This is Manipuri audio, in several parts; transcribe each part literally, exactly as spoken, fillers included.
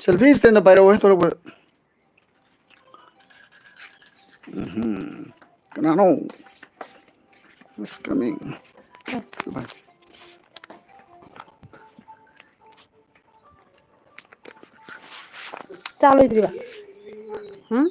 Selfie stand ꯄꯥꯏꯔꯛꯑꯣ ꯇꯧꯔꯛꯄ꯫ ꯎꯝꯍꯨꯝ꯫ ꯀꯅꯥꯅꯣ? Who's coming? ꯆꯥ ꯂꯣꯏꯗ꯭ꯔꯤꯕ? ꯎꯝ?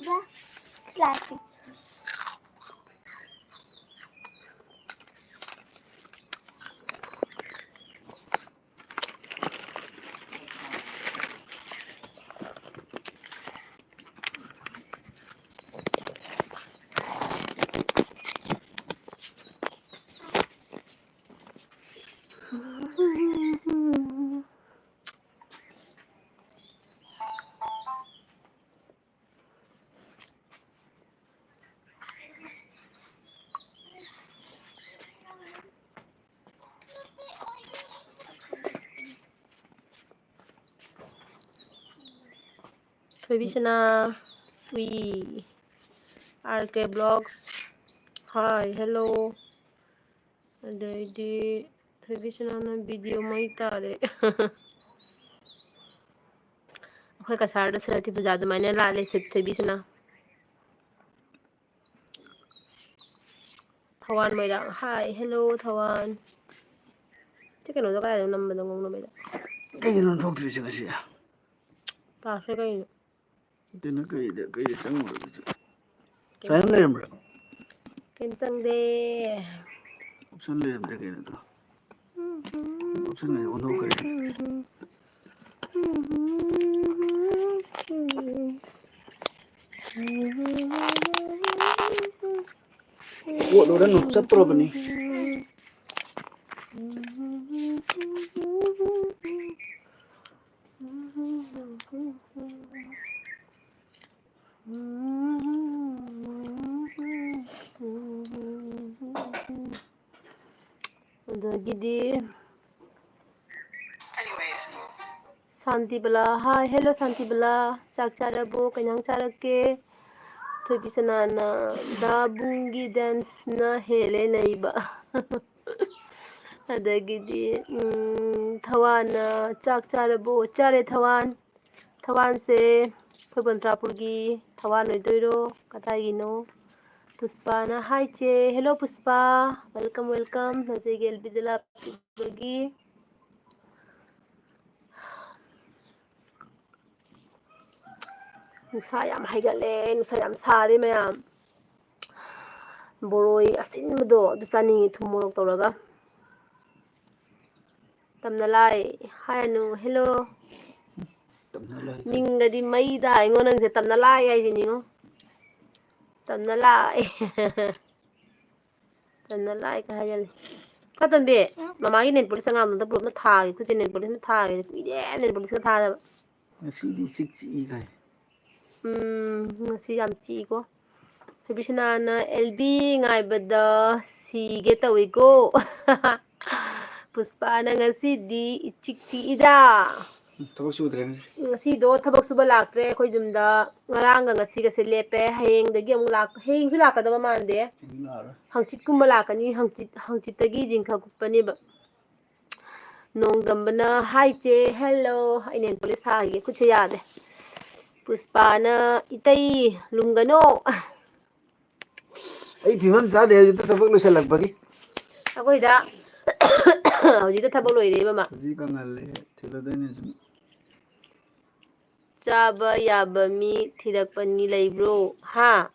ꯊꯣꯏꯕꯤꯁꯅꯥ, ꯎꯏ, R K Vlogs, hi, hello, ꯑꯗꯩꯗꯤ ꯊꯣꯏꯕꯤꯁꯅꯥꯅ video ꯃꯩ ꯇꯥꯔꯦ꯫ ꯑꯩꯈꯣꯏ ꯀꯁꯥꯔꯗ ꯁꯔꯊꯤ ꯄꯨꯖꯥ ꯑꯗꯨꯃꯥꯏꯅ ꯂꯥꯠꯂꯦ ꯁꯤ ꯊꯣꯏꯕꯤꯁꯅꯥ꯫ ꯊꯋꯥꯟ ꯃꯣꯏꯔꯥꯡ, hi, hello, ꯊꯋꯥꯟ꯫ ꯁꯤ ꯀꯩꯅꯣꯗꯣ ꯀꯗꯥꯏꯗ ꯅꯝꯕꯅꯣ ꯉꯧꯅꯕꯩꯗ? ꯀꯩꯒꯤꯅꯣ ꯊꯣꯛꯇ꯭ꯔꯤꯁꯦ ꯉꯁꯤ? ꯀ꯭ꯂꯥꯁꯁꯦ ꯀꯩꯅꯣ? ꯑꯗꯨꯅ ꯀꯩꯗ, ꯀꯩꯗ ꯆꯪꯉꯨꯔꯒꯦ? ꯁꯨꯃꯥꯏꯅ ꯂꯩꯔꯝꯕ꯭ꯔꯥ? ꯀꯩꯝ ꯆꯪꯗꯦ꯫ Option ꯂꯩꯔꯝꯗ꯭ꯔꯦ ꯀꯩꯅꯣꯗꯣ꯫ Option ꯂꯩꯔ ꯑꯣꯟꯊꯣꯛꯈ꯭ꯔꯦ꯫ ꯀꯣꯠꯂꯨꯔꯅꯨ, ꯆꯠꯇꯣꯔꯕꯅꯤ꯫ ꯑꯗꯒꯤꯗꯤ ꯁꯥꯟꯇꯤꯕꯂꯥ, hi, hello ꯁꯥꯟꯇꯤꯕꯂꯥ, ꯆꯥꯛ ꯆꯥꯔꯕꯣ? ꯀꯩ ꯏꯟꯖꯥꯡ ꯆꯥꯔꯛꯀꯦ? ꯊꯣꯏꯕꯤꯁꯅꯥꯅ ꯗꯥꯕꯨꯡꯒꯤ danceꯅ ꯍꯦꯜꯂꯦ ꯅꯩꯕ꯫ ꯑꯗꯒꯤꯗꯤ, ꯎꯝ, ꯊꯋꯥꯟꯅ ꯆꯥꯛ ꯆꯥꯔꯕꯣ? ꯆꯥꯔꯦ, ꯊꯋꯥꯟ꯫ ꯊꯋꯥꯟꯁꯦ ꯑꯩꯈꯣꯏ ꯕꯟꯇ꯭ꯔꯥꯄꯨꯔꯒꯤ ꯊꯋꯥꯟ ꯑꯣꯏꯗꯣꯏꯔꯣ? ꯀꯗꯥꯏꯒꯤꯅꯣ? ꯄꯨꯁꯄꯥꯅ, "Hi ꯆꯦ꯫" Hello ꯄꯨꯁꯄꯥ, welcome, welcome꯫ ꯅꯆꯦꯒꯤ ꯑꯦꯜ ꯕꯤꯗ ꯂꯥꯛꯄꯤꯕꯒꯤ꯫ ꯅꯨꯡꯁꯥ ꯌꯥꯝ ꯍꯥꯏꯒꯠꯂꯦ, ꯅꯨꯡꯁꯥ ꯌꯥꯝ ꯁꯥꯔꯦ ꯃꯌꯥꯝ꯫ ꯕꯣꯔꯣꯏ ꯑꯁꯤꯟꯕꯗꯣ ꯑꯗꯨ ꯆꯥꯅꯤꯡꯉꯤ, ꯊꯨꯝ ꯃꯣꯔꯣꯛ ꯇꯧꯔꯒ꯫ ꯇꯝꯅ ꯂꯥꯏ ꯍꯥꯏꯔꯅꯨ, hello꯫ ꯇꯝꯅ ꯂꯥꯏ꯫ ꯃꯤꯡꯒꯗꯤ ꯃꯩ ꯇꯥꯏꯉꯣ ꯅꯪꯁꯦ, ꯇꯝꯅ ꯂꯥꯏ ꯍꯥꯏꯁꯤꯅꯤꯉꯣ꯫ ꯇꯝꯅ ꯂꯥꯏ꯫ ꯇꯝꯅ ꯂꯥꯏ ꯀ ꯍꯥꯏꯖꯜꯂꯦ꯫ ꯀꯇꯝꯕꯤ, ꯃꯃꯥꯒꯤ nail polish ꯑꯉꯥꯡꯗꯨꯗ ꯄꯨꯂꯞꯅ ꯊꯥꯒꯦ, ꯈꯨꯠꯁꯦ nail polish ꯑꯃ ꯊꯥꯒꯦ꯫ ꯀꯨꯏꯔꯦ nail polish ꯀ ꯊꯥꯗꯕ꯫ ꯉꯁꯤꯗꯤ ꯏꯆꯤꯛ ꯆꯤꯛꯏ ꯀꯥꯏ꯫ ꯎꯝ, ꯉꯁꯤ ꯌꯥꯝ ꯆꯤꯛꯏꯀꯣ꯫ ꯊꯣꯏꯕꯤꯁꯅꯥꯅ, "ꯑꯦꯜ ꯕꯤ ꯉꯥꯏꯕꯗ ꯁꯤꯒꯦ ꯇꯧꯏꯀꯣ꯫" ꯄꯨꯁꯄꯥꯅ, "ꯉꯁꯤꯗꯤ ꯏꯆꯤꯛ ꯆꯤꯛꯏꯗ꯫" ꯊꯕꯛ ꯁꯨꯗ꯭ꯔꯦ ꯉꯁꯤ꯫ ꯉꯁꯤꯗꯣ ꯊꯕꯛ ꯁꯨꯕ ꯂꯥꯛꯇ꯭ꯔꯦ ꯑꯩꯈꯣꯏ ꯌꯨꯝꯗ꯫ ꯉꯔꯥꯡꯒ ꯉꯁꯤꯒꯁꯦ ꯂꯦꯞꯄꯦ꯫ ꯍꯌꯦꯡꯗꯒꯤ ꯑꯃꯨꯛ ꯂꯥꯛ-, ꯍꯌꯦꯡꯁꯨ ꯂꯥꯛꯀꯗꯕ ꯃꯥꯟꯗꯦ꯫ ꯍꯌꯦꯡ ꯂꯥꯛꯑꯔꯣꯏ꯫ ꯍꯪꯆꯤꯠꯀꯨꯝꯕ ꯂꯥꯛꯀꯅꯤ, ꯍꯪꯆꯤꯠ, ꯍꯪꯆꯤꯠꯇꯒꯤ ꯖꯤꯡ ꯈꯔ ꯀꯨꯞꯄꯅꯦꯕ꯫ ꯅꯣꯡꯗꯝꯕꯅ, "Hi ꯆꯦ꯫" Hello꯫ ꯑꯩ nail polish ꯊꯥꯈꯤꯒꯦ, ꯈꯨꯠꯁꯦ ꯌꯥꯗꯦ꯫ ꯄꯨꯁꯄꯥꯅ, "ꯏꯇꯩ, ꯂꯨꯝꯒꯅꯣ꯫" ꯑꯩ ꯐꯤꯕꯝ ꯆꯥꯗꯦ ꯍꯧꯖꯤꯛꯇ ꯊꯕꯛ ꯂꯣꯏꯁꯤꯜꯂꯛꯄꯒꯤ꯫ ꯑꯩꯈꯣꯏꯗ ꯍꯧꯖꯤꯛꯇ ꯊꯕꯛ ꯂꯣꯏꯔꯦꯕ ꯃꯥ꯫ ꯍꯧꯖꯤꯛ ꯀꯪꯍꯜꯂꯦ, ꯊꯤꯜꯂꯗꯣꯏꯅꯦ ꯁꯨꯝ꯫ ꯆꯥꯕ ꯌꯥꯕ ꯃꯤ ꯊꯤꯔꯛꯄꯅꯤ ꯂꯩꯕ꯭ꯔꯣ? ꯍꯥ?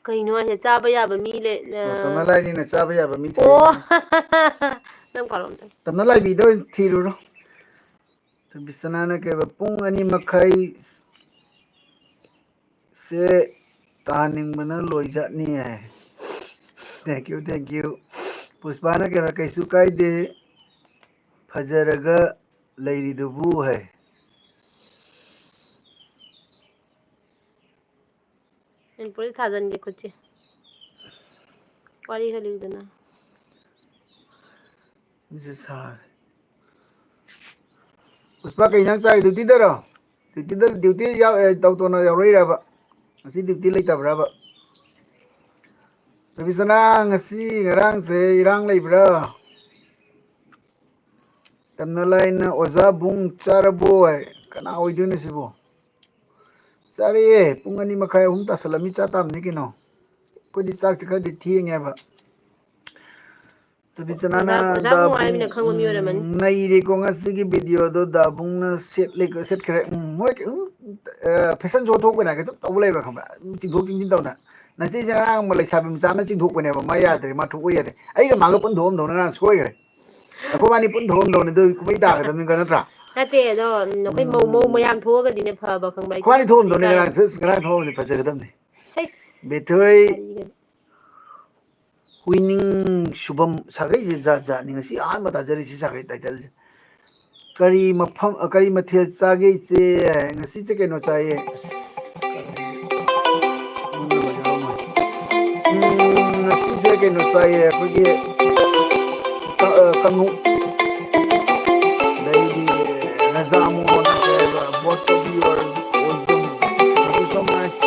ꯀꯩꯅꯣ ꯍꯥꯏꯁꯦ? ꯆꯥꯕ ꯌꯥꯕ ꯃꯤ ꯂꯩ-, ꯑ, ꯇꯝꯅ ꯂꯥꯏꯅꯤꯅ ꯆꯥꯕ ꯌꯥꯕ ꯃꯤ ꯑꯣ꯫ ꯊꯤꯔꯛꯄꯅꯤ꯫ ꯅꯪ ꯀꯥꯔꯣꯝꯗ꯫ ꯇꯝꯅ ꯂꯥꯏꯕꯤꯗ ꯑꯣꯏꯅ ꯊꯤꯔꯨꯔꯣ꯫ ꯕꯤꯁꯅꯥꯅ ꯀꯩꯕ, ꯄꯨꯡ ꯑꯅꯤ ꯃꯈꯥꯏ ꯁꯦ ꯇꯥꯍꯟꯅꯤꯡꯕꯅ ꯂꯣꯏꯖꯠꯅꯤ ꯍꯥꯏ꯫ Thank you, thank you꯫ ꯄꯨꯁꯄꯥꯅ ꯀꯩꯕ, ꯀꯩꯁꯨ ꯀꯥꯏꯗꯦ, ꯐꯖꯔꯒ ꯂꯩꯔꯤꯗꯨꯕꯨ ꯍꯥꯏ꯫ Nail polish ꯊꯥꯖꯟꯒꯦ ꯈꯨꯠꯁꯦ꯫ ꯋꯥꯔꯤ ꯈꯔ ꯂꯤꯌꯨꯗꯅ꯫ ꯃꯤꯁꯦ ꯁꯥꯔꯦ꯫ ꯄꯨꯁꯄꯥ, ꯀꯩ ꯏꯟꯖꯥꯡ ꯆꯥꯔꯤ? Duty ꯗꯔꯣ? Duty ꯗ, duty ꯌꯥꯎ-, ꯑꯦ, ꯇꯧ ꯇꯧꯅ ꯌꯥꯎꯔꯛꯏꯔꯕ? ꯉꯁꯤ duty ꯂꯩꯇꯕ꯭ꯔꯕ? ꯔꯕꯤꯆꯅꯥ, ꯉꯁꯤ ꯉꯔꯥꯡꯁꯦ ꯏꯔꯥꯡ ꯂꯩꯕ꯭ꯔꯥ? ꯇꯝꯅ ꯂꯥꯏꯅ ꯑꯣꯖꯥ ꯕꯨꯡ ꯆꯥꯔꯕꯣ ꯍꯥꯏ꯫ ꯀꯅꯥ ꯑꯣꯏꯗꯣꯏꯅꯣ ꯁꯤꯕꯣ? ꯆꯥꯔꯦ꯫ ꯄꯨꯡ ꯑꯅꯤ ꯃꯈꯥꯏ, ꯑꯍꯨꯝ ꯇꯥꯁꯜꯂꯝꯃꯤ, ꯆꯥ ꯇꯥꯕꯅꯤ ꯀꯩꯅꯣ꯫ ꯑꯩꯈꯣꯏꯗꯤ ꯆꯥꯛꯁꯦ ꯈꯔꯗꯤ ꯊꯦꯡꯉꯦꯕ꯫ ꯇꯕꯤꯆꯅꯥꯅ ꯑꯣꯖꯥ, ꯑꯣꯖꯥ ꯗꯥ ꯅꯨꯡꯉꯥꯏꯕꯅ ꯕꯨꯡ, ꯈꯪꯕ ꯃꯤ ꯑꯣꯏꯔꯝꯃꯅꯤ꯫ ꯎꯝ, ꯅꯩꯔꯦꯀꯣ ꯉꯁꯤꯒꯤ videoꯗꯣ꯫ ꯗꯥ ꯕꯨꯡꯅ ꯁꯦꯠꯂꯦ, ꯁꯦꯠꯈ꯭ꯔꯦ꯫ ꯎꯝ, ꯃꯣꯏ, ꯎꯝ, ꯑ, fashion show ꯊꯣꯛꯄꯅ ꯀꯩꯁꯨ ꯇꯧꯕ ꯂꯩꯕ꯭ꯔꯥ ꯈꯪꯕ꯭ꯔꯥ? ꯆꯤꯡꯊꯣꯛ ꯆꯤꯡꯁꯤꯟ ꯇꯧꯅ꯫ ꯅꯆꯦꯁꯦ ꯉꯔꯥꯡ ꯑꯃ ꯂꯩꯁꯥꯕꯤ ꯃꯆꯥ ꯑꯃ ꯆꯤꯡꯊꯣꯛꯄꯅꯦꯕ, ꯃꯥ ꯌꯥꯗ꯭ꯔꯦ, ꯃꯥ ꯊꯣꯛꯑꯣ ꯌꯥꯗ꯭ꯔꯦ꯫ ꯑꯩꯒ ꯃꯥꯒ ꯄꯨꯟ ꯊꯣꯛꯑꯝꯗꯧꯅ ꯉꯔꯥꯡ ꯁꯣꯏꯈ꯭ꯔꯦ꯫ ꯑꯩꯈꯣꯏꯕꯥꯅꯤ ꯄꯨꯟ ꯊꯣꯛꯑꯝꯗꯧꯅꯤ, ꯑꯗꯨ ꯀꯨꯝꯍꯩ ꯇꯥꯒꯗꯕꯅꯤꯀꯣ, ꯅꯠꯇ꯭ꯔꯥ? ꯅꯠꯇꯦ, ꯑꯗꯣ ꯅꯈꯣꯏ ꯃꯧ, ꯎꯝ꯫ ꯃꯧ ꯃꯌꯥꯝ ꯊꯣꯛꯑꯒꯗꯤꯅꯦ ꯐꯕ, ꯈꯪꯕ꯭ꯔꯥ? ꯑꯩꯈꯣꯏꯕꯥꯅꯤ ꯊꯣꯛꯑꯝꯗꯧꯅꯤ ꯏꯀꯥꯏ꯫ ꯉꯔꯥꯡ, ꯁꯤꯁ, ꯉꯔꯥꯡ ꯊꯣꯛꯑꯝꯗꯤ ꯐꯖꯒꯗꯕꯅꯤ꯫ ꯍꯩꯁ꯫ ꯕꯦꯊꯣꯏ꯫ ꯀꯔꯤꯒꯤꯅꯣ? ꯍꯨꯏꯅꯤꯡ ꯁꯨꯕꯝ꯫ ꯁꯥꯒꯩꯁꯦ ꯖꯥꯠ ꯖꯥꯠꯅꯤ꯫ ꯉꯁꯤ ꯑꯍꯥꯟꯕ ꯇꯥꯖꯔꯤꯁꯤ ꯁꯥꯒꯩ titleꯁꯦ꯫ ꯀꯔꯤ ꯃꯐꯝ, ꯑ, ꯀꯔꯤ ꯃꯊꯦꯜ ꯆꯥꯒꯦ ꯏꯆꯦ? ꯉꯁꯤꯁꯦ ꯀꯩꯅꯣ ꯆꯥꯏꯌꯦ꯫ ꯑꯁ, ꯎꯝ, ꯉꯁꯤꯁꯦ ꯀꯩꯅꯣ ꯆꯥꯏꯌꯦ, ꯑꯩꯈꯣꯏꯒꯤ ꯀ-, ꯑ, ꯀꯥꯡꯍꯧ꯫ ꯑꯗꯩꯗꯤ ꯔꯖꯥ ꯃꯣꯍꯟ ꯍꯥꯏꯕ, both of you are awesome. Thank you so much.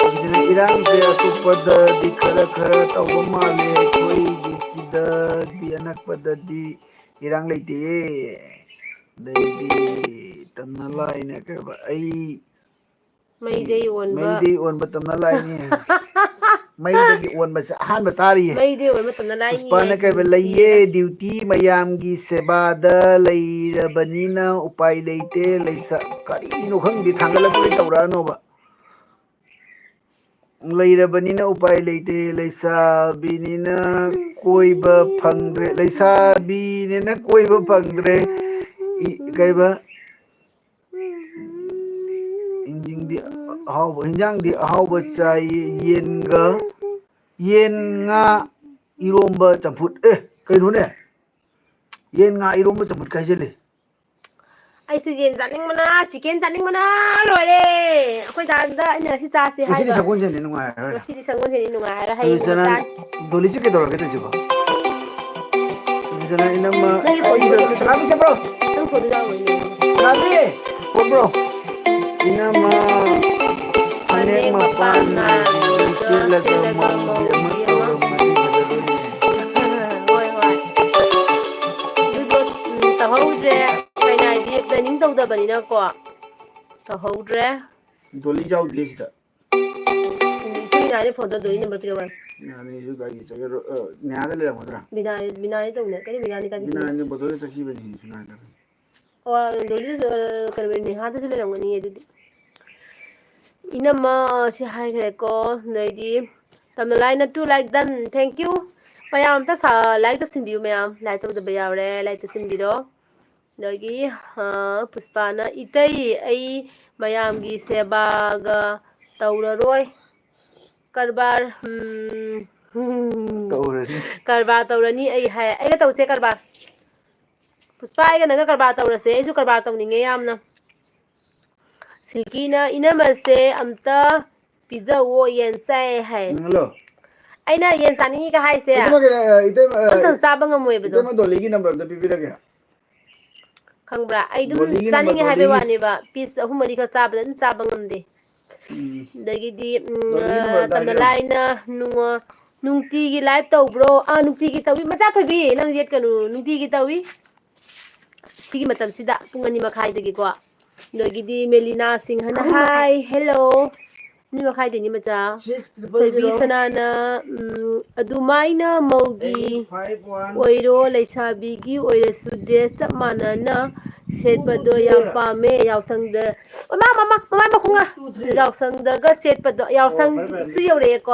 ꯑꯗꯨꯅ ꯏꯔꯥꯡꯁꯦ ꯑꯇꯣꯞꯄꯗꯗꯤ ꯈꯔ ꯈꯔ ꯇꯧꯕ ꯃꯥꯜꯂꯦ, ꯑꯩꯈꯣꯏꯒꯤ ꯁꯤꯗꯗꯤ, ꯑꯅꯛꯄꯗꯗꯤ ꯏꯔꯥꯡ ꯂꯩꯇꯦꯌꯦ꯫ ꯑꯗꯩꯗꯤ ꯇꯝꯅ ꯂꯥꯏꯅ ꯀꯩꯕ, ꯑꯩ ꯃꯩꯗꯩ ꯑꯣꯟꯕ꯫ ꯃꯩꯗꯩ ꯑꯣꯟꯕ ꯇꯝꯅ ꯂꯥꯏꯅꯤ꯫ ꯃꯩꯗꯒꯤ ꯑꯣꯟꯕꯁꯦ ꯑꯍꯥꯟꯕ ꯇꯥꯔꯤꯌꯦ꯫ ꯃꯩꯗꯩ ꯑꯣꯟꯕ ꯇꯝꯅ ꯂꯥꯏꯅꯤ ꯄꯨꯁꯄꯥꯅ ꯍꯥꯏꯁꯤꯗꯤ ꯀꯩꯕ ꯂꯩꯌꯦ, ꯅꯨꯡꯁꯤꯌꯦ꯫ Duty ꯃꯌꯥꯝꯒꯤ ꯁꯦꯕꯥꯗ ꯂꯩꯔꯕꯅꯤꯅ ꯎꯄꯥꯏ ꯂꯩꯇꯦ꯫ ꯂꯩꯁꯥ-, ꯀꯔꯤꯅꯣ ꯈꯪꯗꯦ, ꯊꯥꯡꯒꯠꯂꯛꯄꯗꯤ ꯇꯧꯔꯛꯑꯅꯣꯕ꯫ ꯂꯩꯔꯕꯅꯤꯅ ꯎꯄꯥꯏ ꯂꯩꯇꯦ꯫ ꯂꯩꯁꯥꯕꯤꯅꯤꯅ ꯀꯣꯏꯕ ꯐꯪꯗ꯭ꯔꯦ꯫ ꯂꯩꯁꯥꯕꯤꯅꯤꯅ ꯀꯣꯏꯕ ꯐꯪꯗ꯭ꯔꯦ꯫ ꯏ-, ꯀꯩꯕ? ꯏꯟꯖꯤꯡꯗꯤ ꯑꯍꯥꯎꯕ, ꯏꯟꯖꯥꯡꯗꯤ ꯑꯍꯥꯎꯕ ꯆꯥꯏ, ꯌꯦꯟꯒ, ꯌꯦꯟ, ꯉꯥ, ꯏꯔꯣꯝꯕ, ꯆꯝꯐꯨꯠ꯫ ꯑꯦ, ꯀꯩꯅꯣꯅꯦ? ꯌꯦꯟ, ꯉꯥ, ꯏꯔꯣꯝꯕ, ꯆꯝꯐꯨꯠ ꯀꯥꯏꯁꯤꯜꯂꯦ꯫ ꯑꯩꯁꯨ ꯌꯦꯟ ꯆꯥꯅꯤꯡꯕꯅ, chicken ꯆꯥꯅꯤꯡꯕꯅ ꯂꯣꯏꯔꯦ꯫ ꯑꯩꯈꯣꯏ ꯗꯥꯗ ꯑꯩꯅ ꯉꯁꯤ ꯆꯥꯁꯤ ꯉꯁꯤꯗꯤ ꯍꯥꯏꯕ꯫ ꯁꯒꯣꯜꯁꯦꯟꯅꯤ, ꯅꯨꯡꯉꯥꯏꯔꯔꯣꯏ꯫ ꯉꯁꯤꯗꯤ ꯁꯒꯣꯜꯁꯦꯟꯅꯤ, ꯅꯨꯡꯉꯥꯏꯔꯔꯣꯏ꯫ ꯑꯗꯨ ꯍꯌꯦꯡ ꯆꯅꯥ-, ꯆꯥꯅꯤ꯫ ꯗꯣꯂꯤꯁꯦ ꯀꯩꯗꯧꯔꯒꯦ ꯇꯧꯔꯤꯁꯤꯕꯣ? ꯑꯗꯨꯗꯅ ꯏꯅꯝꯃ, ꯅꯪꯒꯤ ꯐꯣꯟꯗꯨ ꯑꯩꯗꯣ ꯂꯧꯊꯣꯛ-, ꯁꯅꯥꯕꯤ ꯆꯠꯄ꯭ꯔꯣ? ꯅꯪ ꯐꯣꯟꯗꯨ ꯌꯥꯎꯔꯣꯏꯅꯦ꯫ ꯁꯅꯥꯕꯤ! ꯄꯣꯠꯄ꯭ꯔꯣ? ꯏꯅꯝꯃ, ꯐꯅꯦꯛ ꯐꯅꯦꯛ ꯃꯄꯥꯟ ꯃꯄꯥꯟ ꯅꯥꯏꯕꯤꯗꯨ ꯅꯥꯏꯕꯤꯗꯨ ꯁꯦꯠꯂꯒ ꯁꯦꯠꯂꯒ ꯃꯧꯒꯤ ꯑꯃ ꯃꯧꯒꯤ ꯑꯃ ꯇꯧꯔꯝꯃꯗꯤ ꯐꯖꯗꯣꯏꯅꯦ꯫ ꯍꯣꯏ, ꯍꯣꯏ꯫ ꯑꯗꯨꯗꯣ, ꯎꯝ, ꯀꯩꯅꯣ ꯍꯥꯏꯗꯤ planning ꯇꯧꯗꯕꯅꯤꯅꯀꯣ꯫ ꯇꯧꯍꯧꯗ꯭ꯔꯦ꯫ ꯗꯣꯂꯤ ꯌꯥꯎꯗꯦ ꯁꯤꯗ꯫ ꯎꯝ, ꯏꯆꯦ ꯃꯤꯅꯥꯗꯤ ꯐꯣꯟꯗꯣ ꯗꯣꯂꯤ number ꯄꯤꯔꯛꯑꯣ ꯍꯥꯏ꯫ ꯃꯤꯅꯥꯅꯤꯁꯨ ꯒꯥꯔꯤ ꯆꯠꯈꯤꯔꯣ-, ꯑ, ꯅꯦꯍꯥꯗ ꯂꯩꯔꯝꯒꯗ꯭ꯔꯥ? ꯕꯤꯅꯥ-, ꯕꯤꯅꯥꯗꯤ ꯇꯧꯅꯦ꯫ ꯀꯔꯤ ꯕꯤꯅꯥꯅꯤ ꯀꯥꯏ ꯆꯠꯈꯤꯅꯤ? ꯃꯤꯅꯥꯅꯤ ꯕꯣꯇꯜꯗ ꯆꯠꯈꯤꯕꯅꯤ, ꯁꯤꯅꯥꯗ꯫ ꯑꯣ, ꯗꯣꯂꯤꯗꯨꯁꯨ, ꯑ, ꯀꯩꯅꯣ, ꯅꯦꯍꯥꯗꯁꯨ ꯂꯩꯔꯝꯒꯅꯤꯌꯦ ꯑꯗꯨꯗꯤ꯫ ꯏꯅꯝꯃ ꯁꯤ ꯍꯥꯏꯈ꯭ꯔꯦꯀꯣ, ꯅꯣꯏꯗꯤ꯫ ꯇꯝꯅ ꯂꯥꯏꯅ two like done, thank you꯫ ꯃꯌꯥꯝ ꯑꯝꯇ ꯁꯥ-, like ꯇꯧꯁꯤꯟꯕꯤꯌꯨ ꯃꯌꯥꯝ꯫ Like ꯇꯧꯗꯕ ꯌꯥꯎꯔꯦ, like ꯇꯧꯁꯤꯟꯕꯤꯔꯣ꯫ ꯑꯗꯒꯤ, ꯑ, ꯄꯨꯁꯄꯥꯅ, "ꯏꯇꯩ, ꯑꯩ ꯃꯌꯥꯝꯒꯤ ꯁꯦꯕꯥꯒ ꯇꯧꯔꯔꯣꯏ꯫ ꯀꯔꯕꯥꯔ, ꯎꯝ, ꯎꯝ, ꯇꯧꯔꯅꯤ꯫ ꯀꯔꯕꯥꯔ ꯇꯧꯔꯅꯤ ꯑꯩ ꯍꯥꯏ꯫ ꯑꯩꯒ ꯇꯧꯁꯦ ꯀꯔꯕꯥꯔ꯫ ꯄꯨꯁꯄꯥ, ꯑꯩꯒ ꯅꯪꯒ ꯀꯔꯕꯥꯔ ꯇꯧꯔꯁꯦ꯫ ꯑꯩꯁꯨ ꯀꯔꯕꯥꯔ ꯇꯧꯅꯤꯡꯉꯦ ꯌꯥꯝꯅ꯫" ꯁꯤꯜꯀꯤꯅ, "ꯏꯅꯝꯃꯁꯦ ꯑꯝꯇ ꯄꯤꯖꯧꯋꯣ, ꯌꯦꯟ ꯆꯥꯏ ꯍꯥꯏ꯫" ꯎꯝ, hello꯫ ꯑꯩꯅ ꯌꯦꯟ ꯆꯥꯅꯤꯡꯉꯤꯒ ꯍꯥꯏꯁꯦ ꯏꯇꯩꯃ ꯀꯩꯅꯣ, ꯑ, ꯏꯇꯩꯃ, ꯑ, ꯑꯝꯇꯁꯨ ꯆꯥꯕ ꯉꯝꯃꯣꯏꯕꯗꯣ꯫ ꯏꯇꯩꯃ ꯗꯣꯂꯤꯒꯤ number ꯑꯝꯇ ꯄꯤꯕꯤꯔꯒꯦ꯫ ꯈꯪꯕ꯭ꯔꯥ? ꯑꯩ ꯑꯗꯨꯝ ꯗꯣꯂꯤꯒꯤ number ꯆꯥꯅꯤꯡꯉꯦ ꯍꯥꯏꯕꯩ ꯗꯣꯂꯤꯒꯤ꯫ ꯋꯥꯅꯦꯕ꯫ Piece ꯑꯍꯨꯝ ꯃꯔꯤꯈꯛ ꯆꯥꯕꯗ ꯑꯗꯨꯝ ꯆꯥꯕ ꯉꯝꯗꯦ꯫ ꯎꯝ꯫ ꯑꯗꯒꯤꯗꯤ, ꯎꯝ, ꯗꯣꯂꯤꯒꯤ number ꯑꯝꯇ ꯇꯝꯅ ꯍꯥꯏꯕꯤꯔꯝꯃꯣ꯫ ꯂꯥꯏꯅ ꯅꯨꯡꯉ-, "ꯅꯨꯡꯇꯤꯒꯤ live ꯇꯧꯕ꯭ꯔꯣ?" ꯑꯥ, ꯅꯨꯡꯇꯤꯒꯤ ꯇꯧꯏ꯫ ꯃꯆꯥ ꯊꯣꯏꯕꯤ, ꯅꯪ ꯌꯦꯠꯀꯅꯨ꯫ ꯅꯨꯡꯇꯤꯒꯤ ꯇꯧꯏ꯫ ꯁꯤꯒꯤ ꯃꯇꯝꯁꯤꯗ ꯄꯨꯡ ꯑꯅꯤ ꯃꯈꯥꯏꯗꯒꯤꯀꯣ꯫ ꯑꯗꯒꯤꯗꯤ ꯃꯦꯂꯤꯅꯥ ꯁꯤꯡꯍꯅ, "Hi, hello꯫" ꯑꯅꯤ ꯃꯈꯥꯏꯗꯩꯅꯤ ꯃꯆꯥ꯫ Six triple zero꯫ ꯊꯣꯏꯕꯤ ꯁꯅꯥꯅ, ꯎꯝ, "ꯑꯗꯨꯃꯥꯏꯅ ꯃꯧꯒꯤ eight five one꯫ ꯑꯣꯏꯔꯣ, ꯂꯩꯁꯥꯕꯤꯒꯤ ꯑꯣꯏꯔꯁꯨ dress ꯆꯞ ꯃꯥꯟꯅꯅ ꯁꯦꯠꯄꯗꯣ ꯌꯥꯝ ꯄꯥꯝꯃꯦ꯫ ꯌꯥꯎꯁꯪꯗ", ꯃꯃꯥ, ꯃꯃꯥ, ꯃꯃꯥ ꯃꯈꯣꯡ ꯉꯥ-, ꯌꯥꯎꯁꯪꯗꯒ ꯁꯦꯠꯄꯗꯣ, ꯑꯣ, ꯐꯔꯦ, ꯐꯔꯦ꯫ ꯌꯥꯎꯁꯪꯁꯨ ꯌꯧꯔꯛꯑꯦꯀꯣ꯫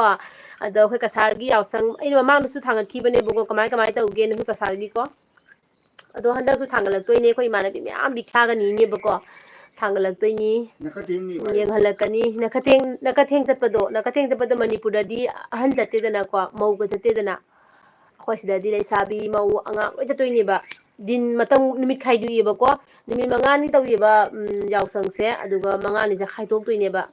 ꯑꯗꯣ ꯑꯩꯈꯣꯏ ꯀꯁꯥꯔꯒꯤ ꯌꯥꯎꯁꯪ ꯑꯩꯅ ꯃꯃꯥꯡꯗꯁꯨ ꯊꯥꯡꯒꯠꯈꯤꯕꯅꯦꯕꯀꯣ, ꯀꯃꯥꯏ, ꯀꯃꯥꯏ ꯇꯧꯒꯦꯅ ꯑꯩꯈꯣꯏ ꯀꯁꯥꯔꯒꯤꯀꯣ꯫ ꯑꯗꯣ ꯍꯟꯗꯛꯁꯨ ꯊꯥꯡꯒꯠꯂꯛꯇꯣꯏꯅꯦ꯫ ꯑꯩꯈꯣꯏ ꯏꯃꯥꯟꯅꯕꯤ ꯃꯌꯥꯝ ꯕꯤꯈ꯭ꯌꯥꯒꯅꯤꯅꯦꯕꯀꯣ꯫ ꯊꯥꯡꯒꯠꯂꯛꯇꯣꯏꯅꯤ꯫ ꯅꯈꯠꯇꯦꯡꯅꯤ ꯚꯥꯏ꯫ ꯌꯦꯡꯍꯜꯂꯛꯀꯅꯤ꯫ ꯅꯈꯠꯊꯦꯡ, ꯅꯈꯠꯊꯦꯡ ꯆꯠꯄꯗꯣ, ꯅꯈꯠꯊꯦꯡ ꯆꯠꯄꯗꯣ ꯃꯅꯤꯄꯨꯔꯗꯗꯤ ꯑꯍꯟ ꯆꯠꯇꯦꯗꯅꯀꯣ, ꯃꯧꯒ ꯆꯠꯇꯦꯗꯅ꯫ ꯑꯩꯈꯣꯏ ꯁꯤꯗꯗꯤ ꯂꯩꯁꯥꯕꯤ, ꯃꯧ, ꯑꯉꯥꯡ ꯂꯣꯏ ꯆꯠꯇꯣꯏꯅꯦꯕ꯫ ꯗꯤꯟ ꯃꯇꯝ, ꯅꯨꯃꯤꯠ ꯈꯥꯏꯗꯣꯛꯏꯕꯀꯣ꯫ ꯅꯨꯃꯤꯠ ꯃꯉꯥꯅꯤ ꯇꯧꯋꯦꯕ, ꯎꯝ, ꯌꯥꯎꯁꯪꯁꯦ꯫ ꯑꯗꯨꯒ ꯃꯉꯥꯅꯤꯁꯦ ꯈꯥꯏꯗꯣꯛꯇꯣꯏꯅꯦꯕ꯫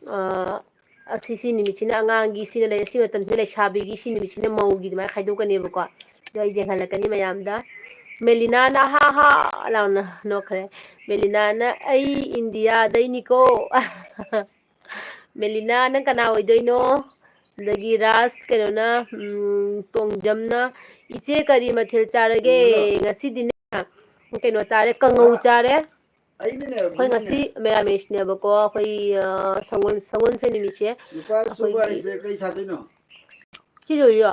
ꯑ, ꯑꯁꯤ, ꯁꯤ ꯅꯨꯃꯤꯠꯁꯤꯅ ꯑꯉꯥꯡꯒꯤ, ꯁꯤꯅ ꯂꯩ-, ꯁꯤ ꯃꯇꯝꯁꯤꯅ ꯂꯩꯁꯥꯕꯤꯒꯤ, ꯁꯤ ꯅꯨꯃꯤꯠꯁꯤꯅ ꯃꯧꯒꯤ ꯑꯗꯨꯃꯥꯏꯅ ꯈꯥꯏꯗꯣꯛꯀꯅꯦꯕꯀꯣ꯫ ꯑꯗꯣ ꯑꯩ ꯌꯦꯡꯍꯜꯂꯛꯀꯅꯤ ꯃꯌꯥꯝꯗ꯫ ꯃꯦꯂꯤꯅꯥꯅ ꯍꯥ ꯍꯥ ꯂꯥꯎꯅ ꯅꯣꯛꯈ꯭ꯔꯦ꯫ ꯃꯦꯂꯤꯅꯥꯅ, "ꯑꯩ ꯏꯟꯗꯤꯌꯥꯗꯩꯅꯤꯀꯣ꯫" ꯃꯦꯂꯤꯅꯥ, ꯅꯪ ꯀꯅꯥ ꯑꯣꯏꯗꯣꯏꯅꯣ? ꯑꯗꯒꯤ ꯔꯥꯖ, ꯀꯩꯅꯣꯅ, ꯎꯝ, ꯇꯣꯡꯖꯝꯅ, "ꯏꯆꯦ, ꯀꯔꯤ ꯃꯊꯦꯜ ꯆꯥꯔꯒꯦ?" ꯎꯝ꯫ "ꯉꯁꯤꯗꯤꯅꯦ, ꯀꯩꯅꯣ ꯆꯥꯔꯦ, ꯀꯥꯡꯉꯧ ꯆꯥꯔꯦ꯫ ꯑꯩꯈꯣꯏ ꯉꯁꯤ ꯃꯦꯔꯥꯃꯦꯁꯅꯦꯕꯀꯣ, ꯑꯩꯈꯣꯏ, ꯑ, ꯁꯒꯣꯜ-, ꯁꯒꯣꯜꯁꯦꯟ ꯅꯨꯃꯤꯠꯁꯦ꯫ ꯂꯨꯄꯥ ꯆꯨꯕ ꯑꯩꯈꯣꯏꯒꯤ ꯍꯥꯏꯁꯦ ꯀꯩ ꯁꯥꯗꯣꯏꯅꯣ? ꯁꯤ ꯂꯣꯏꯔꯤꯔꯣ?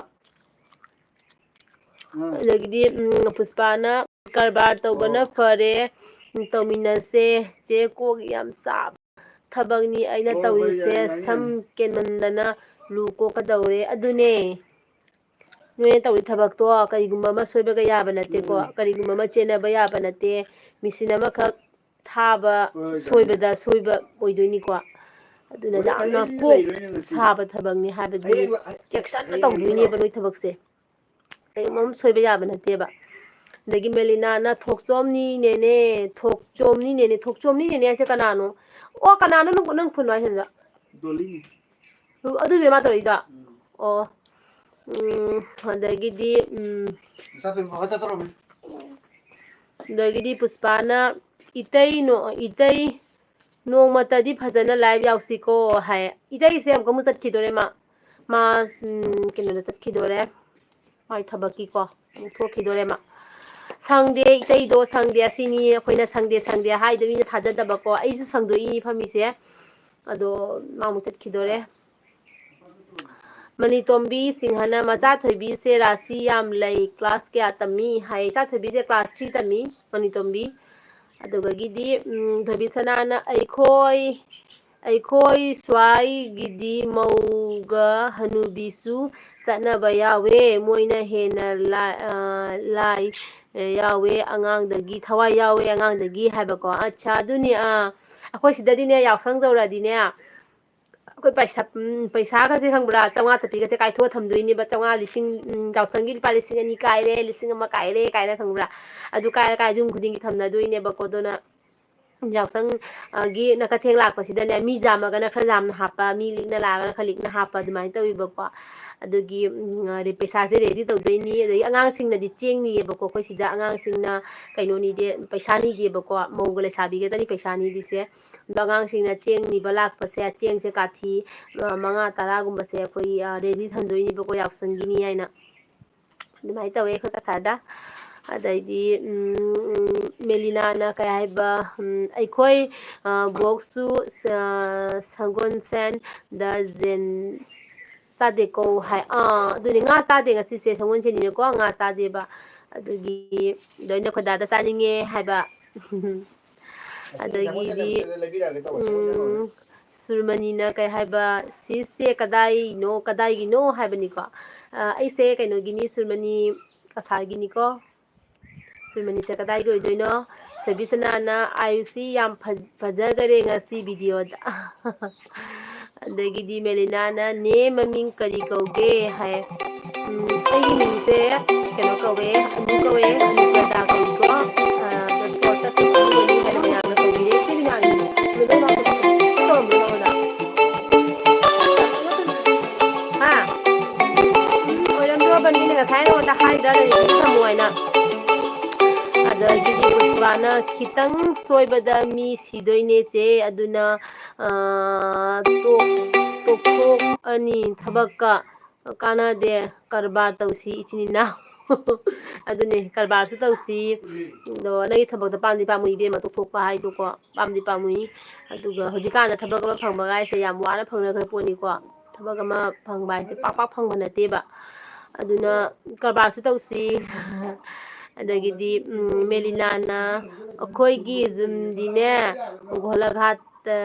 ꯑꯥ꯫ ꯑꯗꯒꯤꯗꯤ, ꯎꯝ, ꯄꯨꯁꯄꯥꯅ ꯀꯔꯕꯥꯔ ꯇꯧꯕꯅ ꯑꯣ꯫ ꯐꯔꯦ, ꯎꯝ, ꯇꯧꯃꯤꯟꯅꯁꯦ꯫ ꯆꯦ ꯀꯣꯛ ꯌꯥꯝ ꯆꯥꯕ ꯊꯕꯛꯅꯤ ꯑꯩꯅ ꯑꯣ, ꯍꯣꯏ, ꯇꯧꯔꯤꯁꯦ꯫ ꯌꯥꯏ, ꯌꯥꯏ, ꯁꯝ ꯌꯥꯏ꯫ ꯀꯦꯟꯃꯟꯗꯅ ꯂꯨ ꯀꯣꯛꯀꯗꯧꯔꯦ꯫ ꯑꯗꯨꯅꯦ꯫ ꯅꯣꯏꯅ ꯇꯧꯔꯤ ꯊꯕꯛꯇꯣ ꯀꯔꯤꯒꯨꯝꯕ ꯑꯃ ꯁꯣꯏꯕꯒ ꯌꯥꯕ ꯅꯠꯇꯦꯀꯣ, ꯎꯝ꯫ ꯀꯔꯤꯒꯨꯝꯕ ꯑꯃ ꯆꯦꯟꯅꯕ ꯌꯥꯕ ꯅꯠꯇꯦ, ꯃꯦꯆꯤꯟ ꯑꯃꯈꯛ ꯊꯥꯕ ꯍꯣꯏ, ꯍꯣꯏ, ꯁꯣꯏꯕꯗ ꯁꯣꯏꯕ ꯑꯣꯏꯗꯣꯏꯅꯤꯀꯣ꯫ ꯑꯗꯨꯅ ꯍꯣꯔꯦꯟ ꯌꯥꯝꯅ ꯑꯩ ꯀꯣꯛ ꯂꯩꯔꯣꯏꯅꯦ ꯉꯁꯤꯗꯤ꯫ ꯁꯥꯕ ꯊꯕꯛꯅꯤ ꯍꯥꯏꯕꯗꯤ ꯍꯌꯦꯡ ꯂꯥꯛ-, ꯆꯦꯛꯁꯤꯟꯅ ꯍꯌꯦꯡ ꯇꯧꯗꯣꯏꯅꯦꯕ ꯂꯥꯛꯑꯣ꯫ ꯅꯣꯏ ꯊꯕꯛꯁꯦ꯫ ꯀꯔꯤꯒꯨꯝꯕ ꯑꯃ ꯁꯣꯏꯕ ꯌꯥꯕ ꯅꯠꯇꯦꯕ꯫ ꯑꯗꯒꯤ ꯃꯦꯂꯤꯅꯥꯅ ꯊꯣꯛꯆꯣꯝꯅꯤꯅꯦꯅꯦ, ꯊꯣꯛꯆꯣꯝꯅꯤꯅꯦꯅꯦ, ꯊꯣꯛꯆꯣꯝꯅꯤꯅꯦꯅꯦ ꯍꯥꯏꯁꯦ ꯀꯅꯥꯅꯣ? ꯑꯣ, ꯀꯅꯥꯅꯣ ꯅꯪ, ꯅꯪ ꯐꯣꯟ ꯋꯥꯔꯤ ꯁꯥꯟꯅꯩꯗꯣ? ꯗꯣꯂꯤꯅꯤ꯫ ꯑꯗꯨꯒꯤꯔꯣ ꯃꯥ ꯇꯧꯔꯛꯏꯗꯣ? ꯎꯝ꯫ ꯑꯣ꯫ ꯎꯝ, ꯑꯗꯒꯤꯗꯤ, ꯎꯝ, ꯃꯆꯥ ꯇꯣꯝꯕꯤ ꯐꯥꯎꯕ ꯆꯠꯇꯧꯔꯕꯅꯤ꯫ ꯑꯗꯒꯤꯗꯤ ꯄꯨꯁꯄꯥꯅ, "ꯏꯇꯩ ꯅꯣ-, ꯏꯇꯩ ꯅꯣꯡꯃꯇꯗꯤ ꯐꯖꯅ live ꯌꯥꯎꯁꯤꯀꯣ" ꯍꯥꯏ꯫ ꯏꯇꯩꯁꯦ ꯑꯃꯨꯛꯀ ꯑꯃꯨꯛ ꯆꯠꯈꯤꯗꯣꯔꯦ ꯃꯥ꯫ ꯃꯥ, ꯎꯝ, ꯀꯩꯅꯣꯗ ꯆꯠꯈꯤꯗꯣꯔꯦ꯫ ꯃꯥꯏ ꯊꯕꯛꯀꯤꯀꯣ꯫ ꯑꯃꯨꯛ ꯊꯣꯛꯈꯤꯗꯣꯔꯦ ꯃꯥ꯫ ꯁꯪꯗꯦ, ꯏꯇꯩꯗꯣ ꯁꯪꯗꯦ, ꯑꯁꯤꯅꯤ ꯑꯩꯈꯣꯏꯅ ꯁꯪꯗꯦ, ꯁꯪꯗꯦ ꯍꯥꯏꯗꯣ ꯃꯤꯅ ꯊꯥꯖꯗꯕꯀꯣ꯫ ꯑꯩꯁꯨ ꯁꯪꯗꯣꯛꯏꯅꯤ ꯐꯝꯃꯤꯁꯦ꯫ ꯑꯗꯣ ꯃꯥ ꯑꯃꯨꯛ ꯆꯠꯈꯤꯗꯣꯔꯦ꯫ ꯃꯅꯤꯇꯣꯝꯕꯤ ꯁꯤꯡꯍꯅ, "ꯃꯆꯥ ꯊꯣꯏꯕꯤꯁꯦ ꯔꯥꯁꯤ ꯌꯥꯝ ꯂꯩ, class ꯀꯌꯥ ꯇꯝꯃꯤ?" ꯍꯥꯏ꯫ ꯏꯆꯥ ꯊꯣꯏꯕꯤꯁꯦ class three ꯇꯝꯃꯤ, ꯃꯅꯤꯇꯣꯝꯕꯤ꯫ ꯑꯗꯨꯗꯒꯤꯗꯤ, ꯎꯝ, ꯊꯣꯏꯕꯤ ꯁꯅꯥꯅ, "ꯑꯩꯈꯣꯏ, ꯑꯩꯈꯣꯏ ꯁ꯭ꯋꯥꯏꯒꯤꯗꯤ ꯃꯧꯒ ꯍꯅꯨꯕꯤꯁꯨ ꯆꯠꯅꯕ ꯌꯥꯎꯋꯦ, ꯃꯣꯏꯅ ꯍꯦꯟꯅ ꯂꯥ-, ꯑ, ꯂꯥꯏ ꯌꯥꯎꯋꯦ, ꯑꯉꯥꯡꯗꯒꯤ ꯊꯋꯥꯏ ꯌꯥꯎꯋꯦ, ꯑꯉꯥꯡꯗꯒꯤ" ꯍꯥꯏꯕꯀꯣ꯫ ꯑꯠꯁꯥ, ꯑꯗꯨꯅꯤ, ꯑꯥ, ꯑꯩꯈꯣꯏ ꯁꯤꯗꯗꯤꯅꯦ, ꯌꯥꯎꯁꯪ ꯌꯧꯔꯛꯑꯗꯤꯅꯦ, ꯑꯩꯈꯣꯏ ꯄꯩꯁꯥ, ꯎꯝ, ꯄꯩꯁꯥꯒꯁꯦ ꯈꯪꯕ꯭ꯔꯥ? ꯆꯥꯝꯃꯉꯥ ꯆꯠꯄꯤꯒꯁꯦ ꯀꯥꯏꯊꯣꯛꯑ ꯊꯝꯗꯣꯏꯅꯦꯕ꯫ ꯆꯥꯝꯃꯉꯥ, ꯂꯤꯁꯤꯡ, ꯎꯝ, ꯌꯥꯎꯁꯪꯒꯤ ꯂꯨꯄꯥ ꯂꯤꯁꯤꯡ ꯑꯅꯤ ꯀꯥꯏꯔꯦ, ꯂꯤꯁꯤꯡ ꯑꯃ ꯀꯥꯏꯔꯦ ꯀꯥꯏꯅ ꯈꯪꯕ꯭ꯔꯥ? ꯑꯗꯨ ꯀꯥꯏꯔ ꯀꯥꯏꯔ ꯌꯨꯝ ꯈꯨꯗꯤꯡꯒꯤ ꯊꯝꯅꯗꯣꯏꯅꯦꯕꯀꯣ꯫ ꯑꯗꯨꯅ ꯌꯥꯎꯁꯪ, ꯑ, ꯒꯤ ꯅ ꯀꯩꯊꯦꯜ ꯂꯥꯛꯄꯁꯤꯗꯅꯦ, ꯃꯤ ꯌꯥꯝꯃꯒꯅ ꯈꯔ ꯌꯥꯝꯅ ꯍꯥꯞꯄ, ꯃꯤ ꯂꯤꯛꯅ ꯂꯥꯛꯑꯒꯅ ꯈꯔ ꯂꯤꯛꯅ ꯍꯥꯞꯄ, ꯑꯗꯨꯃꯥꯏꯅ ꯇꯧꯋꯦꯕꯀꯣ꯫ ꯑꯗꯨꯒꯤ, ꯎꯝ, ꯑꯗꯩ ꯄꯩꯁꯥꯁꯦ ready ꯇꯧꯗꯣꯏꯅꯤ꯫ ꯑꯗꯒꯤ ꯑꯉꯥꯡꯁꯤꯡꯅꯗꯤ ꯆꯦꯡ ꯅꯤꯌꯦꯕꯀꯣ꯫ ꯑꯩꯈꯣꯏ ꯁꯤꯗ ꯑꯉꯥꯡꯁꯤꯡꯅ ꯀꯩꯅꯣ ꯅꯤꯗꯦ, ꯄꯩꯁꯥ ꯅꯤꯗꯦꯕꯀꯣ꯫ ꯃꯧꯒ ꯂꯩꯁꯥꯕꯤꯒꯗꯅꯤ ꯄꯩꯁꯥ ꯅꯤꯗ꯭ꯔꯤꯁꯦ꯫ ꯑꯗꯣ ꯑꯉꯥꯡꯁꯤꯡꯅ ꯆꯦꯡ ꯅꯤꯕ ꯂꯥꯛꯄꯁꯦ, ꯆꯦꯡꯁꯦ ꯀꯥꯊꯤ, ꯑ, ꯃꯉꯥ ꯇꯔꯥꯒꯨꯝꯕꯁꯦ ꯑꯩꯈꯣꯏ, ꯑ, ready ꯊꯝꯗꯣꯏꯅꯦꯕꯀꯣ, ꯌꯥꯎꯁꯪꯒꯤꯅꯤ ꯍꯥꯏꯅ꯫ ꯑꯗꯨꯃꯥꯏꯅ ꯇꯧꯋꯦ ꯑꯩꯈꯣꯏ ꯀꯁꯥꯔꯗ꯫ ꯑꯗꯩꯗꯤ, ꯎꯝ, ꯎꯝ, ꯃꯦꯂꯤꯅꯥꯅ ꯀꯩ ꯍꯥꯏꯕ, ꯎꯝ, ꯑꯩꯈꯣꯏ, ꯑ, ꯕꯣꯛꯁꯁꯨ, ꯑ, ꯁꯒꯣꯜꯁꯦꯟꯗ ꯖꯦꯟ ꯆꯥꯗꯦꯀꯣ ꯍꯥꯏ꯫ ꯑꯥ, ꯑꯗꯨꯅꯦ, ꯉꯥ ꯆꯥꯗꯦ ꯉꯁꯤꯁꯦ, ꯁꯒꯣꯜꯁꯦꯟꯅꯤꯅꯀꯣ, ꯉꯥ ꯆꯥꯗꯦꯕ꯫ ꯑꯗꯨꯒꯤ ꯂꯣꯏꯅ ꯈꯣꯏꯗꯥꯗ ꯆꯥꯅꯤꯡꯉꯦ ꯍꯥꯏꯕ꯫ ꯑꯗꯒꯤꯗꯤ, ꯎꯝ, ꯁꯨꯔꯃꯅꯤꯅ ꯀꯩ ꯍꯥꯏꯕ, "ꯁꯤꯁꯁꯦ ꯀꯗꯥꯏꯅꯣ, ꯀꯗꯥꯏꯒꯤꯅꯣ?" ꯍꯥꯏꯕꯅꯤꯀꯣ꯫ ꯑ, ꯑꯩꯁꯦ ꯀꯩꯅꯣꯒꯤꯅꯤ, ꯁꯨꯔꯃꯅꯤ ꯀꯁꯥꯔꯒꯤꯅꯤꯀꯣ꯫ ꯁꯨꯔꯃꯅꯤꯁꯦ ꯀꯗꯥꯏꯒꯤ ꯑꯣꯏꯗꯣꯏꯅꯣ? ꯊꯣꯏꯕꯤꯁꯅꯥꯅ, "ꯑꯥꯌꯨꯁꯤ ꯌꯥꯝ ꯐꯖ-, ꯐꯖꯈꯔꯦ ꯉꯁꯤ ꯚꯤꯗꯤꯑꯣꯗ꯫" ꯑꯗꯒꯤꯗꯤ ꯃꯦꯂꯤꯅꯥꯅ, "ꯅꯦ ꯃꯃꯤꯡ ꯀꯔꯤ ꯀꯧꯒꯦ?" ꯍꯥꯏ꯫ ꯎꯝ, ꯑꯩꯒꯤ ꯃꯤꯡꯁꯦ ꯀꯩꯅꯣ ꯀꯧꯋꯦ, ꯑꯅꯨ ꯀꯧꯋꯦ, ꯑꯅꯨꯄ꯭ꯔꯗꯥ ꯀꯧꯏꯀꯣ꯫ ꯑ, ꯑꯗꯣ ꯁꯣꯔꯠꯇꯁꯨ ꯑꯅꯨ ꯑꯅꯨ ꯍꯥꯏꯅ ꯃꯌꯥꯝꯅ ꯀꯧꯕꯤꯔꯦ꯫ ꯏꯆꯦ ꯕꯤꯅꯥꯅꯤ, ꯀꯩꯅꯣ ꯇꯧꯔꯝꯕꯗꯣ ꯅꯉꯣꯟꯗ? ꯍꯥ? ꯎꯝ, ꯑꯣꯏꯔꯝꯗ꯭ꯔꯣꯕꯅꯤꯅ ꯉꯁꯥꯏ ꯅꯉꯣꯟꯗ ꯍꯥꯏꯗ꯭ꯔꯥ, ꯂꯩꯔꯤꯕꯗꯤ ꯊꯝꯃꯣ ꯍꯥꯏꯅ꯫ ꯑꯗꯒꯤꯗꯤ ꯄꯨꯁꯄꯥꯅ, "ꯈꯤꯇꯪ ꯁꯣꯏꯕꯗ ꯃꯤ ꯁꯤꯗꯣꯏꯅꯦ ꯆꯦ, ꯑꯗꯨꯅ, ꯑ, ꯇꯣꯛ-, ꯇꯣꯛꯊꯣꯛꯑꯅꯤ ꯊꯕꯛꯀ꯫ ꯀꯥꯟꯅꯗꯦ, ꯀꯔꯕꯥꯔ ꯇꯧꯁꯤ ꯏꯆꯤꯟ ꯏꯅꯥꯎ꯫" ꯑꯗꯨꯅꯦ, ꯀꯔꯕꯥꯔꯁꯨ ꯇꯧꯁꯤ꯫ ꯑꯗꯣ ꯅꯪꯒꯤ ꯊꯕꯛꯇꯣ ꯄꯥꯝꯗꯤ ꯄꯥꯝꯃꯨꯏ ꯏꯕꯦꯝꯃ, ꯇꯣꯛꯊꯣꯛꯄ ꯍꯥꯏꯗꯣꯀꯣ, ꯄꯥꯝꯗꯤ ꯄꯥꯝꯃꯨꯏ꯫ ꯑꯗꯨꯒ ꯍꯧꯖꯤꯛꯀꯥꯟꯗ ꯊꯕꯛ ꯑꯃ ꯐꯪꯕ ꯍꯥꯏꯁꯦ ꯌꯥꯝ ꯋꯥꯅ ꯐꯪꯅꯈ꯭ꯔ ꯄꯣꯠꯅꯤꯀꯣ꯫ ꯊꯕꯛ ꯑꯃ ꯐꯪꯕ ꯍꯥꯏꯁꯦ ꯄꯥꯛ ꯄꯥꯛ ꯐꯪꯕ ꯅꯠꯇꯦꯕ꯫ ꯑꯗꯨꯅ ꯀꯔꯕꯥꯔꯁꯨ ꯇꯧꯁꯤ꯫ ꯑꯗꯒꯤꯗꯤ, ꯎꯝ, ꯃꯦꯂꯤꯅꯥꯅ, "ꯑꯩꯈꯣꯏꯒꯤ ꯌꯨꯝꯗꯤꯅꯦ, ꯒꯣꯂꯥꯘꯥꯠꯇ,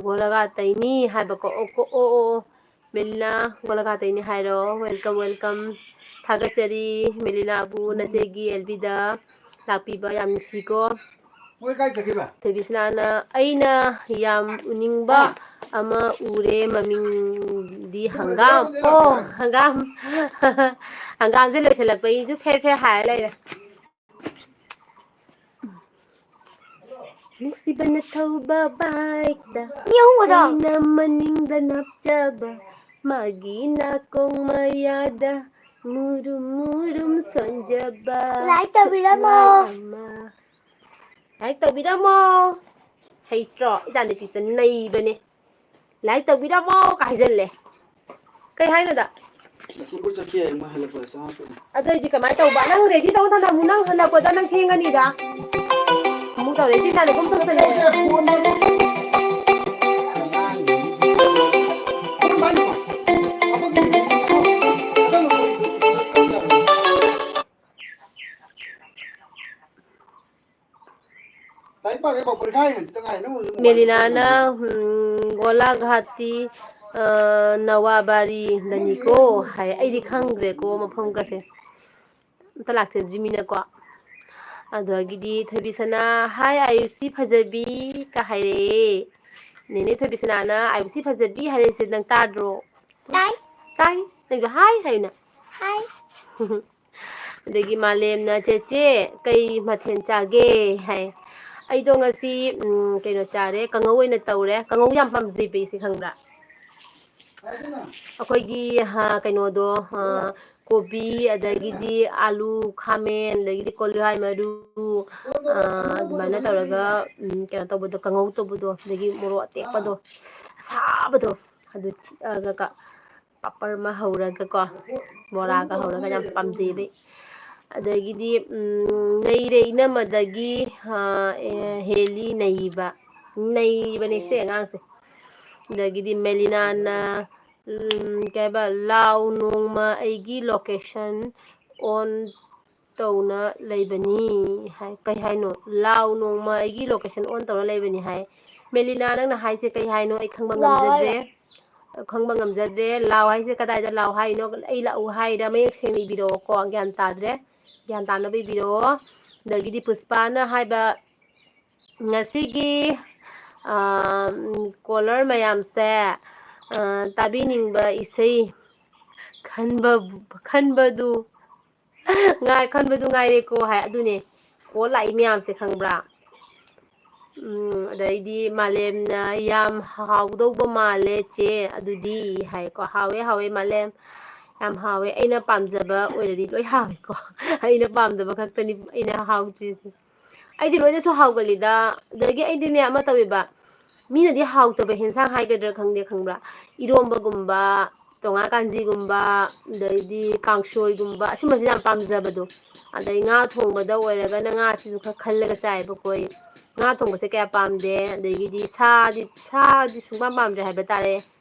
ꯒꯣꯂꯥꯘꯥꯠꯇꯩꯅꯤ" ꯍꯥꯏꯕꯀꯣ꯫ ꯑꯣ, ꯀꯣ-, ꯑꯣ, ꯑꯣ, ꯑꯣ꯫ ꯃꯦꯂꯤꯅꯥ ꯒꯣꯂꯥꯘꯥꯠꯇꯩꯅꯤ ꯍꯥꯏꯔꯣ꯫ Welcome, welcome꯫ ꯊꯥꯒꯠꯆꯔꯤ ꯃꯦꯂꯤꯅꯥꯕꯨ, ꯅꯆꯦꯒꯤ ꯑꯦꯜꯕꯤꯗ ꯂꯥꯛꯄꯤꯕ ꯌꯥꯝ ꯅꯨꯡꯁꯤꯀꯣ꯫ ꯃꯣꯏ ꯀꯥꯏ ꯆꯠꯈꯤꯕ? ꯊꯣꯏꯕꯤꯁꯅꯥꯅ, "ꯑꯩꯅ ꯌꯥꯝ ꯎꯅꯤꯡꯕ ꯑꯃ ꯎꯔꯦ, ꯃꯃꯤꯡꯗꯤ ꯍꯪꯒꯥꯝ꯫" ꯑꯣ, ꯍꯪꯒꯥꯝ꯫ ꯍꯪꯒꯥꯝꯁꯦ ꯂꯣꯏꯁꯤꯜꯂꯛꯄꯒꯤꯁꯨ ꯐꯦꯔ ꯐꯦꯔ ꯍꯥꯏꯔ ꯂꯩꯔꯦ꯫ "ꯅꯨꯡꯁꯤꯕꯅ ꯊꯧꯕ ꯕꯥꯏꯛꯇ, ꯃꯤ ꯑꯍꯨꯝ ꯈꯛꯇ꯫ ꯑꯩꯅ ꯃꯅꯤꯡꯗ ꯅꯞꯆꯕ, ꯃꯥꯒꯤ ꯅꯥꯀꯣꯡ ꯃꯌꯥꯗ ꯃꯨꯔꯨꯝ ꯃꯨꯔꯨꯝ ꯁꯣꯟꯖꯕ ꯂꯥꯏꯛ ꯇꯧꯕꯤꯔꯝꯃꯣ꯫ ꯈꯨꯠꯂꯥꯏ ꯑꯃ꯫" ꯂꯥꯏꯛ ꯇꯧꯕꯤꯔꯝꯃꯣ꯫ ꯍꯩꯇ꯭ꯔꯣ? ꯏꯆꯥꯅꯨꯄꯤꯁꯦ ꯅꯩꯕꯅꯦ꯫ "ꯂꯥꯏꯛ ꯇꯧꯕꯤꯔꯝꯃꯣ" ꯀ ꯍꯥꯏꯖꯜꯂꯦ꯫ ꯀꯩ ꯍꯥꯏꯅꯣꯗ? ꯂꯈꯤꯄꯨꯔ ꯆꯠꯈꯤ ꯍꯥꯏ, ꯃꯣꯏ ꯍꯜꯂꯛꯄꯗ ꯆꯪꯉꯛꯇꯣꯏꯅꯦ꯫ ꯑꯗꯨ ꯑꯣꯏꯗꯤ ꯀꯃꯥꯏꯅ ꯇꯧꯕ? ꯅꯪ ꯔꯦꯗꯤ ꯇꯧ ꯊꯝꯃꯨ, ꯅꯪ ꯍꯜꯂꯛꯄꯗ ꯅꯪ ꯊꯦꯡꯉꯅꯤꯗ꯫ ꯑꯃꯨꯛ ꯇꯧꯔꯦ, ꯏꯆꯤꯟ ꯏꯅꯥꯎ ꯀꯨꯝ ꯇꯧꯁꯜꯂꯛꯑꯦ꯫ ꯂꯥꯏꯔꯤꯛ ꯄꯥꯒꯦ ꯄꯥꯎ, ꯄꯔꯤꯈꯥ ꯍꯌꯦꯡ ꯍꯪꯆꯤꯠꯇ ꯉꯥꯏ, ꯅꯪ ꯍꯧꯖꯤꯛ ꯃꯣꯕꯥꯏꯜ ꯃꯦꯂꯤꯅꯥꯅ, ꯄꯥꯏꯔꯤꯕ? ꯎꯝ, ꯒꯣꯂꯥꯘꯥꯇꯤ, ꯑ, ꯅꯋꯥꯕꯥꯔꯤꯗꯅꯤꯀꯣ ꯍꯥꯏ꯫ ꯑꯩꯗꯤ ꯈꯪꯗ꯭ꯔꯦꯀꯣ ꯃꯐꯝꯒꯁꯦ꯫ ꯑꯝꯇ ꯂꯥꯛꯆꯗ꯭ꯔꯤꯃꯤꯅꯀꯣ꯫ ꯑꯗꯨꯗꯒꯤꯗꯤ ꯊꯣꯏꯕꯤꯁꯅꯥ, "ꯍꯥꯏ ꯑꯌꯨꯁꯤ ꯐꯖꯕꯤ" ꯀ ꯍꯥꯏꯔꯛꯑꯦ꯫ ꯅꯦꯅꯦ ꯊꯣꯏꯕꯤꯁꯅꯥꯅ "ꯑꯌꯨꯁꯤ ꯐꯖꯕꯤ" ꯍꯥꯏꯔꯛꯏꯁꯦ ꯅꯪ ꯇꯥꯗ꯭ꯔꯣ? ꯇꯥꯏ꯫ ꯇꯥꯏ꯫ ꯅꯪꯁꯨ "ꯍꯥꯏ" ꯍꯥꯏꯌꯨꯅ꯫ ꯍꯥꯏ꯫ ꯑꯗꯒꯤ ꯃꯥꯂꯦꯝꯅ, "ꯆꯦꯆꯦ, ꯀꯩ ꯃꯊꯦꯜ ꯆꯥꯒꯦ?" ꯍꯥꯏ꯫ ꯑꯩꯗꯣ ꯉꯁꯤ, ꯎꯝ, ꯀꯩꯅꯣ ꯆꯥꯔꯦ, ꯀꯥꯡꯉꯧ ꯑꯣꯏꯅ ꯇꯧꯔꯦ꯫ ꯀꯥꯡꯉꯧ ꯌꯥꯝ ꯄꯥꯝꯖꯩꯕ ꯑꯩꯁꯦ, ꯈꯪꯕ꯭ꯔꯥ? ꯑꯩꯈꯣꯏꯒꯤ, ꯍꯥ, ꯀꯩꯅꯣꯗꯣ, ꯍꯥ, ꯀꯣꯕꯤ, ꯑꯗꯒꯤꯗꯤ ꯑꯥꯂꯨ, ꯈꯥꯃꯦꯟ, ꯑꯗꯒꯤꯗꯤ ꯀꯣꯂꯤꯍꯋꯥꯏ ꯃꯔꯨ, ꯑ, ꯑꯗꯨꯃꯥꯏꯅ ꯇꯧꯔꯒ, ꯎꯝ, ꯀꯩꯅꯣ ꯇꯧꯕꯗꯣ, ꯀꯥꯡꯉꯧ ꯇꯧꯕꯗꯣ, ꯑꯗꯒꯤ ꯃꯣꯔꯣꯛ ꯑꯇꯦꯛꯄꯗꯣ, ꯑꯁꯥꯕꯗꯣ, ꯑꯗꯨ ꯊꯤꯠꯂꯒ ꯀ-, ꯄꯥꯄꯔ ꯑꯃ ꯍꯧꯔꯒꯀꯣ, ꯕꯣꯔꯥꯒ ꯍꯧꯔꯒ ꯌꯥꯝ ꯄꯥꯝꯖꯩꯕ ꯑꯩ꯫ ꯑꯗꯒꯤꯗꯤ, ꯎꯝ, ꯅꯩꯔꯦ ꯏꯅꯝꯃꯗꯒꯤ, ꯑ, ꯑꯦ, ꯍꯦꯜꯂꯤ ꯅꯩꯕ꯫ ꯅꯩꯕꯅꯦ ꯁꯦ ꯑꯉꯥꯡꯁꯦ꯫ ꯑꯗꯒꯤꯗꯤ ꯃꯦꯂꯤꯅꯥꯅ, ꯎꯝ, ꯀꯩ ꯍꯥꯏꯕ, "ꯂꯥꯎ ꯅꯣꯡꯃ ꯑꯩꯒꯤ location on ꯇꯧꯅ ꯂꯩꯕꯅꯤ" ꯍꯥꯏ꯫ ꯀꯩ ꯍꯥꯏꯅꯣ? "ꯂꯥꯎ ꯅꯣꯡꯃ ꯑꯩꯒꯤ location on ꯇꯧꯅ ꯂꯩꯕꯅꯤ" ꯍꯥꯏ꯫ ꯃꯦꯂꯤꯅꯥ, ꯅꯪꯅ ꯍꯥꯏꯁꯦ ꯀꯩ ꯍꯥꯏꯅꯣ? ꯑꯩ ꯈꯪꯕ ꯂꯥꯎ ꯉꯝꯖꯗ꯭ꯔꯦ꯫ ꯍꯥꯏꯔꯣ꯫ ꯈꯪꯕ ꯉꯝꯖꯗ꯭ꯔꯦ꯫ ꯂꯥꯎ ꯍꯥꯏꯁꯦ ꯀꯗꯥꯏꯗ ꯂꯥꯎ ꯍꯥꯏꯅꯣ? ꯑꯩ ꯂꯥꯛꯎ ꯍꯥꯏꯔ? ꯃꯌꯦꯛ ꯁꯦꯡꯅ ꯏꯕꯤꯔꯛꯑꯣꯀꯣ꯫ ꯒ꯭ꯌꯥꯟ ꯇꯥꯗ꯭ꯔꯦ꯫ ꯒ꯭ꯌꯥꯟ ꯇꯥꯅꯕ ꯏꯕꯤꯔꯛꯑꯣ꯫ ꯑꯗꯒꯤꯗꯤ ꯄꯨꯁꯄꯥꯅ ꯍꯥꯏꯕ, ꯉꯁꯤꯒꯤ, ꯑ, ꯎꯝ, caller ꯃꯌꯥꯝꯁꯦ, ꯑ, ꯇꯥꯕꯤꯅꯤꯡꯕ ꯏꯁꯩ ꯈꯟꯕ, ꯈꯟꯕꯗꯨ ꯉꯥꯏ-, ꯈꯟꯕꯗꯨ ꯉꯥꯏꯔꯦꯀꯣ ꯍꯥꯏ꯫ ꯑꯗꯨꯅꯦ, call ꯂꯥꯛꯏ ꯃꯌꯥꯝꯁꯦ ꯈꯪꯕ꯭ꯔꯥ? ꯎꯝ, ꯑꯗꯩꯗꯤ ꯃꯥꯂꯦꯝꯅ, "ꯌꯥꯝ ꯍꯥꯎꯗꯧꯕ ꯃꯥꯜꯂꯦ ꯆꯦ ꯑꯗꯨꯗꯤ" ꯍꯥꯏꯀꯣ꯫ ꯍꯥꯎꯋꯦ, ꯍꯥꯎꯋꯦ ꯃꯥꯂꯦꯝ, ꯌꯥꯝ ꯍꯥꯎꯋꯦ꯫ ꯑꯩꯅ ꯄꯥꯝꯖꯕ ꯑꯣꯏꯔꯗꯤ ꯂꯣꯏ ꯍꯥꯎꯋꯦꯀꯣ꯫ ꯑꯩꯅ ꯄꯥꯝꯗꯕ ꯈꯛꯇꯅꯤ ꯑꯩꯅ ꯍꯥꯎꯗ꯭ꯔꯤꯁꯦ꯫ ꯑꯩꯗꯤ ꯂꯣꯏꯅꯁꯨ ꯍꯥꯎꯒꯜꯂꯤꯗ꯫ ꯑꯗꯒꯤ ꯑꯩꯗꯤꯅꯦ ꯑꯃ ꯇꯧꯋꯦꯕ, ꯃꯤꯅꯗꯤ ꯍꯥꯎꯇꯕ ꯍꯦꯟꯁꯥꯡ ꯍꯥꯏꯒꯗ꯭ꯔꯥ ꯈꯪꯗꯦ, ꯈꯪꯕ꯭ꯔꯥ? ꯏꯔꯣꯝꯕꯒꯨꯝꯕ, ꯇꯣꯉꯥ ꯀꯥꯟꯖꯤꯒꯨꯝꯕ, ꯑꯗꯩꯗꯤ ꯀꯥꯡꯁꯣꯏꯒꯨꯝꯕ, ꯑꯁꯨꯝꯕꯁꯦ ꯌꯥꯝ ꯄꯥꯝꯖꯕꯗꯣ꯫ ꯑꯗꯩ ꯉꯥ ꯊꯣꯡꯕꯗ ꯑꯣꯏꯔꯒꯅ ꯉꯥꯁꯤꯁꯨ ꯈꯔ ꯈꯜꯂꯒ ꯆꯥꯏꯕꯀꯣ ꯑꯩ꯫ ꯉꯥ ꯊꯣꯡꯕꯁꯦ ꯀꯌꯥ ꯄꯥꯝꯗꯦ꯫ ꯑꯗꯒꯤꯗꯤ ꯁꯥꯗꯤ, ꯁꯥꯗꯤ ꯁꯨꯡꯄꯥꯝ ꯄꯥꯝꯗ꯭ꯔꯦ ꯍꯥꯏꯕ ꯇꯥꯔꯦ꯫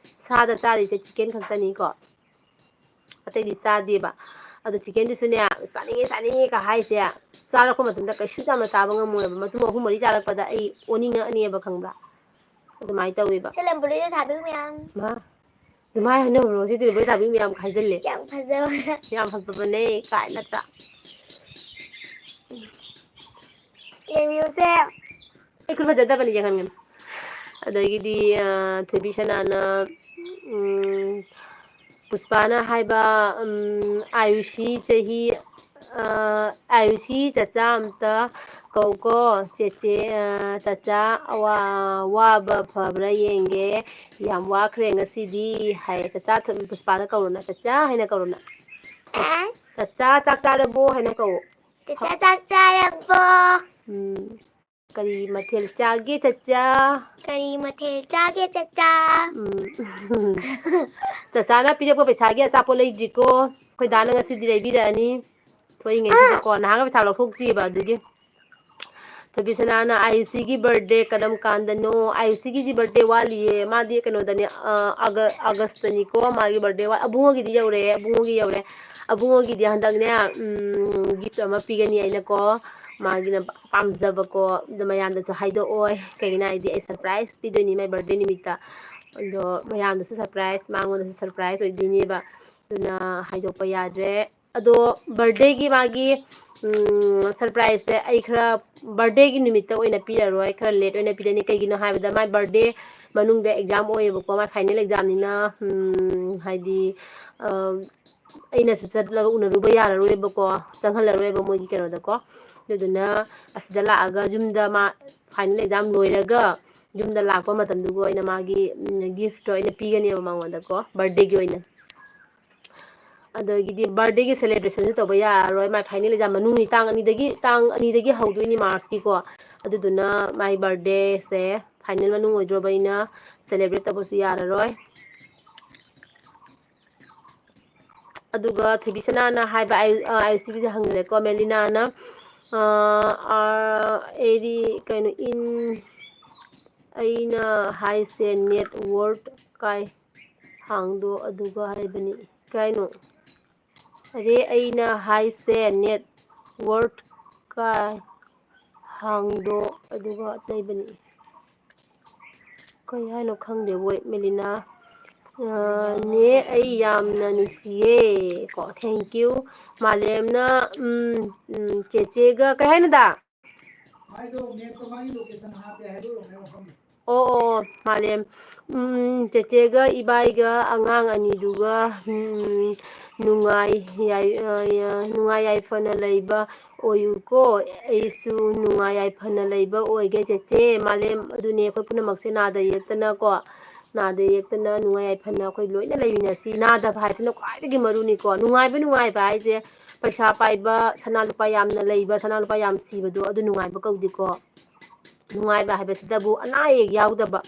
ꯁꯥꯗ ꯆꯥꯔꯤꯁꯦ ꯆꯤꯛꯀꯟ ꯈꯛꯇꯅꯤꯀꯣ꯫ ꯑꯇꯩꯗꯤ ꯆꯥꯗꯦꯕ꯫ ꯑꯗꯣ ꯆꯤꯛꯀꯟꯗꯨꯁꯨꯅꯦ, "ꯆꯥꯅꯤꯡꯉꯦ, ꯆꯥꯅꯤꯡꯉꯦ"ꯀ ꯍꯥꯏꯁꯦ, ꯆꯥꯔꯛꯄ ꯃꯇꯝꯗ ꯀꯩꯁꯨ ꯌꯥꯝꯅ ꯆꯥꯕ ꯉꯝꯃꯣꯏꯕ꯫ ꯃꯇꯨꯝ ꯑꯍꯨꯝ ꯃꯔꯤ ꯆꯥꯔꯛꯄꯗ ꯑꯩ ꯑꯣꯅꯤꯡꯉꯛꯑꯅꯦꯕ, ꯈꯪꯕ꯭ꯔꯥ? ꯑꯗꯨꯃꯥꯏꯅ ꯇꯧꯋꯦꯕ꯫ ꯁꯦ ꯂꯝꯕꯨꯔꯤꯗ ꯊꯥꯕꯤꯌꯨ ꯃꯌꯥꯝ꯫ ꯃꯥ, ꯑꯗꯨꯃꯥꯏꯅ ꯍꯥꯏꯅꯕ꯭ꯔꯣ? ꯁꯤ ꯗꯤꯂꯤꯚꯔꯤ ꯊꯥꯕꯤꯌꯨ ꯃꯌꯥꯝ ꯍꯥꯏꯖꯜꯂꯦ꯫ ꯌꯥꯝ ꯐꯖꯕ꯫ ꯌꯥꯝ ꯐꯖꯕꯅꯦ ꯀꯥꯏ ꯅꯠꯇ꯭ꯔꯥ? ꯌꯦꯡꯕꯤꯌꯨꯁꯦ꯫ ꯑꯩ ꯈꯨꯠ ꯐꯖꯗꯕꯅꯤ, ꯌꯦꯡꯍꯟꯒꯅꯨ꯫ ꯑꯗꯒꯤꯗꯤ, ꯑ, ꯊꯣꯏꯕꯤ ꯁꯅꯥꯅ, ꯎꯝ, ꯄꯨꯁꯄꯥꯅ ꯍꯥꯏꯕ, ꯎꯝ, "ꯑꯥꯌꯨꯁꯤ ꯆꯍꯤ, ꯑ, ꯑꯥꯌꯨꯁꯤ ꯆꯆꯥ ꯑꯝꯇ ꯀꯧꯀꯣ, ꯆꯦꯆꯦ, ꯑ, ꯆꯆꯥ ꯑꯋꯥ-, ꯋꯥꯕ ꯐꯕ꯭ꯔꯥ ꯌꯦꯡꯒꯦ, ꯌꯥꯝ ꯋꯥꯈ꯭ꯔꯦ ꯉꯁꯤꯗꯤ" ꯍꯥꯏ꯫ ꯆꯆꯥ ꯊꯣ-, ꯄꯨꯁꯄꯥꯗ ꯀꯧꯔꯣꯅ, "ꯆꯆꯥ" ꯍꯥꯏꯅ ꯀꯧꯔꯣꯅ꯫ ꯑ? "ꯆꯆꯥ, ꯆꯥꯛ ꯆꯥꯔꯕꯣ?" ꯍꯥꯏꯅ ꯀꯧꯋꯣ꯫ "ꯆꯆꯥ, ꯆꯥꯛ ꯆꯥꯔꯕꯣ?" ꯎꯝ꯫ "ꯀꯔꯤ ꯃꯊꯦꯜ ꯆꯥꯒꯦ ꯆꯆꯥ?" "ꯀꯔꯤ ꯃꯊꯦꯜ ꯆꯥꯒꯦ ꯆꯆꯥ?" ꯎꯝ꯫ ꯆꯆꯥꯅ ꯄꯤꯔꯛꯄ ꯄꯩꯁꯥꯒꯤ ꯑꯆꯥꯄꯣꯠ ꯂꯩꯗ꯭ꯔꯤꯀꯣ꯫ ꯑꯩꯈꯣꯏ ꯗꯥꯅ ꯉꯁꯤꯗꯤ ꯂꯩꯕꯤꯔꯛꯑꯅꯤ꯫ ꯊꯣꯛꯏꯉꯩꯁꯤꯗꯀꯣ꯫ ꯅꯍꯥꯟꯒ ꯄꯩꯁꯥ ꯂꯧꯊꯣꯛꯇ꯭ꯔꯤꯕ ꯑꯗꯨꯒꯤ꯫ ꯊꯣꯏꯕꯤꯁꯅꯥꯅ, "ꯑꯥꯌꯨꯁꯤꯒꯤ birthday ꯀꯔꯝ ꯀꯥꯟꯗꯅꯣ?" ꯑꯥꯌꯨꯁꯤꯒꯤꯗꯤ birthday ꯋꯥꯠꯂꯤꯌꯦ꯫ ꯃꯥꯗꯤ ꯀꯩꯅꯣꯗꯅꯦ, ꯑ, ꯑꯥꯒ-, ꯑꯥꯒꯁꯇꯅꯤꯀꯣ ꯃꯥꯒꯤ birthday ꯋꯥꯠ-, ꯑꯕꯨꯡꯉꯣꯒꯤꯗꯤ ꯌꯧꯔꯦ, ꯑꯕꯨꯡꯉꯣꯒꯤ ꯌꯧꯔꯦ꯫ ꯑꯕꯨꯡꯉꯣꯒꯤꯗꯤ ꯍꯟꯗꯛꯅꯦ, ꯎꯝ, gift ꯑꯃ ꯄꯤꯒꯅꯤ ꯑꯩꯅꯀꯣ꯫ ꯃꯥꯒꯤꯅ ꯄꯥꯝꯖꯕꯀꯣ꯫ ꯑꯗꯣ ꯃꯌꯥꯝꯗꯁꯨ ꯍꯥꯏꯗꯣꯛꯑꯣꯏ꯫ ꯀꯩꯒꯤꯅꯣ ꯍꯥꯏꯗꯤ ꯑꯩ surprise ꯄꯤꯗꯣꯏꯅꯤ ꯃꯥꯏ birthday ꯅꯨꯃꯤꯠꯇ꯫ ꯑꯗꯣ ꯃꯌꯥꯝꯗꯁꯨ surprise, ꯃꯉꯣꯟꯗꯁꯨ surprise ꯑꯣꯏꯗꯣꯏꯅꯦꯕ꯫ ꯑꯗꯨꯅ ꯍꯥꯏꯗꯣꯛꯄ ꯌꯥꯗ꯭ꯔꯦ꯫ ꯑꯗꯣ birthdayꯒꯤ ꯃꯥꯒꯤ, ꯎꯝ, surpriseꯁꯦ ꯑꯩ ꯈꯔ birthdayꯒꯤ ꯅꯨꯃꯤꯠꯇ ꯑꯣꯏꯅ ꯄꯤꯔꯔꯣꯏ, ꯈꯔ late ꯑꯣꯏꯅ ꯄꯤꯔꯅꯤ꯫ ꯀꯩꯒꯤꯅꯣ ꯍꯥꯏꯕꯗ ꯃꯥꯏ birthday ꯃꯅꯨꯡꯗ exam ꯑꯣꯏꯌꯦꯕꯀꯣ, ꯃꯥꯏ final examꯅꯤꯅ, ꯎꯝ, ꯍꯥꯏꯗꯤ, ꯑ, ꯑꯩꯅꯁꯨ ꯆꯠꯂꯒ ꯎꯅꯔꯨꯕ ꯌꯥꯔꯔꯣꯏꯕꯀꯣ, ꯆꯪꯍꯜꯂꯔꯣꯏꯕ ꯃꯣꯏꯒꯤ ꯀꯩꯅꯣꯗꯀꯣ꯫ ꯑꯗꯨꯗꯨꯅ ꯑꯁꯤꯗ ꯂꯥꯛꯑꯒ ꯌꯨꯝꯗ ꯃꯥ final exam ꯂꯣꯏꯔꯒ ꯌꯨꯝꯗ ꯂꯥꯛꯄ ꯃꯇꯝꯗꯨꯒ ꯑꯣꯏꯅ ꯃꯥꯒꯤ, ꯎꯝ, giftꯇꯣ ꯑꯩꯅ ꯄꯤꯒꯅꯦꯕ ꯃꯉꯣꯟꯗꯀꯣ, birthdayꯒꯤ ꯑꯣꯏꯅ꯫ ꯑꯗꯒꯤꯗꯤ birthdayꯒꯤ celebrationꯁꯨ ꯇꯧꯕ ꯌꯥꯔꯔꯣꯏ, ꯃꯥꯏ final exam ꯃꯅꯨꯡꯅꯤ, ꯇꯥꯡ ꯑꯅꯤꯗꯒꯤ, ꯇꯥꯡ ꯑꯅꯤꯗꯒꯤ ꯍꯧꯗꯣꯏꯅꯤ Marchꯀꯤꯀꯣ꯫ ꯑꯗꯨꯗꯨꯅ ꯃꯥꯏ birthdayꯁꯦ final ꯃꯅꯨꯡ ꯑꯣꯏꯗ꯭ꯔꯣꯕꯅꯤꯅ celebrate ꯇꯧꯕꯁꯨ ꯌꯥꯔꯔꯣꯏ꯫ ꯑꯗꯨꯒ ꯊꯣꯏꯕꯤꯁꯅꯥꯅ ꯍꯥꯏꯕ ꯑꯥꯏ ꯑꯥꯏ ꯁꯤꯒꯤꯁꯦ ꯍꯪꯈ꯭ꯔꯦꯀꯣ꯫ ꯃꯦꯂꯤꯅꯥꯅ ꯑꯥ, ꯑꯥ, ꯑꯩꯗꯤ ꯀꯩꯅꯣ, ꯏꯟ ꯑꯩꯅ ꯍꯥꯏꯁꯦ ꯅꯦꯠꯋꯥꯔꯛ ꯀꯥꯏ ꯍꯥꯡꯗꯣ ꯑꯗꯨꯒ ꯍꯥꯏꯕꯅꯤ꯫ ꯀꯥꯏꯅꯣ? ꯑꯔꯦ, ꯑꯩꯅ ꯍꯥꯏꯁꯦ ꯅꯦꯠꯋꯥꯔꯛ ꯀꯥꯏ ꯍꯥꯡꯗꯣ ꯑꯗꯨꯒ ꯂꯩꯕꯅꯤ꯫ ꯀꯩ ꯍꯥꯏꯅꯣ ꯈꯪꯗꯦ ꯋꯣꯏ ꯃꯦꯂꯤꯅꯥ꯫ ꯑ, ꯅꯦ, ꯑꯩ ꯌꯥꯝꯅ ꯅꯨꯡꯁꯤꯌꯦ꯫ ꯀꯣ, thank you꯫ ꯃꯥꯂꯦꯝꯅ, ꯎꯝ, ꯎꯝ, ꯆꯦꯆꯦꯒ ꯀꯩ ꯍꯥꯏꯅꯣꯗ? ꯑꯣ, ꯑꯣ, ꯑꯣ, ꯃꯥꯂꯦꯝ꯫ ꯎꯝ, ꯆꯦꯆꯦꯒ ꯏꯕꯥꯏꯒ ꯑꯉꯥꯡ ꯑꯅꯤꯗꯨꯒ, ꯎꯝ, ꯅꯨꯡꯉꯥꯏ ꯌꯥꯏ-, ꯑ, ꯌꯥ-, ꯅꯨꯡꯉꯥꯏ ꯌꯥꯏꯐꯅ ꯂꯩꯕ ꯑꯣꯏꯌꯨꯀꯣ꯫ ꯑꯩꯁꯨ ꯅꯨꯡꯉꯥꯏ ꯌꯥꯏꯐꯅ ꯂꯩꯕ ꯑꯣꯏꯒꯦ ꯆꯦꯆꯦ꯫ ꯃꯥꯂꯦꯝ, ꯑꯗꯨꯅꯦ ꯑꯩꯈꯣꯏ ꯄꯨꯝꯅꯃꯛꯁꯦ ꯅꯥꯗ ꯌꯦꯛꯇꯅꯀꯣ, ꯅꯥꯗ ꯌꯦꯛꯇꯅ ꯅꯨꯡꯉꯥꯏ ꯌꯥꯏꯐꯅ ꯑꯩꯈꯣꯏ ꯂꯣꯏꯅ ꯂꯩꯃꯤꯟꯅꯁꯤ꯫ ꯅꯥꯗꯕ ꯍꯥꯏꯁꯤꯅ ꯈ꯭ꯋꯥꯏꯗꯒꯤ ꯃꯔꯨꯅꯤꯀꯣ꯫ ꯅꯨꯡꯉꯥꯏꯕ, ꯅꯨꯡꯉꯥꯏꯕ ꯍꯥꯏꯁꯦ ꯄꯩꯁꯥ ꯄꯥꯏꯕ, ꯁꯅꯥ ꯂꯨꯄꯥ ꯌꯥꯝꯅ ꯂꯩꯕ, ꯁꯅꯥ ꯂꯨꯄꯥ ꯌꯥꯝ ꯁꯤꯕꯗꯣ ꯑꯗꯨ ꯅꯨꯡꯉꯥꯏꯕ ꯀꯧꯗꯦꯀꯣ꯫ ꯅꯨꯡꯉꯥꯏꯕ ꯍꯥꯏꯕꯁꯤꯗꯕꯨ ꯑꯅꯥ ꯑꯌꯦꯛ ꯌꯥꯎꯗꯕ,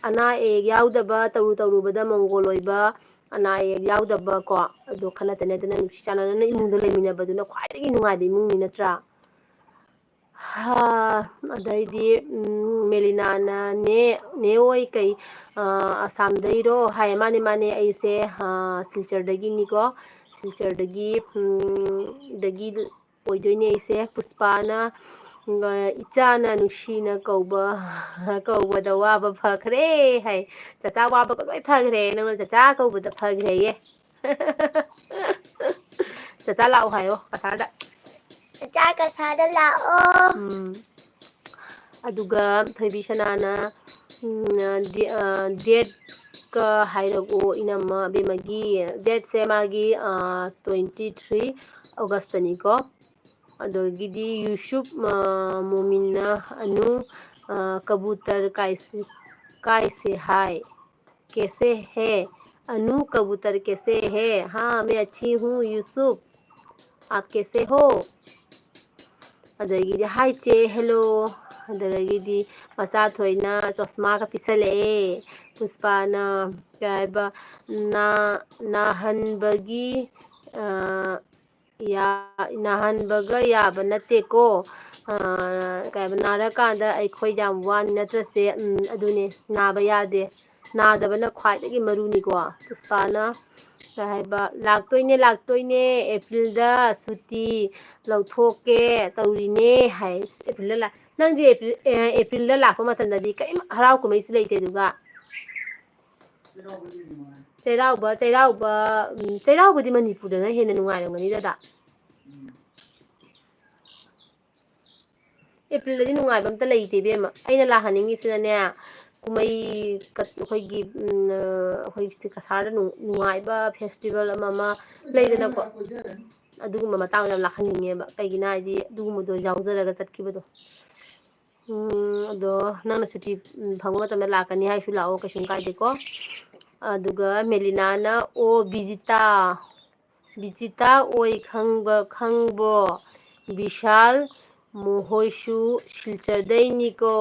ꯑꯅꯥ ꯑꯌꯦꯛ ꯌꯥꯎꯗꯕ, ꯇꯧꯔꯨ ꯇꯧꯔꯨꯕꯗ ꯃꯪꯒꯣꯜ ꯑꯣꯏꯕ, ꯑꯅꯥ ꯑꯌꯦꯛ ꯌꯥꯎꯗꯕ ꯀꯣ, ꯑꯗꯣ ꯈꯠꯅ ꯆꯩꯅꯗꯅ ꯅꯨꯡꯁꯤ ꯆꯥꯟꯅꯅ ꯏꯃꯨꯡꯗ ꯂꯩꯃꯤꯟꯅꯕꯗꯨꯅ ꯈ꯭ꯋꯥꯏꯗꯒꯤ ꯅꯨꯡꯉꯥꯏꯕ ꯏꯃꯨꯡꯅꯤ, ꯅꯠꯇ꯭ꯔꯥ? ꯍꯥ, ꯑꯗꯩꯗꯤ, ꯎꯝ, ꯃꯦꯂꯤꯅꯥꯅ, "ꯅꯦ, ꯅꯦ ꯍꯣꯏ ꯀꯩ, ꯑ, ꯑꯁꯥꯝꯗꯩꯔꯣ?" ꯍꯥꯏ꯫ "ꯃꯥꯅꯦ, ꯃꯥꯅꯦ, ꯑꯩꯁꯦ, ꯑ, ꯁꯤꯜꯆꯔꯗꯒꯤꯅꯤꯀꯣ, ꯁꯤꯜꯆꯔꯗꯒꯤ, ꯎꯝ, ꯗꯒꯤ ꯑꯣꯏꯗꯣꯏꯅꯦ ꯑꯩꯁꯦ꯫" ꯄꯨꯁꯄꯥꯅ, ꯎꯝ, "ꯏꯆꯥꯅ ꯅꯨꯡꯁꯤꯅ ꯀꯧꯕ, ꯀꯧꯕꯗ ꯋꯥꯕ ꯐꯈ꯭ꯔꯦ" ꯍꯥꯏ꯫ "ꯆꯆꯥ ꯋꯥꯕꯒ ꯂꯣꯏ ꯐꯈ꯭ꯔꯦ, ꯅꯪꯅ ꯆꯆꯥ ꯀꯧꯕꯗ ꯐꯈ꯭ꯔꯦꯌꯦ꯫" ꯆꯆꯥ ꯂꯥꯛꯑꯣ ꯍꯥꯏꯌꯣ ꯀꯁꯥꯔꯗ꯫ ꯆꯆꯥ ꯀꯁꯥꯔꯗ ꯂꯥꯛꯑꯣ꯫ ꯎꯝ꯫ ꯑꯗꯨꯒ ꯊꯣꯏꯕꯤ ꯁꯅꯥꯅ, ꯎꯝ, ꯗꯦ-, ꯑ, date ꯀ ꯍꯥꯏꯔꯛꯑꯣ ꯏꯅꯝꯃ ꯑꯕꯦꯝꯃꯒꯤ꯫ Date ꯁꯦ ꯃꯥꯒꯤ, ꯑ, twenty three August ꯇꯅꯤꯀꯣ꯫ ꯑꯗꯒꯤꯗꯤ ꯌꯨꯁꯨꯞ, ꯑ, ꯃꯣꯃꯤꯟꯅ ꯑꯅꯨ, ꯑ, ꯀꯕꯨꯇꯔ ꯀꯥꯏꯁꯤ, ꯀꯥꯏꯁꯦ ꯍꯥꯏ꯫ कैसे है? अनु कबूतर कैसे है? हाँ, मैं अच्छी हूँ, यूसुफ। आप कैसे हो? ꯑꯗꯒꯤꯗꯤ, "Hi ꯆꯦ, hello꯫" ꯑꯗꯒꯤꯗꯤ ꯃꯆꯥ ꯊꯣꯏꯅ ꯆꯣꯁꯃꯥꯒ ꯄꯤꯁꯜꯂꯛꯑꯦ꯫ ꯄꯨꯁꯄꯥꯅ ꯀꯩ ꯍꯥꯏꯕ, "ꯅꯥ-, ꯅꯥꯍꯟꯕꯒꯤ ꯑ, ꯌꯥ-, ꯅꯥꯍꯟꯕꯒ ꯌꯥꯕ ꯅꯠꯇꯦꯀꯣ꯫ ꯑ, ꯀꯩ ꯍꯥꯏꯕ, ꯅꯥꯔꯀꯥꯟꯗ ꯑꯩꯈꯣꯏ ꯌꯥꯝ ꯋꯥꯅꯤ, ꯅꯠꯇ꯭ꯔꯁꯦ? ꯎꯝ, ꯑꯗꯨꯅꯦ, ꯅꯥꯕ ꯌꯥꯗꯦ꯫ ꯅꯥꯗꯕꯅ ꯈ꯭ꯋꯥꯏꯗꯒꯤ ꯃꯔꯨꯅꯤꯀꯣ꯫ ꯄꯨꯁꯄꯥꯅ ꯀꯩ ꯍꯥꯏꯕ, "ꯂꯥꯛꯇꯣꯏꯅꯦ, ꯂꯥꯛꯇꯣꯏꯅꯦ, ꯑꯦꯄ꯭ꯔꯤꯜꯗ ꯁꯨꯇꯤ ꯂꯧꯊꯣꯛꯀꯦ ꯇꯧꯔꯤꯅꯦ" ꯍꯥꯏ꯫ ꯑꯦꯄ꯭ꯔꯤꯜꯗ ꯂꯥꯛ-, ꯅꯪꯗꯤ ꯑꯦꯄ꯭ꯔꯤꯜ, ꯑꯦ, ꯑꯦꯄ꯭ꯔꯤꯜꯗ ꯂꯥꯛꯄ ꯃꯇꯝꯗꯗꯤ ꯀꯔꯤꯝ ꯍꯔꯥꯎ ꯀꯨꯝꯍꯩꯁꯨ ꯂꯩꯇꯦ ꯑꯗꯨꯒ꯫ ꯆꯩꯔꯥꯎꯕ, ꯆꯩꯔꯥꯎꯕ, ꯎꯝ, ꯆꯩꯔꯥꯎꯕꯗꯤ ꯃꯅꯤꯄꯨꯔꯗꯅ ꯍꯦꯟꯅ ꯅꯨꯡꯉꯥꯏꯔꯝꯒꯅꯤ ꯗꯗꯥ꯫ ꯑꯦꯄ꯭ꯔꯤꯜꯗꯗꯤ ꯅꯨꯡꯉꯥꯏꯕ ꯑꯝꯇ ꯂꯩꯇꯦ ꯏꯕꯦꯝꯃ꯫ ꯑꯩꯅ ꯂꯥꯛꯍꯟꯅꯤꯡꯉꯤꯁꯤꯅꯅꯦ, ꯀꯨꯝꯍꯩ ꯀ-, ꯑꯩꯈꯣꯏꯒꯤ, ꯎꯝ, ꯑ, ꯑꯩꯈꯣꯏ ꯁꯤ ꯀꯁꯥꯔꯗ ꯅꯨꯡ-, ꯅꯨꯡꯉꯥꯏꯕ festival ꯑꯃ ꯑꯃ ꯂꯩꯗꯅꯀꯣ, ꯑꯗꯨꯒꯨꯝꯕ ꯃꯇꯥꯡꯗ ꯌꯥꯝ ꯂꯥꯛꯍꯟꯅꯤꯡꯉꯦꯕ꯫ ꯀꯩꯒꯤꯅꯣ ꯍꯥꯏꯗꯤ ꯑꯗꯨꯒꯨꯝꯕꯗꯣ ꯌꯥꯎꯖꯔꯒ ꯆꯠꯈꯤꯕꯗꯣ꯫ ꯎꯝ, ꯑꯗꯣ ꯅꯪꯅ ꯁꯨꯇꯤ, ꯎꯝ, ꯐꯪꯕ ꯃꯇꯝꯗ ꯂꯥꯛꯀꯅꯤ ꯍꯥꯏꯁꯨ ꯂꯥꯛꯑꯣ, ꯀꯩꯁꯨꯝ ꯀꯥꯏꯗꯦꯀꯣ꯫ ꯑꯗꯨꯒ ꯃꯦꯂꯤꯅꯥꯅ, "ꯑꯣ, ꯕꯤꯖꯤꯇꯥ, ꯕꯤꯖꯤꯇꯥ ꯑꯣꯏ ꯈꯪꯕ, ꯈꯪꯕ꯭ꯔꯣ? ꯕꯤꯁꯥꯜ ꯃꯈꯣꯏꯁꯨ ꯁꯤꯜꯆꯔꯗꯩꯅꯤꯀꯣ꯫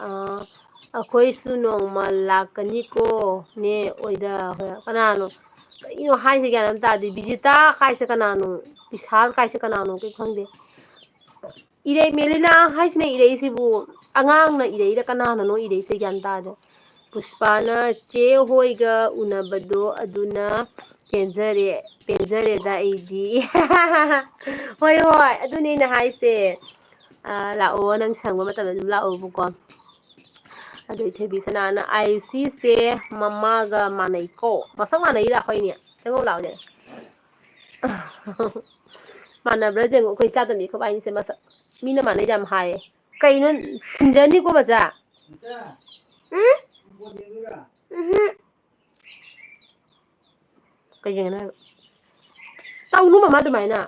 ꯑ, ꯑꯩꯈꯣꯏꯁꯨ ꯅꯣꯡꯃ ꯂꯥꯛꯀꯅꯤꯀꯣ, ꯅꯦ ꯑꯣꯏꯗ"꯫ ꯍꯣꯏ, ꯀꯅꯥꯅꯣ? ꯀꯩꯅꯣ ꯍꯥꯏꯁꯦ, ꯒ꯭ꯌꯥꯟ ꯑꯃ ꯇꯥꯗꯦ꯫ ꯕꯤꯖꯤꯇꯥ ꯀꯥꯏꯁꯦ ꯀꯅꯥꯅꯣ? ꯕꯤꯁꯥꯜ ꯀꯥꯏꯁꯦ ꯀꯅꯥꯅꯣ? ꯀꯩ ꯈꯪꯗꯦ꯫ ꯏꯔꯩ ꯃꯦꯂꯤꯅꯥ ꯍꯥꯏꯁꯤꯅ ꯏꯔꯩꯁꯤꯕꯨ ꯑꯉꯥꯡꯅ ꯏꯔꯩꯔ ꯀꯅꯥꯅꯅꯣ ꯏꯔꯩꯁꯦ ꯒ꯭ꯌꯥꯟ ꯇꯥꯗꯦ꯫ ꯄꯨꯁꯄꯥꯅ, "ꯆꯦ ꯍꯣꯏꯒ ꯎꯅꯕꯗꯣ ꯑꯗꯨꯅ ꯄꯦꯟꯖꯔꯦ, ꯄꯦꯟꯖꯔꯦꯗ ꯑꯩꯗꯤ"꯫ ꯍꯣꯏ, ꯍꯣꯏ, ꯑꯗꯨꯅꯦ ꯑꯩꯅ ꯍꯥꯏꯁꯦ꯫ ꯑ, ꯂꯥꯛꯑꯣ, ꯅꯪ ꯁꯪꯕ ꯃꯇꯝꯗ ꯑꯗꯨꯝ ꯂꯥꯛꯑꯣꯕꯀꯣ꯫ ꯑꯗꯩ ꯊꯣꯏꯕꯤ ꯁꯅꯥꯅ, "ꯑꯥꯏꯁꯤꯁꯦ ꯃꯃꯥꯒ ꯃꯥꯟꯅꯩꯀꯣ"꯫ ꯃꯁꯛ ꯃꯥꯟꯅꯩꯔꯥ ꯑꯩꯈꯣꯏꯅꯤ? ꯆꯪꯉꯧ ꯂꯥꯛꯑꯣꯅꯦ꯫ ꯃꯥꯟꯅꯕ꯭ꯔꯥ ꯌꯦꯡꯉꯣ, ꯑꯩꯈꯣꯏ ꯏꯆꯥꯇꯣꯝꯕꯤ ꯑꯩꯈꯣꯏ ꯏꯕꯥꯅꯤꯁꯦ ꯃꯁꯛ꯫ ꯃꯤꯅ ꯃꯥꯟꯅꯩ ꯌꯥꯝ ꯍꯥꯏꯌꯦ꯫ ꯀꯩꯅꯣ, ꯊꯤꯟꯖꯅꯤꯀꯣ ꯃꯆꯥ? ꯎꯝ? ꯎꯝꯍꯨꯝ꯫ ꯀꯩꯒꯤꯅꯣ ꯍꯥꯏꯕ? ꯇꯧꯅꯨ ꯃꯃꯥ ꯑꯗꯨꯃꯥꯏꯅ꯫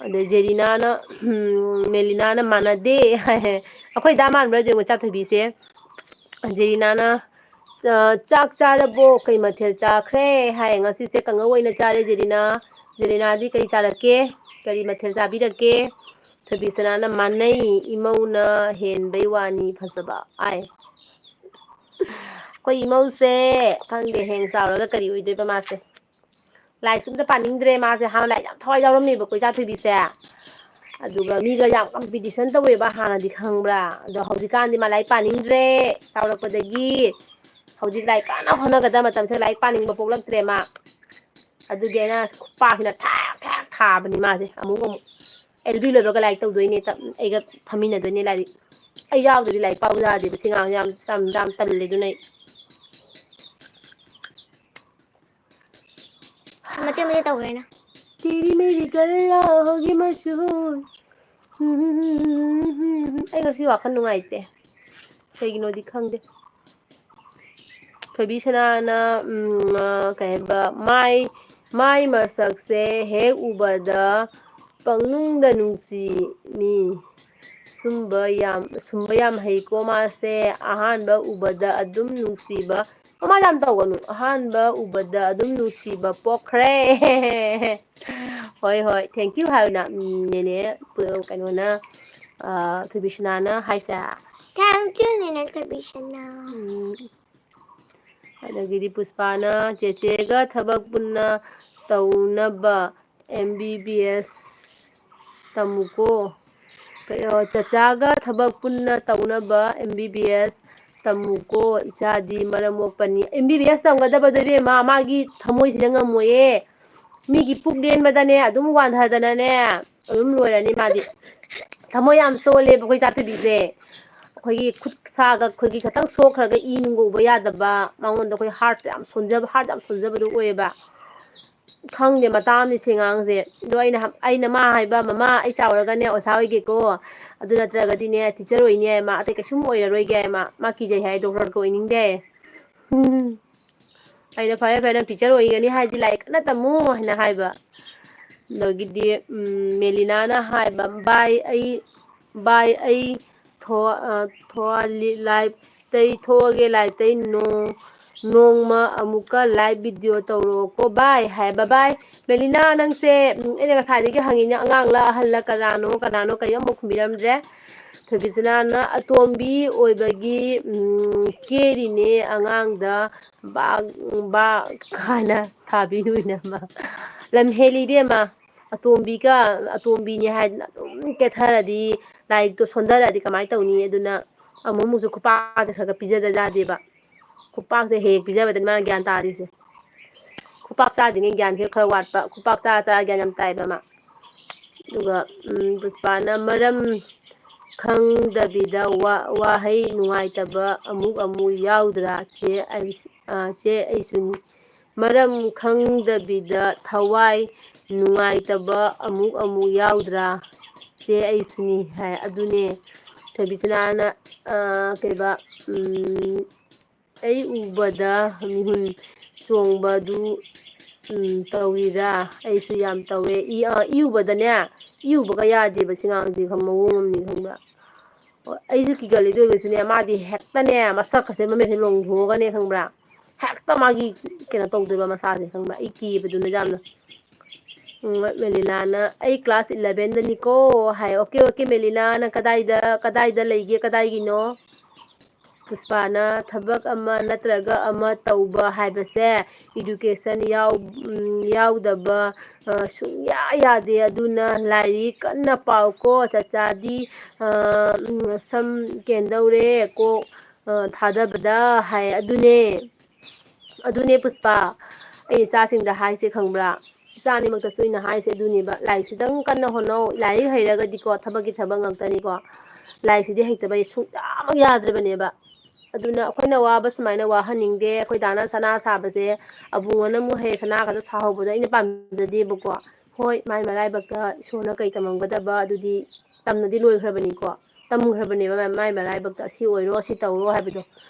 ꯑꯗꯩ ꯖꯦꯔꯤꯅꯥꯅ, ꯎꯝ, ꯃꯦꯂꯤꯅꯥꯅ ꯃꯥꯟꯅꯗꯦ ꯍꯥꯏ꯫ ꯑꯩꯈꯣꯏ ꯗꯥ ꯃꯥꯟꯕ꯭ꯔꯥ ꯌꯦꯡꯉꯣ, ꯆꯥꯊꯣꯏꯕꯤꯁꯦ꯫ ꯖꯦꯔꯤꯅꯥꯅ, "ꯆꯥ-, ꯆꯥꯛ ꯆꯥꯔꯕꯣ? ꯀꯩ ꯃꯊꯦꯜ ꯆꯥꯈ꯭ꯔꯦ?" ꯍꯥꯏ꯫ "ꯉꯁꯤꯁꯦ ꯀꯥꯡꯉꯧ ꯑꯣꯏꯅ ꯆꯥꯔꯦ ꯖꯦꯔꯤꯅꯥ꯫ ꯖꯦꯔꯤꯅꯥꯗꯤ ꯀꯩ ꯆꯥꯔꯛꯀꯦ? ꯀꯔꯤ ꯃꯊꯦꯜ ꯆꯥꯕꯤꯔꯛꯀꯦ?" ꯊꯣꯏꯕꯤꯁꯅꯥꯅ, "ꯃꯥꯟꯅꯩ, ꯏꯃꯧꯅ ꯍꯦꯟꯕꯩ ꯋꯥꯅꯤ ꯐꯖꯕ" ꯍꯥꯏ꯫ ꯑꯩꯈꯣꯏ ꯏꯃꯧꯁꯦ ꯈꯪꯗꯦ, ꯍꯌꯦꯡ ꯆꯥꯎꯔꯒ ꯀꯔꯤ ꯑꯣꯏꯗꯣꯏꯕ ꯃꯥꯁꯦ꯫ ꯂꯥꯏꯔꯤꯛꯁꯨ ꯑꯝꯇ ꯄꯥꯅꯤꯡꯗ꯭ꯔꯦ ꯃꯥꯁꯦ꯫ ꯍꯥꯟꯅ ꯂꯥꯏꯔꯤꯛ ꯌꯥꯝ ꯊꯋꯥꯏ ꯌꯥꯎꯔꯝꯃꯦꯕꯀꯣ ꯏꯆꯥ ꯊꯣꯏꯕꯤꯁꯦ꯫ ꯑꯗꯨꯒ ꯃꯤꯒ ꯌꯥꯝ ꯀꯝꯄꯤꯇꯤꯁꯟ ꯇꯧꯋꯦꯕ ꯍꯥꯟꯅꯗꯤ, ꯈꯪꯕ꯭ꯔꯥ? ꯑꯗꯣ ꯍꯧꯖꯤꯛꯀꯥꯟꯗꯤ ꯃꯥ ꯂꯥꯏꯔꯤꯛ ꯄꯥꯅꯤꯡꯗ꯭ꯔꯦ꯫ ꯆꯥꯎꯔꯛꯄꯗꯒꯤ ꯍꯧꯖꯤꯛ ꯂꯥꯏꯔꯤꯛ ꯀꯟꯅ ꯍꯣꯠꯅꯒꯗꯕ ꯃꯇꯝꯁꯦ ꯂꯥꯏꯔꯤꯛ ꯄꯥꯅꯤꯡꯕ ꯄꯣꯛꯂꯛꯇ꯭ꯔꯦ ꯃꯥ꯫ ꯑꯗꯨꯒꯤ ꯑꯩꯅ ꯈꯨꯄꯥꯛꯁꯤꯅ ꯊꯥꯛ ꯊꯥꯛ ꯊꯥꯕꯅꯤ ꯃꯥꯁꯦ꯫ ꯑꯃꯨꯛ ꯑꯃꯨꯛ ꯑꯦꯜ ꯕꯤ ꯂꯣꯏꯕꯒ ꯂꯥꯏꯔꯤꯛ ꯇꯧꯗꯣꯏꯅꯦ, ꯇꯞ-, ꯑꯩꯒ ꯐꯝꯃꯤꯟꯅꯗꯣꯏꯅꯦ ꯂꯥꯏꯔꯤꯛ꯫ ꯑꯩ ꯌꯥꯎꯗ꯭ꯔꯗꯤ ꯂꯥꯏꯔꯤꯛ ꯄꯥꯎ ꯌꯥꯗꯦꯕ꯫ ꯁꯤ ꯑꯉꯥꯡꯁꯦ ꯌꯥꯝ, ꯌꯥꯝ, ꯌꯥꯝ ꯇꯜꯂꯦ꯫ ꯑꯗꯨꯅ ꯑꯩ ꯃꯆꯦꯠ ꯃꯆꯦꯠ ꯇꯧꯈ꯭ꯔꯦꯅ꯫ ꯇꯦꯔꯤ ꯃꯦꯔꯤ ꯒꯜꯂꯥ ꯍꯣꯒꯤ ꯃꯁꯍꯨꯔ꯫ ꯑꯩ ꯉꯁꯤ ꯋꯥꯈꯜ ꯅꯨꯡꯉꯥꯏꯇꯦ, ꯀꯩꯒꯤꯅꯣꯗꯤ ꯈꯪꯗꯦ꯫ ꯊꯣꯏꯕꯤ ꯁꯅꯥꯅ, ꯎꯝ, ꯑ, ꯀꯩ ꯍꯥꯏꯕ, ꯃꯥꯏ, ꯃꯥꯏ ꯃꯁꯛꯁꯦ ꯍꯦꯛ ꯎꯕꯗ ꯄꯪꯅꯨꯡꯗ ꯅꯨꯡꯁꯤ꯫ ꯃꯤ ꯁꯨꯝꯕ ꯌꯥꯝ, ꯁꯨꯝꯕ ꯌꯥꯝ ꯍꯩꯀꯣ ꯃꯥꯁꯦ꯫ ꯑꯍꯥꯟꯕ ꯎꯕꯗ ꯑꯗꯨꯝ ꯅꯨꯡꯁꯤꯕ꯫ ꯀꯃꯥꯏꯅ ꯌꯥꯝ ꯇꯧꯒꯅꯨ? ꯑꯍꯥꯟꯕ ꯎꯕꯗ ꯑꯗꯨꯝ ꯅꯨꯡꯁꯤꯕ ꯄꯣꯛꯈ꯭ꯔꯦ꯫ ꯍꯣꯏ, ꯍꯣꯏ, thank you ꯍꯥꯏꯌꯨꯅ, ꯎꯝ, ꯅꯦꯅꯦ, ꯄꯨ-, ꯀꯩꯅꯣꯅ, ꯑ, ꯊꯣꯏꯕꯤꯁꯅꯥꯅ ꯍꯥꯏꯁꯦ꯫ Thank you, ꯅꯦꯅꯦ ꯊꯣꯏꯕꯤꯁꯅꯥ꯫ ꯎꯝ꯫ ꯑꯗꯒꯤꯗꯤ ꯄꯨꯁꯄꯥꯅ, "ꯆꯦꯆꯦꯒ ꯊꯕꯛ ꯄꯨꯟꯅ ꯇꯧꯅꯕ ꯑꯦꯝ ꯕꯤ ꯕꯤ ꯑꯦꯁ ꯇꯝꯃꯨꯀꯣ꯫ ꯀꯩ-, ꯑ, ꯆꯆꯥꯒ ꯊꯕꯛ ꯄꯨꯟꯅ ꯇꯧꯅꯕ ꯑꯦꯝ ꯕꯤ ꯕꯤ ꯑꯦꯁ ꯇꯝꯃꯨꯀꯣ, ꯏꯆꯥꯗꯤ ꯃꯔꯝ ꯃꯣꯛꯄꯅꯤ"꯫ ꯑꯦꯝ ꯕꯤ ꯕꯤ ꯑꯦꯁ ꯇꯝꯒꯗꯕꯗꯣ ꯏꯕꯦꯝꯃ, ꯃꯥꯒꯤ ꯊꯃꯣꯏꯁꯤꯗ ꯉꯝꯃꯣꯏꯌꯦ꯫ ꯃꯤꯒꯤ ꯄꯨꯛ ꯂꯦꯟꯕꯗꯅꯦ ꯑꯗꯨꯝ ꯋꯥꯟꯊꯗꯅꯅꯦ ꯑꯗꯨꯝ ꯂꯣꯏꯔꯅꯤ ꯃꯥꯗꯤ꯫ ꯊꯃꯣꯏ ꯌꯥꯝ ꯁꯣꯜꯂꯦꯕ ꯑꯩꯈꯣꯏ ꯆꯥꯊꯕꯤꯁꯦ꯫ ꯑꯩꯈꯣꯏꯒꯤ ꯈꯨꯠ ꯁꯥꯒ ꯑꯩꯈꯣꯏꯒꯤ ꯈꯤꯇꯪ ꯁꯣꯛꯈ꯭ꯔꯒ ꯏ ꯅꯨꯡꯒ ꯎꯕ ꯌꯥꯗꯕ, ꯃꯉꯣꯟꯗ ꯑꯩꯈꯣꯏ ꯍꯥꯔꯠ ꯌꯥꯝ ꯁꯣꯟꯖꯕ, ꯍꯥꯔꯠ ꯌꯥꯝ ꯁꯣꯟꯖꯕꯗꯣ ꯑꯣꯏꯌꯦꯕ꯫ ꯈꯪꯗꯦ, ꯃꯇꯥ ꯑꯃꯅꯤ ꯁꯤ ꯑꯉꯥꯡꯁꯦ꯫ ꯑꯗꯣ ꯑꯩꯅ ꯍ-, ꯑꯩꯅ ꯃꯥ ꯍꯥꯏꯕ, "ꯃꯃꯥ, ꯑꯩ ꯆꯥꯎꯔꯒꯅꯦ ꯑꯣꯖꯥ ꯑꯣꯏꯒꯦꯀꯣ, ꯑꯗꯨ ꯅꯠꯇ꯭ꯔꯒꯗꯤꯅꯦ ꯇꯤꯆꯔ ꯑꯣꯏꯅꯤ" ꯍꯥꯏ꯫ "ꯃꯥ ꯑꯇꯩ ꯀꯩꯁꯨꯝ ꯑꯣꯏꯔꯔꯣꯏꯒꯦ" ꯍꯥꯏ꯫ "ꯃꯥ, ꯃꯥ ꯀꯤꯖꯩ" ꯍꯥꯏ, "ꯗꯣꯛꯇꯔꯒ ꯑꯣꯏꯅꯤꯡꯗꯦ" ꯍꯥꯏ꯫ ꯎꯝ꯫ ꯑꯩꯅ, "ꯐꯔꯦ, ꯐꯔꯦ, ꯅꯪ ꯇꯤꯆꯔ ꯑꯣꯏꯒꯅꯤ ꯍꯥꯏꯗꯤ ꯂꯥꯏꯔꯤꯛ ꯀꯟꯅ ꯇꯝꯃꯨ" ꯍꯥꯏꯅ ꯍꯥꯏꯕ꯫ ꯑꯗꯒꯤꯗꯤ, ꯎꯝ, ꯃꯦꯂꯤꯅꯥꯅ ꯍꯥꯏꯕ, "ꯚꯥꯏ, ꯑꯩ, ꯚꯥꯏ, ꯑꯩ ꯊꯣ-, ꯑ, ꯊꯣꯛꯍꯜꯂꯤ, ꯂꯥꯏꯞꯇꯩ ꯊꯣꯛꯑꯒꯦ, ꯂꯥꯏꯞꯇꯩ ꯅꯣ-, ꯅꯣꯡꯃ ꯑꯃꯨꯛꯀ live video ꯇꯧꯔꯛꯑꯣꯀꯣ ꯚꯥꯏ ꯍꯥꯏ꯫ ꯕꯥꯏ ꯕꯥꯏ꯫ ꯃꯦꯂꯤꯅꯥ, ꯅꯪꯁꯦ, ꯎꯝ, ꯑꯩꯅ ꯉꯁꯥꯏꯗꯒꯤ ꯍꯪꯉꯤꯅꯦ, ꯑꯉꯥꯡꯂ ꯑꯍꯜꯂ ꯀꯅꯥꯅꯣ ꯀꯅꯥꯅꯣ ꯀꯔꯤꯝ ꯑꯃꯨꯛ ꯈꯨꯝꯕꯤꯔꯝꯗ꯭ꯔꯦ꯫ ꯊꯣꯏꯕꯤꯁꯅꯥꯅ ꯑꯇꯣꯝꯕꯤ ꯑꯣꯏꯕꯒꯤ, ꯎꯝ, ꯀꯦꯔꯤꯅꯦ ꯑꯉꯥꯡꯗ ꯕꯥꯛ ꯕꯥꯛ ꯍꯥꯏꯅ ꯊꯥꯕꯤꯔꯨꯏꯅꯦ ꯑꯃ꯫ ꯂꯝ ꯍꯦꯜꯂꯤ ꯏꯕꯦꯝꯃ꯫ ꯑꯇꯣꯝꯕꯤꯒ ꯑꯇꯣꯝꯕꯤꯅꯤ ꯍꯥꯏꯗꯅ ꯑꯗꯨꯝ ꯀꯦꯊꯔꯗꯤ, ꯂꯥꯏꯔꯤꯛꯇꯣ ꯁꯣꯟꯊꯔꯛꯑꯗꯤ ꯀꯃꯥꯏꯅ ꯇꯧꯅꯤ? ꯑꯗꯨꯅ ꯑꯃꯨꯛ ꯑꯃꯨꯛꯁꯨ ꯈꯨꯄꯥꯛꯁꯦ ꯈꯔ ꯈꯔ ꯄꯤꯖꯗ ꯌꯥꯗꯦꯕ꯫ ꯈꯨꯄꯥꯛꯁꯦ ꯍꯦꯛ ꯍꯦꯛ ꯄꯤꯖꯕꯗꯅꯤ ꯃꯥꯅ ꯒ꯭ꯌꯥꯟ ꯇꯥꯔꯤꯁꯦ꯫ ꯈꯨꯄꯥꯛ ꯆꯥꯗ꯭ꯔꯤꯉꯩ ꯒ꯭ꯌꯥꯟꯁꯦ ꯈꯔ ꯋꯥꯠꯄ, ꯈꯨꯄꯥꯛ ꯆꯥꯔ ꯆꯥꯔ ꯒ꯭ꯌꯥꯟ ꯌꯥꯝ ꯇꯥꯏꯕ ꯃꯥ꯫ ꯑꯗꯨꯒ, ꯎꯝ, ꯄꯨꯁꯄꯥꯅ ꯃꯔꯝ ꯈꯪꯗꯕꯤꯗ ꯋꯥ-, ꯋꯥꯍꯩ ꯅꯨꯡꯉꯥꯏꯇꯕ ꯑꯃꯨꯛ ꯑꯃꯨꯛ ꯌꯥꯎꯗ꯭ꯔꯥ? ꯆꯦ ꯑꯩꯁ-, ꯑ, ꯆꯦ ꯑꯩꯁꯨꯅꯤ꯫ ꯃꯔꯝ ꯈꯪꯗꯕꯤꯗ ꯊꯋꯥꯏ ꯅꯨꯡꯉꯥꯏꯇꯕ ꯑꯃꯨꯛ ꯑꯃꯨꯛ ꯌꯥꯎꯗ꯭ꯔꯥ? ꯆꯦ ꯑꯩꯁꯨꯅꯤ ꯍꯥꯏ꯫ ꯑꯗꯨꯅꯦ ꯊꯣꯏꯕꯤꯁꯅꯥꯅ, ꯑ, ꯀꯩꯕ, ꯎꯝ, ꯑꯩ ꯎꯕꯗ ꯃꯤꯍꯨꯟ ꯆꯣꯡꯕꯗꯨ, ꯎꯝ, ꯇꯧꯔꯤꯔꯥ? ꯑꯩꯁꯨ ꯌꯥꯝ ꯇꯧꯋꯦ꯫ ꯏ-, ꯑ, ꯏ ꯎꯕꯗꯅꯦ, ꯏ ꯎꯕꯒ ꯌꯥꯗꯦꯕ ꯁꯤ ꯉꯥꯡꯁꯦ, ꯈꯪ-, ꯃꯑꯣꯡ ꯑꯃꯅꯤ ꯈꯪꯕ꯭ꯔꯥ? ꯑꯣ, ꯑꯩꯁꯨ ꯀꯤꯒꯜꯂꯤ, ꯑꯗꯨ ꯑꯣꯏꯔꯒꯁꯨꯅꯦ, ꯃꯥꯗꯤ ꯍꯦꯛꯇꯅꯦ, ꯃꯁꯛꯀꯁꯦ ꯃꯃꯤꯠꯁꯦ ꯂꯣꯡꯊꯣꯛꯑꯒꯅꯦ, ꯈꯪꯕ꯭ꯔꯥ? ꯍꯦꯛꯇ ꯃꯥꯒꯤ ꯀꯩꯅꯣ ꯇꯧꯗꯣꯏꯕ ꯃꯁꯥꯁꯦ, ꯈꯪꯕ꯭ꯔꯥ? ꯑꯩ ꯀꯤꯕꯗꯨꯅ ꯌꯥꯝꯅ꯫ ꯎꯝ, ꯃꯦꯂꯤꯅꯥꯅ, "ꯑꯩ class eleven ꯗꯅꯤꯀꯣ" ꯍꯥꯏ꯫ "Okay, okay, ꯃꯦꯂꯤꯅꯥ, ꯅꯪ ꯀꯗꯥꯏꯗ, ꯀꯗꯥꯏꯗ ꯂꯩꯒꯦ, ꯀꯗꯥꯏꯒꯤꯅꯣ?" ꯄꯨꯁꯄꯥꯅ, "ꯊꯕꯛ ꯑꯃ ꯅꯠꯇ꯭ꯔꯒ ꯑꯃ ꯇꯧꯕ ꯍꯥꯏꯕꯁꯦ education ꯌꯥꯎ-, ꯎꯝ, ꯌꯥꯎꯗꯕ, ꯑ, ꯁꯨꯡꯌꯥ ꯌꯥꯗꯦ꯫ ꯑꯗꯨꯅ ꯂꯥꯏꯔꯤꯛ ꯀꯟꯅ ꯄꯥꯎꯀꯣ, ꯆꯆꯥꯗꯤ, ꯑ, ꯎꯝ, ꯁꯝ ꯀꯦꯟꯗꯧꯔꯦ, ꯀꯣꯛ, ꯑ, ꯊꯥꯗꯕꯗ" ꯍꯥꯏ꯫ ꯑꯗꯨꯅꯦ꯫ ꯑꯗꯨꯅꯦ ꯄꯨꯁꯄꯥ, ꯑꯩ ꯏꯆꯥꯁꯤꯡꯗ ꯍꯥꯏꯁꯦ ꯈꯪꯕ꯭ꯔꯥ? ꯏꯆꯥ ꯑꯅꯤꯃꯛꯇꯁꯨ ꯑꯩꯅ ꯍꯥꯏꯁꯦ ꯑꯗꯨꯅꯦꯕ, ꯂꯥꯏꯔꯤꯛꯁꯤꯗꯪ ꯀꯟꯅ ꯍꯣꯠꯅꯧ, ꯂꯥꯏꯔꯤꯛ ꯍꯩꯔꯒꯗꯤꯀꯣ ꯊꯕꯛꯀꯤ ꯊꯕꯛ ꯉꯥꯛꯇꯅꯤꯀꯣ, ꯂꯥꯏꯔꯤꯛꯁꯤꯗꯤ ꯍꯩꯇꯕ ꯁꯨꯡꯌꯥꯃꯛ ꯌꯥꯗ꯭ꯔꯕꯅꯦꯕ꯫ ꯑꯗꯨꯅ ꯑꯩꯈꯣꯏꯅ ꯋꯥꯕ ꯁꯨꯃꯥꯏꯅ ꯋꯥꯍꯟꯅꯤꯡꯗꯦ꯫ ꯑꯩꯈꯣꯏ ꯗꯥꯅ ꯁꯅꯥ ꯁꯥꯕꯁꯦ, ꯑꯕꯨꯡꯉꯣꯅ ꯑꯃꯨꯛ ꯍꯦꯛ ꯁꯅꯥꯒꯗꯣ ꯁꯥꯍꯧꯕꯗꯣ ꯑꯩꯅ ꯄꯥꯝꯖꯗꯦꯕꯀꯣ꯫ ꯍꯣꯏ, ꯃꯥꯏ ꯃꯔꯥꯏꯕꯛꯇ ꯏꯁꯣꯔꯅ ꯀꯩ ꯇꯝꯃꯝꯒꯗꯕ, ꯑꯗꯨꯗꯤ ꯇꯝꯅꯗꯤ ꯂꯣꯏꯈ꯭ꯔꯕꯅꯤꯀꯣ, ꯇꯝꯈ꯭ꯔꯕꯅꯦꯕ ꯃꯥꯏ ꯃꯔꯥꯏꯕꯛꯇ, ꯑꯁꯤ ꯑꯣꯏꯔꯣ, ꯑꯁꯤ ꯇꯧꯔꯣ ꯍꯥꯏꯕꯗꯣ꯫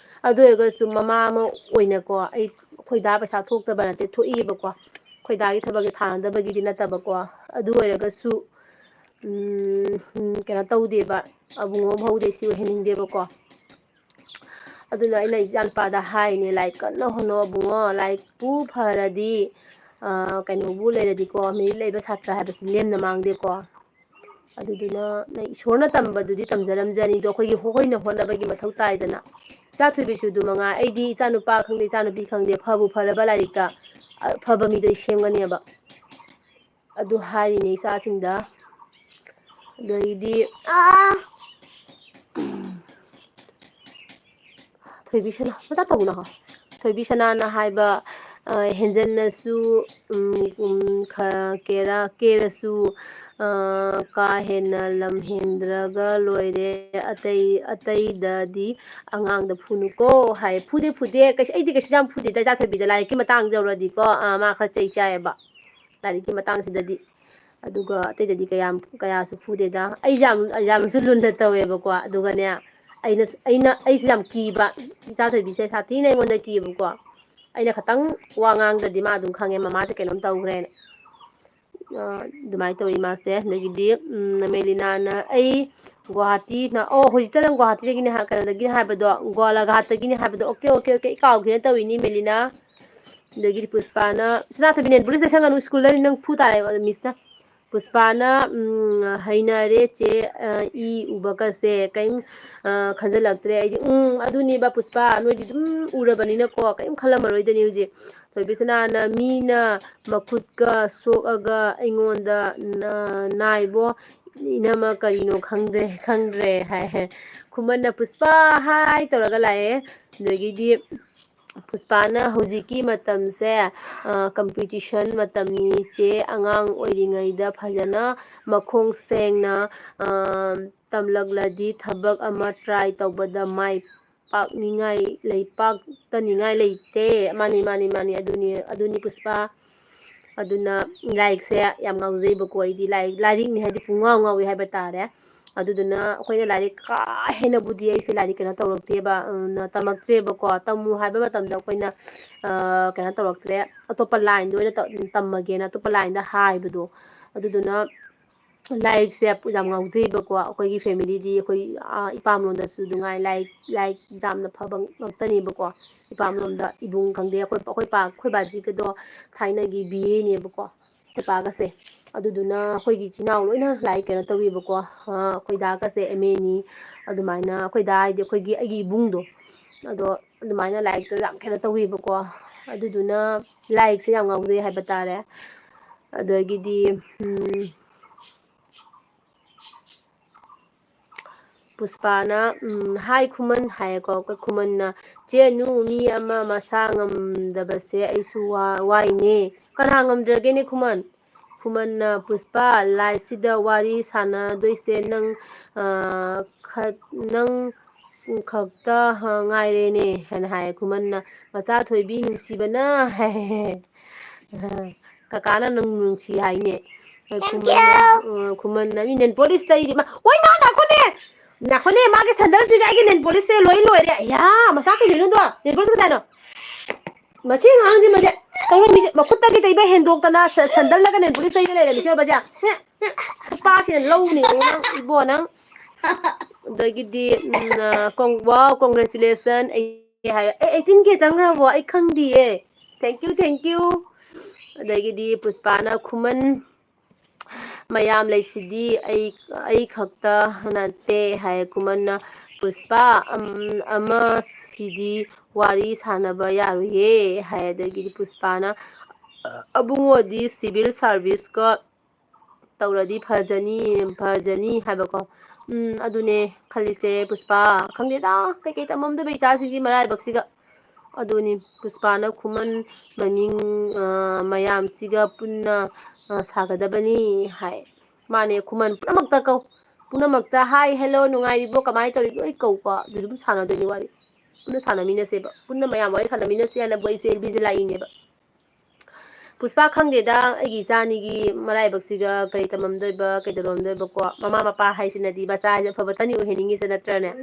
ꯑꯗꯨ ꯑꯣꯏꯔꯒꯁꯨ ꯃꯃꯥ ꯑꯃ ꯑꯣꯏꯅꯀꯣ, ꯑꯩ, ꯑꯩꯈꯣꯏ ꯗꯥ ꯄꯩꯁꯥ ꯊꯣꯛꯇꯕ ꯅꯠꯇꯦ, ꯊꯣꯛꯏꯕꯀꯣ꯫ ꯑꯩꯈꯣꯏ ꯗꯥꯒꯤ ꯊꯕꯛꯁꯦ ꯊꯥꯅꯗꯕꯒꯤꯗꯤ ꯅꯠꯇꯕꯀꯣ꯫ ꯑꯗꯨ ꯑꯣꯏꯔꯒꯁꯨ, ꯎꯝ, ꯎꯝ, ꯀꯩꯅꯣ ꯇꯧꯗꯦꯕ, ꯑꯕꯨꯡꯉꯣ ꯐꯧꯗꯤ ꯁꯤ ꯑꯣꯏꯍꯟꯅꯤꯡꯗꯦꯕꯀꯣ꯫ ꯑꯗꯨꯅ ꯑꯩꯅ ꯏꯆꯥ ꯅꯨꯄꯥꯗ ꯍꯥꯏꯅꯦ, "ꯂꯥꯏꯔꯤꯛ ꯀꯟꯅ ꯍꯣꯠꯅꯧ ꯏꯕꯨꯡꯉꯣ, ꯂꯥꯏꯔꯤꯛꯄꯨ ꯐꯔꯗꯤ, ꯑ, ꯀꯩꯅꯣꯕꯨ ꯂꯩꯔꯗꯤꯀꯣ, ꯃꯤꯔꯤꯠ ꯂꯩꯕ ꯁꯥꯇ꯭ꯔ ꯍꯥꯏꯕꯁꯤ ꯂꯦꯝꯅ ꯃꯥꯡꯗꯦꯀꯣ꯫ ꯑꯗꯨꯗꯨꯅ ꯅꯪ ꯏꯁꯣꯔꯅ ꯇꯝꯕꯗꯨꯗꯤ ꯇꯝꯖꯔꯝꯖꯅꯤꯗꯣ, ꯑꯩꯈꯣꯏꯒꯤ ꯑꯩꯈꯣꯏꯅ ꯍꯣꯠꯅꯕꯒꯤ ꯃꯊꯧ ꯇꯥꯏꯗꯅ꯫ ꯏꯆꯥ ꯊꯣꯏꯕꯤꯁꯨ ꯑꯗꯨ ꯃꯉꯥꯏ, ꯑꯩꯗꯤ ꯏꯆꯥ ꯅꯨꯄꯥ ꯈꯪꯗꯦ, ꯏꯆꯥ ꯅꯨꯄꯤ ꯈꯪꯗꯦ, ꯐꯕꯨ ꯐꯔꯕ ꯂꯥꯏꯔꯤꯛꯇ, ꯑ, ꯐꯕ ꯃꯤꯗꯣ ꯑꯩ ꯁꯦꯝꯒꯅꯦꯕ"꯫ ꯑꯗꯨ ꯍꯥꯏꯔꯤꯅꯦ ꯏꯆꯥꯁꯤꯡꯗ꯫ ꯑꯗꯩꯗꯤ, ꯑꯥ, ꯊꯣꯏꯕꯤ ꯁꯅꯥ, ꯃꯆꯥ ꯇꯧꯒꯅꯣ ꯍꯣ꯫ ꯊꯣꯏꯕꯤ ꯁꯅꯥꯅ ꯍꯥꯏꯕ, ꯑ, ꯍꯦꯟꯖꯟꯅꯁꯨ, ꯎꯝ, ꯎꯝ, ꯈ-, ꯀꯦꯔ-, ꯀꯦꯔꯁꯨ, ꯑ, ꯀꯥ ꯍꯦꯟꯅ ꯂꯝ ꯍꯦꯟꯗ꯭ꯔꯒ ꯂꯣꯏꯔꯦ, ꯑꯇꯩ, ꯑꯇꯩꯗꯗꯤ ꯑꯉꯥꯡꯗ ꯐꯨꯅꯨꯀꯣ ꯍꯥꯏ꯫ ꯐꯨꯗꯦ, ꯐꯨꯗꯦ, ꯀꯩꯁꯨ, ꯑꯩꯗꯤ ꯀꯩꯁꯨ ꯌꯥꯝ ꯐꯨꯗꯦꯗ ꯏꯆꯥ ꯊꯣꯏꯕꯤꯗ, ꯂꯥꯏꯔꯤꯛꯀꯤ ꯃꯇꯥꯡ ꯌꯧꯔꯗꯤꯀꯣ, ꯑ, ꯃꯥ ꯈꯔ ꯆꯩ ꯆꯥꯏꯌꯦꯕ ꯂꯥꯏꯔꯤꯛꯀꯤ ꯃꯇꯥꯡꯁꯤꯗꯗꯤ꯫ ꯑꯗꯨꯒ ꯑꯇꯩꯗꯗꯤ ꯀꯌꯥꯝ, ꯀꯌꯥꯁꯨ ꯐꯨꯗꯦꯗ꯫ ꯑꯩ ꯌꯥꯝ, ꯌꯥꯝꯁꯨ ꯂꯨꯟꯅ ꯇꯧꯋꯦꯕꯀꯣ꯫ ꯑꯗꯨꯒꯅꯦ, ꯑꯩꯅ, ꯑꯩꯅ, ꯑꯩꯁꯦ ꯌꯥꯝ ꯀꯤꯕ, ꯏꯆꯥ ꯊꯣꯏꯕꯤꯁꯦ ꯁꯥꯊꯤꯅ ꯑꯩꯉꯣꯟꯗ ꯀꯤꯌꯦꯕꯀꯣ꯫ ꯑꯩꯅ ꯈꯇꯪ ꯋꯥ ꯉꯥꯡꯗ꯭ꯔꯗꯤ ꯃꯥ ꯑꯗꯨꯝ ꯈꯪꯉꯦ ꯃꯃꯥꯁꯦ ꯀꯩꯅꯣꯝ ꯇꯧꯈ꯭ꯔꯦꯅ꯫ ꯑ, ꯑꯗꯨꯃꯥꯏꯅ ꯇꯧꯋꯤ ꯃꯥꯁꯦ꯫ ꯑꯗꯒꯤꯗꯤ, ꯎꯝ, ꯃꯦꯂꯤꯅꯥꯅ ꯑꯩ ꯒꯨꯋꯥꯍꯥꯇꯤꯅ, ꯑꯣ, ꯍꯧꯖꯤꯛꯇ ꯅꯪ ꯒꯨꯋꯥꯍꯥꯇꯤꯗꯒꯤꯅꯦ ꯍꯥꯏ-, ꯀꯩꯅꯣꯗꯒꯤꯅꯦ ꯍꯥꯏꯕꯗꯣ, ꯒꯣꯂꯥꯘꯥꯠꯇꯒꯤꯅꯦ ꯍꯥꯏꯕꯗꯣ, ꯑꯣꯀꯦ, ꯑꯣꯀꯦ, ꯑꯣꯀꯦ, ꯑꯩ ꯀꯥꯎꯈꯤꯅ ꯇꯧꯔꯤꯅꯤ, ꯃꯦꯂꯤꯅꯥ꯫ ꯑꯗꯒꯤꯗꯤ ꯄꯨꯁꯄꯥꯅ, "ꯁꯅꯥꯊꯣꯏꯕꯤ, ꯅꯦꯜ ꯄꯣꯂꯤꯁ ꯇꯩꯁꯟꯒꯅꯨ, ꯁ꯭ꯀꯨꯜꯗ ꯅꯪ ꯐꯨ ꯇꯥꯔꯦ", ꯃꯤꯁꯅ꯫ ꯄꯨꯁꯄꯥꯅ, ꯎꯝ, "ꯍꯩꯅꯔꯦ ꯆꯦ, ꯑ, ꯏ ꯎꯕꯒꯁꯦ ꯀꯩꯝ, ꯑ, ꯈꯟꯖꯜꯂꯛꯇ꯭ꯔꯦ ꯑꯩꯗꯤ"꯫ ꯎꯝ, ꯑꯗꯨꯅꯦꯕ ꯄꯨꯁꯄꯥ, ꯅꯣꯏꯗꯤ ꯑꯗꯨꯝ ꯎꯔꯕꯅꯤꯅꯀꯣ, ꯀꯩꯝ ꯈꯜꯂꯝꯃꯔꯣꯏꯗꯅꯤ ꯍꯧꯖꯤꯛ꯫ ꯊꯣꯏꯕꯤꯁꯅꯥꯅ, "ꯃꯤꯅ ꯃꯈꯨꯠꯀ ꯁꯣꯛꯑꯒ ꯑꯩꯉꯣꯟꯗ ꯅ-, ꯅꯥꯏꯕꯣ, ꯏꯅꯝꯃ ꯀꯔꯤꯅꯣ ꯈꯪꯗ꯭ꯔꯦ, ꯈꯪꯗ꯭ꯔꯦ" ꯍꯥꯏ꯫ ꯈꯨꯃꯟꯅ, "ꯄꯨꯁꯄꯥ ꯍꯥꯏ" ꯇꯧꯔꯒ ꯂꯥꯛꯑꯦ꯫ ꯑꯗꯒꯤꯗꯤ ꯄꯨꯁꯄꯥꯅ, "ꯍꯧꯖꯤꯛꯀꯤ ꯃꯇꯝꯁꯦ, ꯑ, competition ꯃꯇꯝꯅꯤ ꯏꯆꯦ, ꯑꯉꯥꯡ ꯑꯣꯏꯔꯤꯉꯩꯗ ꯐꯖꯅ ꯃꯈꯣꯡ ꯁꯦꯡꯅ, ꯑ, ꯇꯝꯂꯛꯂꯗꯤ ꯊꯕꯛ ꯑꯃ try ꯇꯧꯕꯗ ꯃꯥꯏ ꯄꯥꯛꯅꯤꯡꯉꯥꯏ ꯂꯩ, ꯄꯥꯛꯇꯅꯤꯡꯉꯥꯏ ꯂꯩꯇꯦ"꯫ ꯃꯥꯅꯤ, ꯃꯥꯅꯤ, ꯃꯥꯅꯤ, ꯑꯗꯨꯅꯤ, ꯑꯗꯨꯅꯤ ꯄꯨꯁꯄꯥ꯫ ꯑꯗꯨꯅ ꯂꯥꯏꯔꯤꯛꯁꯦ ꯌꯥꯝ ꯉꯥꯎꯖꯩꯕꯀꯣ ꯑꯩꯗꯤ꯫ ꯂꯥꯏꯔꯤꯛ, ꯂꯥꯏꯔꯤꯛꯅꯤ ꯍꯥꯏꯗꯤ ꯄꯨꯡꯉꯥꯎ ꯉꯥꯎꯏ ꯍꯥꯏꯕ ꯇꯥꯔꯦ꯫ ꯑꯗꯨꯗꯨꯅ ꯑꯩꯈꯣꯏꯅ ꯂꯥꯏꯔꯤꯛ ꯀꯥ ꯍꯦꯟꯅꯕꯨꯗꯤ ꯑꯩꯁꯦ ꯂꯥꯏꯔꯤꯛ ꯀꯩꯅꯣ ꯇꯧꯔꯛꯇꯦꯕ, ꯎꯝ, ꯇꯝꯃꯛꯇ꯭ꯔꯦꯕꯀꯣ꯫ ꯇꯝꯃꯨ ꯍꯥꯏꯕ ꯃꯇꯝꯗ ꯑꯩꯈꯣꯏꯅ, ꯑ, ꯀꯩꯅꯣ ꯇꯧꯔꯛꯇ꯭ꯔꯦ, ꯑꯇꯣꯞꯄ line ꯗ ꯑꯣꯏꯅ ꯇ-, ꯇꯝꯃꯒꯦꯅ ꯑꯇꯣꯞꯄ line ꯗ ꯍꯥꯏꯕꯗꯣ꯫ ꯑꯗꯨꯗꯨꯅ ꯂꯥꯏꯔꯤꯛꯁꯦ ꯌꯥꯝ ꯉꯥꯎꯖꯩꯕꯀꯣ꯫ ꯑꯩꯈꯣꯏꯒꯤ family ꯗꯤ ꯑꯩꯈꯣꯏ, ꯑꯥ, ꯏꯄꯥꯝꯂꯣꯝꯗꯁꯨ ꯑꯗꯨꯉꯥꯏ ꯂꯥꯏꯔꯤꯛ, ꯂꯥꯏꯔꯤꯛ ꯌꯥꯝꯅ ꯐꯕ ꯉꯥꯛꯇꯅꯦꯕꯀꯣ꯫ ꯏꯄꯥꯝꯂꯣꯝꯗ ꯏꯕꯨꯡ ꯈꯪꯗꯦ, ꯑꯩꯈꯣꯏ, ꯑꯩꯈꯣꯏ ꯄꯥ-, ꯑꯩꯈꯣꯏ ꯕꯥꯖꯤꯒꯗꯣ ꯊꯥꯏꯅꯒꯤ B A ꯅꯦꯕꯀꯣ, ꯑꯩꯈꯣꯏ ꯄꯥꯒꯁꯦ꯫ ꯑꯗꯨꯗꯨꯅ ꯑꯩꯈꯣꯏꯒꯤ ꯏꯆꯤꯟ ꯏꯅꯥꯎ ꯂꯣꯏꯅ ꯂꯥꯏꯔꯤꯛ ꯀꯩꯅꯣ ꯇꯧꯋꯦꯕꯀꯣ꯫ ꯑꯥ, ꯑꯩꯈꯣꯏ ꯗꯥꯒꯁꯦ M A ꯅꯤ꯫ ꯑꯗꯨꯃꯥꯏꯅ ꯑꯩꯈꯣꯏ ꯗꯥ ꯍꯥꯏꯗꯤ ꯑꯩꯈꯣꯏꯒꯤ, ꯑꯩꯒꯤ ꯏꯕꯨꯡꯗꯣ, ꯑꯗꯣ ꯑꯗꯨꯃꯥꯏꯅ ꯂꯥꯏꯔꯤꯛꯇ ꯌꯥꯝ ꯀꯩꯅꯣ ꯇꯧꯋꯦꯕꯀꯣ꯫ ꯑꯗꯨꯗꯨꯅ ꯂꯥꯏꯔꯤꯛꯁꯦ ꯌꯥꯝ ꯉꯥꯎꯖꯩ ꯍꯥꯏꯕ ꯇꯥꯔꯦ꯫ ꯑꯗꯒꯤꯗꯤ, ꯎꯝ, ꯄꯨꯁꯄꯥꯅ, ꯎꯝ, "ꯍꯥꯏ ꯈꯨꯃꯟ" ꯍꯥꯏꯌꯦꯀꯣ꯫ ꯑꯩꯈꯣꯏ ꯈꯨꯃꯟꯅ, "ꯆꯦ ꯑꯅꯨ, ꯃꯤ ꯑꯃ ꯃꯁꯥ ꯉꯝꯗꯕꯁꯦ ꯑꯩꯁꯨ ꯋꯥ-, ꯋꯥꯏꯅꯦ"꯫ "ꯀꯅꯥ ꯉꯝꯗ꯭ꯔꯒꯦꯅꯦ ꯈꯨꯃꯟ?" ꯈꯨꯃꯟꯅ, "ꯄꯨꯁꯄꯥ, live ꯁꯤꯗ ꯋꯥꯔꯤ ꯁꯥꯟꯅꯗꯣꯏꯁꯦ ꯅꯪ, ꯑ, ꯈ-, ꯅꯪ ꯈꯛꯇ, ꯑ, ꯉꯥꯏꯔꯦꯅꯦ" ꯍꯥꯏꯅ ꯍꯥꯏꯌꯦ꯫ ꯈꯨꯃꯟꯅ, "ꯃꯆꯥ ꯊꯣꯏꯕꯤ ꯅꯨꯡꯁꯤꯕꯅ" ꯍꯥꯏ꯫ "ꯀꯀꯥꯅ ꯅꯪ ꯅꯨꯡꯁꯤ ꯍꯥꯏꯅꯦ"꯫ ꯑꯩꯈꯣꯏ ꯈꯨꯃꯟꯅ, ꯑ, ꯈꯨꯃꯟꯅ, "ꯃꯤ nail polish ꯇꯩꯔꯤ"꯫ ꯃꯥ, "ꯑꯣꯏ ꯃꯥ, ꯉꯥꯏꯈꯣꯅꯦ! ꯉꯥꯏꯈꯣꯅꯦ, ꯃꯥꯒꯤ ꯁꯟꯗꯜꯁꯤꯒ ꯑꯩꯒꯤ nail polish ꯁꯦ ꯂꯣꯏ ꯂꯣꯏꯔꯦ"꯫ ꯑꯌꯥ, ꯃꯆꯥ ꯀꯩꯗꯧꯅꯣꯗꯣ? Nail polish ꯀꯗꯥꯏꯅꯣ? ꯃꯁꯤ ꯑꯉꯥꯡꯁꯦ, ꯃꯁꯦ ꯀꯩꯅꯣ, ꯃꯤꯁꯦ ꯃꯈꯨꯠꯇꯒꯤ ꯇꯩꯕ ꯍꯦꯟꯗꯣꯛꯇꯅ ꯁ-, ꯁꯟꯗꯜꯂꯒ nail polish ꯇꯩꯔ ꯂꯩꯔꯦ, ꯃꯤꯁꯦ ꯕꯖꯦ꯫ ꯅꯨꯄꯥꯁꯤꯅ ꯂꯧꯅꯤ ꯅꯪ, ꯏꯕꯣ, ꯅꯪ꯫ ꯑꯗꯒꯤꯗꯤ, ꯎꯝ, ꯑ, ꯀꯣꯡ-, wow, congratulation꯫ ꯑꯩ ꯍꯥꯏ, "ꯑꯦ, eighteen K ꯆꯪꯈ꯭ꯔꯕꯣ? ꯑꯩ ꯈꯪꯗꯤꯌꯦ꯫ Thank you, thank you"꯫ ꯑꯗꯒꯤꯗꯤ ꯄꯨꯁꯄꯥꯅ ꯈꯨꯃꯟ ꯃꯌꯥꯝ ꯂꯩꯁꯤꯗꯤ ꯑꯩ, ꯑꯩ ꯈꯛꯇ ꯅꯠꯇꯦ ꯍꯥꯏ꯫ ꯈꯨꯃꯟꯅ, "ꯄꯨꯁꯄꯥ, ꯑꯝ-, ꯑꯃꯁꯤꯗꯤ ꯋꯥꯔꯤ ꯁꯥꯟꯅꯕ ꯌꯥꯔꯣꯏꯌꯦ" ꯍꯥꯏ꯫ ꯑꯗꯒꯤꯗꯤ ꯄꯨꯁꯄꯥꯅ, "ꯑꯕꯨꯡꯉꯣꯗꯤ civil service ꯀ ꯇꯧꯔꯗꯤ ꯐꯖꯅꯤ, ꯐꯖꯅꯤ" ꯍꯥꯏꯕꯀꯣ꯫ ꯎꯝ, ꯑꯗꯨꯅꯦ ꯈꯜꯂꯤꯁꯦ ꯄꯨꯁꯄꯥ꯫ ꯈꯪꯗꯦꯗ, ꯀꯩꯀꯩ ꯇꯝꯃꯝꯗꯣꯏꯕ ꯏꯆꯥꯁꯤꯒꯤ ꯃꯔꯥꯏꯕꯛꯁꯤꯒ꯫ ꯑꯗꯨꯅꯤ ꯄꯨꯁꯄꯥꯅ ꯈꯨꯃꯟ ꯃꯃꯤꯡ, ꯑ, ꯃꯌꯥꯝꯁꯤꯒ ꯄꯨꯟꯅ, ꯑ, ꯁꯥꯒꯗꯕꯅꯤ ꯍꯥꯏ꯫ ꯃꯥꯅꯦ, ꯈꯨꯃꯟ ꯄꯨꯝꯅꯃꯛꯇ ꯀꯧ꯫ ꯄꯨꯝꯅꯃꯛꯇ, "Hi, hello, ꯅꯨꯡꯉꯥꯏꯔꯤꯕꯣ? ꯀꯃꯥꯏꯅ ꯇꯧꯔꯤ?" ꯂꯣꯏ ꯀꯧꯀꯣ꯫ ꯑꯗꯨ ꯑꯗꯨꯝ ꯁꯥꯟꯅꯗꯣꯏꯅꯤ ꯋꯥꯔꯤ꯫ ꯄꯨꯟꯅ ꯁꯥꯟꯅꯃꯤꯟꯅꯁꯦꯕ꯫ ꯄꯨꯟꯅ ꯃꯌꯥꯝ ꯋꯥꯔꯤ ꯁꯥꯟꯅꯃꯤꯟꯅꯁꯦ ꯍꯥꯏꯅꯕꯨ ꯑꯩꯁꯦ L B ꯁꯦ ꯂꯥꯛꯏꯅꯦꯕ꯫ ꯄꯨꯁꯄꯥ, ꯈꯪꯗꯦꯗ, ꯑꯩꯒꯤ ꯏꯆꯥ ꯑꯅꯤꯒꯤ ꯃꯔꯥꯏꯕꯛꯁꯤꯒ ꯀꯔꯤ ꯇꯝꯃꯝꯗꯣꯏꯕ, ꯀꯩꯗꯧꯔꯝꯗꯣꯏꯕꯀꯣ꯫ ꯃꯃꯥ ꯃꯄꯥ ꯍꯥꯏꯁꯤꯅꯗꯤ ꯃꯆꯥ ꯍꯥꯏꯁꯦ ꯑꯐꯕꯇꯅꯤ ꯑꯣꯏꯍꯟꯅꯤꯡꯉꯤꯁꯦ, ꯅꯠꯇ꯭ꯔꯅꯦ?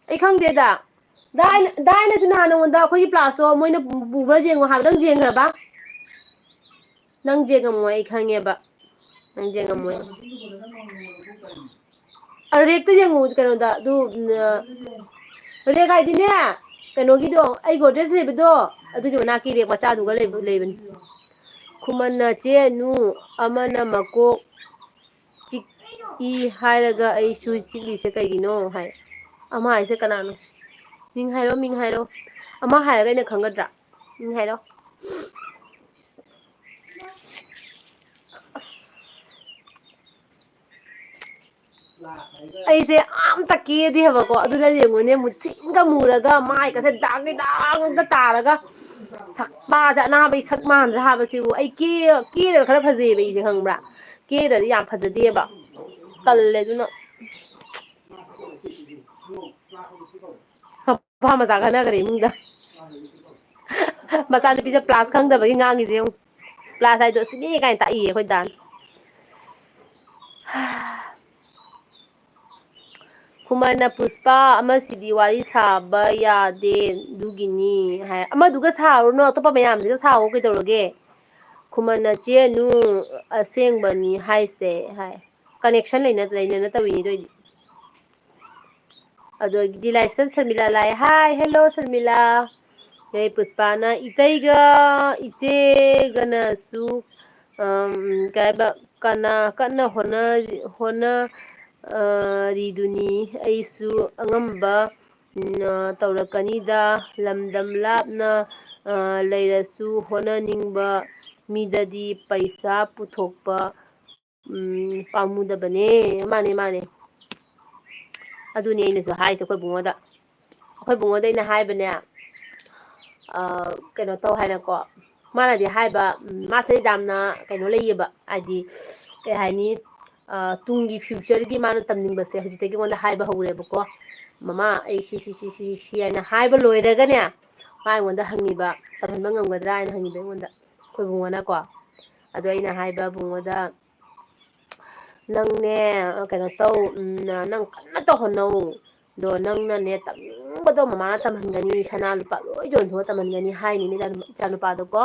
ꯑꯩ ꯈꯪꯗꯦꯗ꯫ ꯗꯥ ꯑꯩꯅ, ꯗꯥ ꯑꯩꯅꯁꯨ ꯅꯍꯥꯟ ꯅꯉꯣꯟꯗ ꯑꯩꯈꯣꯏꯒꯤ ꯄ꯭ꯂꯥꯁꯇꯣ ꯃꯣꯏꯅ ꯄꯨꯕ꯭ꯔꯥ ꯌꯦꯡꯉꯣ ꯍꯥꯏꯕ, ꯅꯪ ꯌꯦꯡꯈ꯭ꯔꯕ? ꯅꯪ ꯌꯦꯡꯉꯝꯃꯣꯏ, ꯑꯩ ꯈꯪꯉꯦꯕ꯫ ꯅꯪ ꯌꯦꯡꯉꯝꯃꯣꯏ꯫ ꯑ, ꯔꯦꯛꯇ ꯌꯦꯡꯉꯨ, ꯀꯩꯅꯣꯗ, ꯑꯗꯨ, ꯎꯝ, ꯑ, ꯔꯦꯛ ꯍꯥꯏꯗꯤꯅꯦ, ꯀꯩꯅꯣꯒꯤꯗꯣ, ꯑꯩ ꯒꯣꯗ꯭ꯔꯦꯖ ꯂꯩꯕꯗꯣ, ꯑꯗꯨꯒꯤ ꯃꯅꯥꯛꯀꯤ ꯔꯦꯛ ꯃꯆꯥꯗꯨꯒ ꯂꯩꯕ, ꯂꯩꯕꯅꯤ꯫ ꯈꯨꯃꯟꯅ ꯆꯦ ꯅꯨ, ꯑꯃꯅ ꯃꯀꯣꯛ ꯆꯤꯛꯏ ꯍꯥꯏꯔꯒ ꯑꯩꯁꯨ ꯆꯤꯛꯂꯤꯁꯦ ꯀꯩꯒꯤꯅꯣ ꯍꯥꯏ꯫ ꯑꯃ ꯍꯥꯏꯁꯦ ꯀꯅꯥꯅꯣ? ꯃꯤꯡ ꯍꯥꯏꯔꯣ, ꯃꯤꯡ ꯍꯥꯏꯔꯣ꯫ ꯑꯃ ꯍꯥꯏꯔꯒ ꯑꯩꯅ ꯈꯪꯒꯗ꯭ꯔꯥ? ꯃꯤꯡ ꯍꯥꯏꯔꯣ꯫ ꯑꯩꯁꯦ ꯑꯝꯇ ꯀꯦꯗꯦ ꯍꯥꯏꯕꯀꯣ, ꯑꯗꯨꯗ ꯌꯦꯡꯉꯨꯅꯦ, ꯃꯨꯆꯤꯡꯒ ꯃꯨꯔꯒ ꯃꯥꯏꯒꯁꯦ ꯗꯥꯛꯀꯤ ꯗꯥꯛ ꯉꯥꯛꯇ ꯇꯥꯔꯒ ꯁꯛꯇꯥꯁꯦ ꯑꯅꯥꯕꯒꯤ ꯁꯛ ꯃꯥꯟꯗ꯭ꯔꯥ ꯍꯥꯏꯕꯁꯤꯕꯨ꯫ ꯑꯩ ꯀꯦ-, ꯀꯦꯔꯒ ꯈꯔ ꯐꯖꯩꯌꯦꯕ ꯑꯩꯁꯦ, ꯈꯪꯕ꯭ꯔꯥ? ꯀꯦꯗ꯭ꯔꯗꯤ ꯌꯥꯝ ꯐꯖꯗꯦꯕ, ꯇꯜꯂꯦ꯫ ꯑꯗꯨꯅ ꯃꯄꯥ ꯃꯆꯥ ꯈꯠꯅꯈ꯭ꯔꯦ ꯏꯃꯨꯡꯗ꯫ ꯃꯆꯥꯅꯨꯄꯤꯁꯦ ꯄ꯭ꯂꯥꯁ ꯈꯪꯗꯕꯒꯤ ꯉꯥꯡꯉꯤꯁꯦ ꯌꯦꯡꯉꯨ꯫ ꯄ꯭ꯂꯥꯁ ꯍꯥꯏꯗꯣ ꯁꯤꯅꯤ ꯀꯥꯏꯅ ꯇꯥꯛꯏꯌꯦ ꯑꯩꯈꯣꯏ ꯗꯥꯅ꯫ ꯈꯨꯃꯟꯅ ꯄꯨꯁꯄꯥ ꯑꯃꯁꯤꯗꯤ ꯋꯥꯔꯤ ꯁꯥꯕ ꯌꯥꯗꯦ, ꯑꯗꯨꯒꯤꯅꯤ ꯍꯥꯏ꯫ ꯑꯃꯗꯨꯒ ꯁꯥꯔꯨꯅꯣ, ꯑꯇꯣꯞꯄ ꯃꯌꯥꯝꯁꯤꯒ ꯁꯥꯑꯣ, ꯀꯩꯗꯧꯔꯒꯦ? ꯈꯨꯃꯟꯅ ꯆꯦ ꯅꯨ ꯑꯁꯦꯡꯕꯅꯤ ꯍꯥꯏꯁꯦ ꯍꯥꯏ꯫ Connection ꯂꯩꯅ-, ꯂꯩꯅꯅ ꯇꯧꯔꯤꯅꯤ ꯑꯗꯨ ꯑꯣꯏꯗꯤ꯫ ꯑꯗꯨꯗꯒꯤꯗꯤ ꯂꯥꯏꯁ꯭ꯔꯝ ꯁꯔꯃꯤꯂꯥ ꯂꯥꯛꯑꯦ꯫ Hi, hello Sharmila. ꯑꯗꯩ ꯄꯨꯁꯄꯥꯅ ꯏꯇꯩꯒ ꯏꯆꯦꯒꯅꯁꯨ, ꯑꯝ, ꯀꯩ ꯍꯥꯏꯕ, ꯀꯅꯥ ꯀꯟꯅ ꯍꯣꯠꯅ-, ꯍꯣꯠꯅ-, ꯑ, ꯔꯤꯗꯨꯅꯤ꯫ ꯑꯩꯁꯨ ꯑꯉꯝꯕ, ꯎꯝ, ꯑ, ꯇꯧꯔꯛꯀꯅꯤꯗ꯫ ꯂꯝꯗꯝ ꯂꯥꯞꯅ, ꯑ, ꯂꯩꯔꯁꯨ ꯍꯣꯠꯅꯅꯤꯡꯕ ꯃꯤꯗꯗꯤ ꯄꯩꯁꯥ ꯄꯨꯊꯣꯛꯄ, ꯎꯝ, ꯄꯥꯝꯃꯨꯗꯕꯅꯦ꯫ ꯃꯥꯅꯦ, ꯃꯥꯅꯦ꯫ ꯑꯗꯨꯅꯦ ꯑꯩꯅꯁꯨ ꯍꯥꯏꯁꯦ ꯑꯩꯈꯣꯏ ꯕꯨꯡꯉꯣꯗ꯫ ꯑꯩꯈꯣꯏ ꯕꯨꯡꯉꯣꯗ ꯑꯩꯅ ꯍꯥꯏꯕꯅꯦ, ꯑ, ꯀꯩꯅꯣ ꯇꯧ ꯍꯥꯏꯅꯀꯣ꯫ ꯃꯥꯅꯗꯤ ꯍꯥꯏꯕ, ꯎꯝ, ꯃꯥꯁꯦ ꯌꯥꯝꯅ ꯀꯩꯅꯣ ꯂꯩꯌꯦꯕ, ꯍꯥꯏꯗꯤ, ꯀꯩ ꯍꯥꯏꯅꯤ, ꯑ, ꯇꯨꯡꯒꯤ future ꯒꯤ ꯃꯥꯅ ꯇꯝꯅꯤꯡꯕꯁꯦ ꯍꯧꯖꯤꯛꯇꯒꯤ ꯑꯩꯉꯣꯟꯗ ꯍꯥꯏꯕ ꯍꯧꯔꯦꯕꯀꯣ꯫ "ꯃꯃꯥ, ꯑꯩ ꯁꯤ, ꯁꯤ, ꯁꯤ, ꯁꯤ, ꯁꯤ" ꯍꯥꯏꯅ ꯍꯥꯏꯕ ꯂꯣꯏꯔꯒꯅꯦ, ꯃꯥ ꯑꯩꯉꯣꯟꯗ ꯍꯪꯉꯤꯕ, "ꯇꯝꯍꯟꯕ ꯉꯝꯒꯗ꯭ꯔꯥ?" ꯍꯥꯏꯅ ꯍꯪꯉꯤꯕ ꯑꯩꯉꯣꯟꯗ, ꯑꯩꯈꯣꯏ ꯕꯨꯡꯉꯣꯅꯀꯣ꯫ ꯑꯗꯣ ꯑꯩꯅ ꯍꯥꯏꯕ ꯕꯨꯡꯉꯣꯗ, "ꯅꯪꯅꯦ, ꯀꯩꯅꯣ ꯇꯧ, ꯎꯝ, ꯅꯪ ꯀꯟꯅ ꯇꯧꯍꯟꯅꯧ꯫ ꯑꯗꯣ ꯅꯪꯅꯅꯦ, ꯇꯝꯅꯤꯡꯕꯗꯣ ꯃꯃꯥꯅ ꯇꯝꯍꯟꯒꯅꯤ, ꯁꯅꯥ ꯂꯨꯄꯥ ꯂꯣꯏ ꯌꯣꯟꯊꯣꯛꯑ ꯇꯝꯍꯟꯒꯅꯤ" ꯍꯥꯏꯅꯤꯅꯦ ꯏꯆꯥꯅꯨ-, ꯏꯆꯥꯅꯨꯄꯥꯗꯣꯀꯣ꯫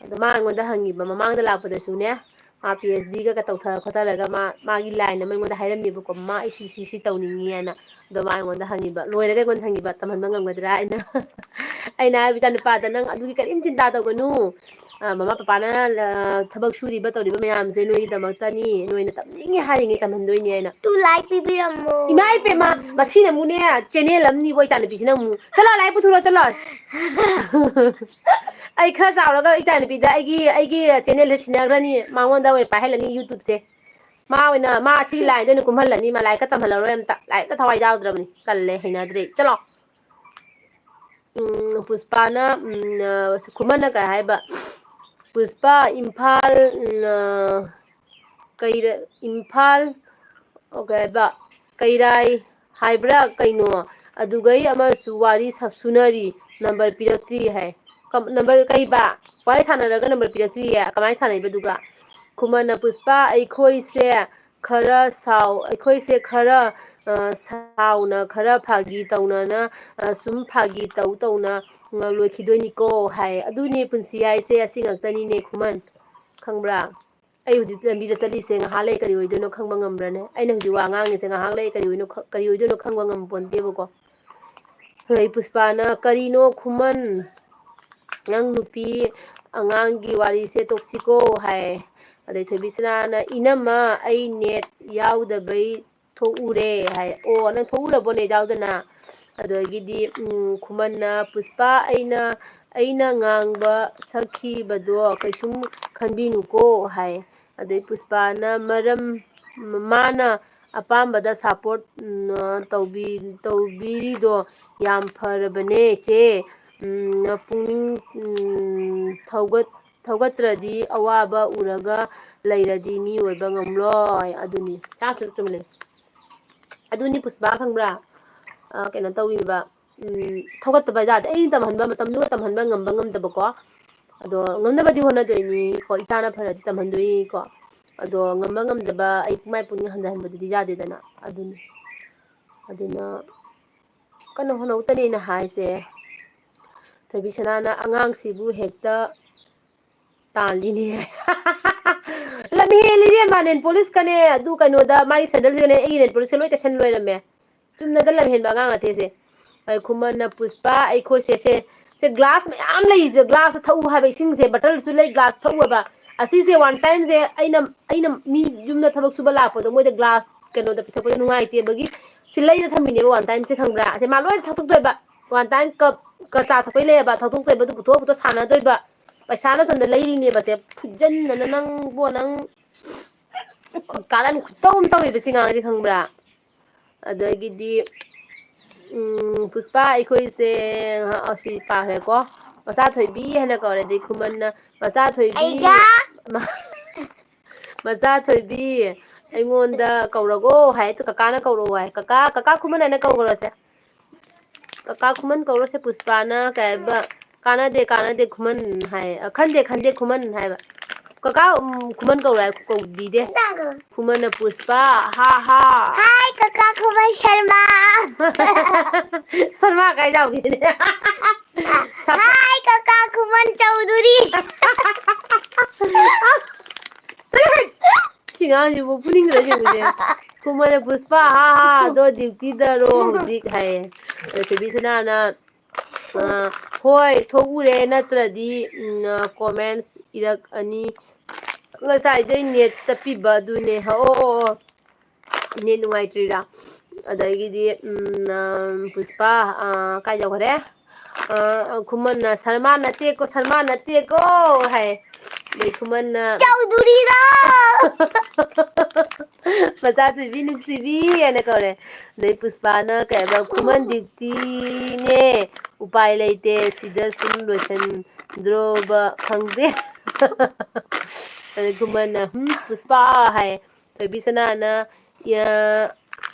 ꯑꯗꯣ ꯃꯥ ꯑꯩꯉꯣꯟꯗ ꯍꯪꯉꯤꯕ, ꯃꯃꯥꯡꯗ ꯂꯥꯛꯄꯗꯁꯨꯅꯦ, ꯃꯥ ꯄꯤ ꯑꯩꯆ ꯗꯤꯒ ꯇꯧꯊ ꯈꯣꯠꯊꯔꯒ ꯃꯥ ꯃꯥꯒꯤ ꯂꯥꯏꯟ ꯑꯃ ꯑꯩꯉꯣꯟꯗ ꯍꯥꯏꯔꯝꯃꯦꯕꯀꯣ, ꯃꯥ ꯑꯩ ꯁꯤ ꯁꯤ ꯁꯤ ꯇꯧꯅꯤꯡꯉꯤ ꯍꯥꯏꯅ꯫ ꯑꯗꯣ ꯃꯥ ꯑꯩꯉꯣꯟꯗ ꯍꯪꯉꯤꯕ, ꯂꯣꯏꯔꯒ ꯑꯩꯉꯣꯟꯗ ꯍꯪꯉꯤꯕ, "ꯇꯝꯍꯟꯕ ꯉꯝꯒꯗ꯭ꯔꯥ?" ꯍꯥꯏꯅ꯫ ꯑꯩꯅ ꯍꯥꯏꯕ, "ꯏꯆꯥ ꯅꯨꯄꯥꯗ ꯅꯪ ꯑꯗꯨꯒꯤ ꯀꯔꯤꯝ ꯆꯤꯟꯇꯥ ꯇꯧꯒꯅꯨ꯫ ꯑ, ꯃꯃꯥ ꯄꯄꯥꯅ, ꯑ, ꯊꯕꯛ ꯁꯨꯔꯤꯕ ꯇꯧꯔꯤꯕ ꯃꯌꯥꯝꯁꯦ ꯅꯣꯏꯒꯤꯗꯃꯛꯇꯅꯤ, ꯅꯣꯏꯅ ꯇꯝꯅꯤꯡꯉꯦ ꯍꯥꯏꯔꯤꯉꯩ ꯇꯝꯍꯟꯗꯣꯏꯅꯤ" ꯍꯥꯏꯅ꯫ ꯇꯨ ꯂꯥꯏꯛ ꯄꯤꯕꯤꯔꯝꯃꯣ꯫ ꯏꯃꯥ ꯏꯄꯦꯝꯃ, ꯃꯁꯤꯅ ꯑꯃꯨꯛꯅꯦ, ꯆꯦꯅꯦꯜ ꯑꯃꯅꯤꯕꯣ, ꯏꯆꯥꯅꯨꯄꯤꯁꯤꯅ ꯑꯃꯨꯛ꯫ ꯆꯠꯂꯣ, ꯂꯥꯏꯔꯤꯛ ꯄꯨꯊꯣꯔꯛꯑꯣ, ꯆꯠꯂꯣ꯫ ꯑꯩ ꯈꯔ ꯆꯥꯎꯔꯒ ꯏꯆꯥꯅꯨꯄꯤꯗ ꯑꯩꯒꯤ, ꯑꯩꯒꯤ ꯆꯦꯅꯦꯜꯁꯦ ꯁꯤꯟꯅꯈ꯭ꯔꯅꯤ, ꯃꯉꯣꯟꯗ ꯑꯣꯏꯅ ꯄꯥꯏꯍꯜꯂꯅꯤ YouTubeꯁꯦ꯫ ꯃꯥ ꯑꯣꯏꯅ, ꯃꯥ ꯑꯁꯤꯒꯤ ꯂꯥꯏꯟꯗ ꯑꯣꯏꯅ ꯀꯨꯝꯍꯜꯂꯅꯤ, ꯃꯥ ꯂꯥꯏꯔꯤꯛꯀ ꯇꯝꯍꯜꯂꯔꯣꯏ ꯑꯝꯇ, ꯂꯥꯏꯔꯤꯛꯇ ꯊꯋꯥꯏ ꯌꯥꯎꯗ꯭ꯔꯕꯅꯤ, ꯇꯜꯂꯦ, ꯍꯩꯅꯗ꯭ꯔꯦ, ꯆꯠꯂꯣ꯫ ꯎꯝ, ꯄꯨꯁꯄꯥꯅ, ꯎꯝ, ꯑ, ꯈꯨꯃꯟꯅ ꯀꯩ ꯍꯥꯏꯕ? ꯄꯨꯁꯄꯥ, ꯏꯝꯐꯥꯜ, ꯎꯝ, ꯑ, ꯀꯩꯔ-, ꯏꯝꯐꯥꯜ, ꯑꯣ, ꯀꯩ ꯍꯥꯏꯕ? ꯀꯩꯔꯥꯏ ꯍꯥꯏꯕ꯭ꯔꯥ ꯀꯩꯅꯣ? ꯑꯗꯨꯒꯩ ꯑꯃꯁꯨ ꯋꯥꯔꯤ ꯁ-, ꯁꯨꯅꯔꯤ, ꯅꯝꯕꯔ ꯄꯤꯔꯛꯇ꯭ꯔꯤ ꯍꯥꯏ꯫ ꯀꯝ-, ꯅꯝꯕꯔ ꯀꯩꯕ? ꯋꯥꯔꯤ ꯁꯥꯟꯅꯔꯒ ꯅꯝꯕꯔ ꯄꯤꯔꯛꯇ꯭ꯔꯤꯌꯦ? ꯀꯃꯥꯏꯅ ꯁꯥꯟꯅꯩꯕ ꯑꯗꯨꯒ? ꯈꯨꯃꯟꯅ, ꯄꯨꯁꯄꯥ, ꯑꯩꯈꯣꯏꯁꯦ ꯈꯔ ꯁꯥꯎ-, ꯑꯩꯈꯣꯏꯁꯦ ꯈꯔ, ꯑ, ꯁꯥꯎꯅ, ꯈꯔ ꯐꯥꯒꯤ ꯇꯧꯅꯅ, ꯑ, ꯁꯨꯝ ꯐꯥꯒꯤ ꯇꯧ ꯇꯧꯅ, ꯑ, ꯂꯣꯏꯈꯤꯗꯣꯏꯅꯤꯀꯣ ꯍꯥꯏ꯫ ꯑꯗꯨꯅꯦ ꯄꯨꯟꯁꯤ ꯍꯥꯏꯁꯦ, ꯑꯁꯤ ꯉꯥꯛꯇꯅꯤꯅꯦ ꯈꯨꯃꯟ꯫ ꯈꯪꯕ꯭ꯔꯥ? ꯑꯩ ꯍꯧꯖꯤꯛ ꯂꯝꯕꯤꯗ ꯆꯠꯂꯤꯁꯦ ꯉꯥꯏꯍꯥꯛ ꯂꯩ ꯀꯔꯤ ꯑꯣꯏꯗꯣꯏꯅꯣ ꯈꯪꯕ ꯉꯝꯕ꯭ꯔꯅꯦ? ꯑꯩꯅ ꯍꯧꯖꯤꯛ ꯋꯥ ꯉꯥꯡꯉꯤꯁꯦ ꯉꯥꯏꯍꯥꯛ ꯂꯩ ꯀꯔꯤ ꯑꯣꯏꯅꯣ ꯈ-, ꯀꯔꯤ ꯑꯣꯏꯗꯣꯏꯅꯣ ꯈꯪꯕ ꯉꯝꯄꯣꯟꯇꯦꯕꯀꯣ꯫ ꯑꯗꯩ ꯄꯨꯁꯄꯥꯅ, "ꯀꯔꯤꯅꯣ ꯈꯨꯃꯟ, ꯅꯪ ꯅꯨꯄꯤ ꯑꯉꯥꯡꯒꯤ ꯋꯥꯔꯤꯁꯦ ꯇꯣꯛꯁꯤꯀꯣ" ꯍꯥꯏ꯫ ꯑꯗꯩ ꯊꯣꯏꯕꯤꯁꯅꯥꯅ, "ꯏꯅꯝꯃ, ꯑꯩ ꯅꯦꯠ ꯌꯥꯎꯗꯕꯩ ꯊꯣꯛꯎꯔꯦ" ꯍꯥꯏ꯫ "ꯑꯣ, ꯅꯪ ꯊꯣꯛꯎꯔꯕꯣ ꯅꯦꯠ ꯌꯥꯎꯗꯅ?" ꯑꯗꯒꯤꯗꯤ, ꯎꯝ, ꯈꯨꯃꯟꯅ, "ꯄꯨꯁꯄꯥ, ꯑꯩꯅ, ꯑꯩꯅ ꯉꯥꯡꯕ ꯁꯛꯈꯤꯕꯗꯣ ꯀꯩꯁꯨꯝ ꯈꯟꯕꯤꯅꯨꯀꯣ" ꯍꯥꯏ꯫ ꯑꯗꯩ ꯄꯨꯁꯄꯥꯅ, "ꯃꯔꯝ, ꯃꯥꯅ ꯑꯄꯥꯝꯕꯗ ꯁꯞꯄꯣꯔꯠ, ꯎꯝ, ꯇꯧꯕꯤ-, ꯇꯧꯕꯤꯔꯤꯗꯣ ꯌꯥꯝ ꯐꯔꯕꯅꯦ, ꯆꯦ꯫ ꯎꯝ, ꯄꯨꯛꯅꯤꯡ, ꯎꯝ, ꯊꯧꯒꯠ-, ꯊꯧꯒꯠꯇ꯭ꯔꯗꯤ ꯑꯋꯥꯕ ꯎꯔꯒ ꯂꯩꯔꯗꯤ ꯃꯤ ꯑꯣꯏꯕ ꯉꯝꯂꯣꯏ"꯫ ꯑꯗꯨꯅꯤ꯫ ꯆꯥ ꯆꯨꯝ ꯆꯨꯝꯂꯦ꯫ ꯑꯗꯨꯅꯤ ꯄꯨꯁꯄꯥ, ꯈꯪꯕ꯭ꯔꯥ? ꯑ, ꯀꯩꯅꯣ ꯇꯧꯋꯦꯕ, ꯎꯝ, ꯊꯧꯒꯠꯇꯕ ꯌꯥꯗꯦ꯫ ꯑꯩꯅ ꯇꯝꯍꯟꯕ ꯃꯇꯝꯗꯨꯒ ꯇꯝꯍꯟꯕ ꯉꯝꯕ ꯉꯝꯗꯕꯀꯣ꯫ ꯑꯗꯣ ꯉꯝꯅꯕꯗꯤ ꯍꯣꯠꯅꯗꯣꯏꯅꯤꯀꯣ, ꯏꯆꯥꯅ ꯐꯔꯗꯤ ꯇꯝꯍꯟꯗꯣꯏꯅꯤꯀꯣ꯫ ꯑꯗꯣ ꯉꯝꯕ ꯉꯝꯗꯕ ꯑꯩ ꯏꯃꯥ ꯏꯄꯨꯅꯤꯡ ꯍꯟꯊꯍꯟꯕꯗꯨꯗꯤ ꯌꯥꯗꯦꯗꯅ꯫ ꯑꯗꯨꯅꯤ꯫ ꯑꯗꯨꯅ ꯀꯟꯅ ꯍꯣꯠꯅꯧꯇꯅꯤ ꯑꯩꯅ ꯍꯥꯏꯁꯦ꯫ ꯊꯣꯏꯕꯤꯁꯅꯥꯅ, "ꯑꯉꯥꯡꯁꯤꯕꯨ ꯍꯦꯛꯇ ꯇꯥꯜꯂꯤꯅꯦ"꯫ ꯍꯦꯜꯂꯤ ꯏꯕꯦꯝꯃ, ꯅꯦꯜ ꯄꯣꯂꯤꯁꯀꯅꯦ, ꯑꯗꯨ ꯀꯩꯅꯣꯗ, ꯃꯥꯒꯤ ꯁꯦꯟꯗꯜꯁꯤꯒꯅꯦ, ꯑꯩꯒꯤ ꯅꯦꯜ ꯄꯣꯂꯤꯁꯁꯦ ꯂꯣꯏ ꯇꯩꯁꯟ ꯂꯣꯏꯔꯝꯃꯦ꯫ ꯆꯨꯝꯅꯗ ꯂꯝꯍꯦꯟꯕ ꯑꯉꯥꯡ ꯅꯠꯇꯦ ꯁꯦ꯫ ꯑꯩ ꯈꯨꯃꯟꯅ ꯄꯨꯁꯄꯥ, ꯑꯩꯈꯣꯏꯁꯦ ꯁꯦ, ꯁꯦ ꯒ꯭ꯂꯥꯁ ꯃꯌꯥꯝ ꯂꯩꯔꯤꯁꯦ, ꯒ꯭ꯂꯥꯁ ꯊꯛꯎ ꯍꯥꯏꯕ ꯏꯁꯤꯡꯁꯦ, ꯕꯇꯜꯁꯨ ꯂꯩ, ꯒ꯭ꯂꯥꯁ ꯊꯛꯎ ꯍꯥꯏꯕ꯫ ꯑꯁꯤꯁꯦ ꯋꯥꯟ ꯇꯥꯏꯝꯁꯦ ꯑꯩꯅ, ꯑꯩꯅ ꯃꯤ ꯌꯨꯝꯗ ꯊꯕꯛ ꯁꯨꯕ ꯂꯥꯛꯄꯗꯣ ꯃꯣꯏꯗ ꯒ꯭ꯂꯥꯁ ꯀꯩꯅꯣꯗ ꯄꯤꯊꯛꯄꯗ ꯅꯨꯡꯉꯥꯏꯇꯦꯕꯒꯤ ꯁꯤ ꯂꯩꯔ ꯊꯝꯃꯤꯅꯦꯕ ꯋꯥꯟ ꯇꯥꯏꯝꯁꯦ, ꯈꯪꯕ꯭ꯔꯥ? ꯑꯁꯦ ꯃꯥ ꯂꯣꯏ ꯊꯛꯇꯣꯛꯇꯣꯏꯕ꯫ ꯋꯥꯟ ꯇꯥꯏꯝ ꯀꯞ, ꯀ ꯆꯥ ꯊꯛꯄꯩ ꯂꯩꯌꯦꯕ, ꯊꯛꯇꯣꯛꯇꯣꯏꯕ, ꯑꯗꯨ ꯄꯨꯊꯣꯛꯑ ꯄꯨꯊꯣꯛꯑ ꯁꯥꯟꯅꯗꯣꯏꯕ꯫ ꯄꯩꯁꯥ ꯅꯠꯇꯅ ꯂꯩꯔꯤꯅꯦꯕꯁꯦ꯫ ꯐꯨꯖꯟꯗꯅ ꯅꯪꯕꯣ, ꯅꯪ ꯀꯥꯔꯟ ꯈꯨꯇꯧ ꯑꯃ ꯇꯧꯋꯦꯕ ꯁꯤ ꯉꯥꯡꯁꯦ, ꯈꯪꯕ꯭ꯔꯥ? ꯑꯗꯒꯤꯗꯤ, ꯎꯝ, ꯄꯨꯁꯄꯥ, ꯑꯩꯈꯣꯏꯁꯦ, ꯑ, ꯑꯁꯤ ꯄꯥꯈ꯭ꯔꯦꯀꯣ꯫ ꯃꯆꯥ ꯊꯣꯏꯕꯤ ꯍꯥꯏꯅ ꯀꯧꯔꯦ꯫ ꯑꯗꯩ ꯈꯨꯃꯟꯅ, "ꯃꯆꯥ ꯊꯣꯏꯕꯤ, ꯑꯩꯒ? ꯃ-, ꯃꯆꯥ ꯊꯣꯏꯕꯤ, ꯑꯩꯉꯣꯟꯗ ꯀꯧꯔꯒꯣ" ꯍꯥꯏ꯫ ꯑꯗꯨ ꯀꯀꯥꯅ ꯀꯧꯔꯛꯑꯣ ꯍꯥꯏ꯫ "ꯀꯀꯥ, ꯀꯀꯥ ꯈꯨꯃꯟ" ꯍꯥꯏꯅ ꯀꯧꯈ꯭ꯔꯁꯦ꯫ "ꯀꯀꯥ ꯈꯨꯃꯟ ꯀꯧꯔꯁꯦ ꯄꯨꯁꯄꯥꯅ" ꯀꯩ ꯍꯥꯏꯕ, "ꯀꯥꯟꯅꯗꯦ, ꯀꯥꯟꯅꯗꯦ ꯈꯨꯃꯟ" ꯍꯥꯏ꯫ ꯑ, "ꯈꯟꯗꯦ, ꯈꯟꯗꯦ ꯈꯨꯃꯟ" ꯍꯥꯏꯕ꯫ "ꯀꯀꯥ, ꯎꯝ, ꯈꯨꯃꯟ ꯀꯧꯔꯣ" ꯍꯥꯏ, ꯀꯧꯕꯤꯗꯦ꯫ ꯈꯨꯃꯟꯅ ꯄꯨꯁꯄꯥ, "ꯍꯥ, ꯍꯥ꯫ ꯍꯥꯏ, ꯀꯀꯥ ꯈꯨꯃꯟ ꯁꯔꯃ꯫ ꯁꯔꯃ ꯀꯥꯏ ꯌꯥꯎꯒꯦꯅꯦ?" ꯁꯔꯃ꯫ ꯍꯥꯏ, ꯀꯀꯥ ꯈꯨꯃꯟ ꯆꯧꯙꯨꯔꯤ꯫ ꯁꯤ ꯑꯉꯥꯡꯁꯤꯕꯨ ꯐꯨꯅꯤꯡꯗ꯭ꯔꯥ ꯌꯦꯡꯉꯨꯁꯦ꯫ ꯈꯨꯃꯟꯅ ꯄꯨꯁꯄꯥ, "ꯍꯥ, ꯍꯥ, ꯑꯗꯣ ꯗ꯭ꯌꯨꯇꯤꯗꯔꯣ ꯍꯧꯖꯤꯛ?" ꯍꯥꯏꯌꯦ꯫ ꯑꯗ ꯊꯣꯏꯕꯤ ꯁꯅꯥꯅ, ꯑ, "ꯍꯣꯏ, ꯊꯣꯛꯎꯔꯦ, ꯅꯠꯇ꯭ꯔꯗꯤ, ꯎꯝ, ꯑ, ꯀꯣꯃꯦꯟꯁ ꯏꯔꯛꯑꯅꯤ꯫ ꯉꯁꯥꯏꯗꯩ ꯅꯦꯠ ꯆꯞꯄꯤꯕ ꯑꯗꯨꯅꯦ꯫" ꯑꯣ, ꯑꯣ, ꯑꯣ꯫ ꯅꯦꯠ ꯅꯨꯡꯉꯥꯏꯇ꯭ꯔꯤꯔꯥ? ꯑꯗꯒꯤꯗꯤ, ꯎꯝ, ꯑ, ꯄꯨꯁꯄꯥ, ꯑ, ꯀꯥꯏ ꯌꯧꯈꯔꯦ? ꯑ, ꯈꯨꯃꯟꯅ, "ꯁꯔꯃꯥ ꯅꯠꯇꯦꯀꯣ, ꯁꯔꯃꯥ ꯅꯠꯇꯦꯀꯣ" ꯍꯥꯏ꯫ ꯑꯗꯩ ꯈꯨꯃꯟꯅ, "ꯆꯧꯗꯨꯔꯤꯔꯣ?" "ꯃꯆꯥ ꯊꯣꯏꯕꯤ ꯅꯨꯡꯁꯤꯕꯤ" ꯍꯥꯏꯅ ꯀꯧꯔꯦ꯫ ꯑꯗꯩ ꯄꯨꯁꯄꯥꯅ ꯀꯩ ꯍꯥꯏꯕ, "ꯈꯨꯃꯟ ꯗ꯭ꯌꯨꯇꯤꯅꯦ, ꯎꯄꯥꯏ ꯂꯩꯇꯦ, ꯁꯤꯗ ꯁꯨꯝ ꯂꯣꯏꯁꯟꯗ꯭ꯔꯣꯕ ꯈꯪꯗꯦ꯫" ꯑꯗꯩ ꯈꯨꯃꯟꯅ, "ꯍꯨꯝ, ꯄꯨꯁꯄꯥ" ꯍꯥꯏ꯫ ꯊꯣꯏꯕꯤ ꯁꯅꯥꯅ, "ꯌꯥ-,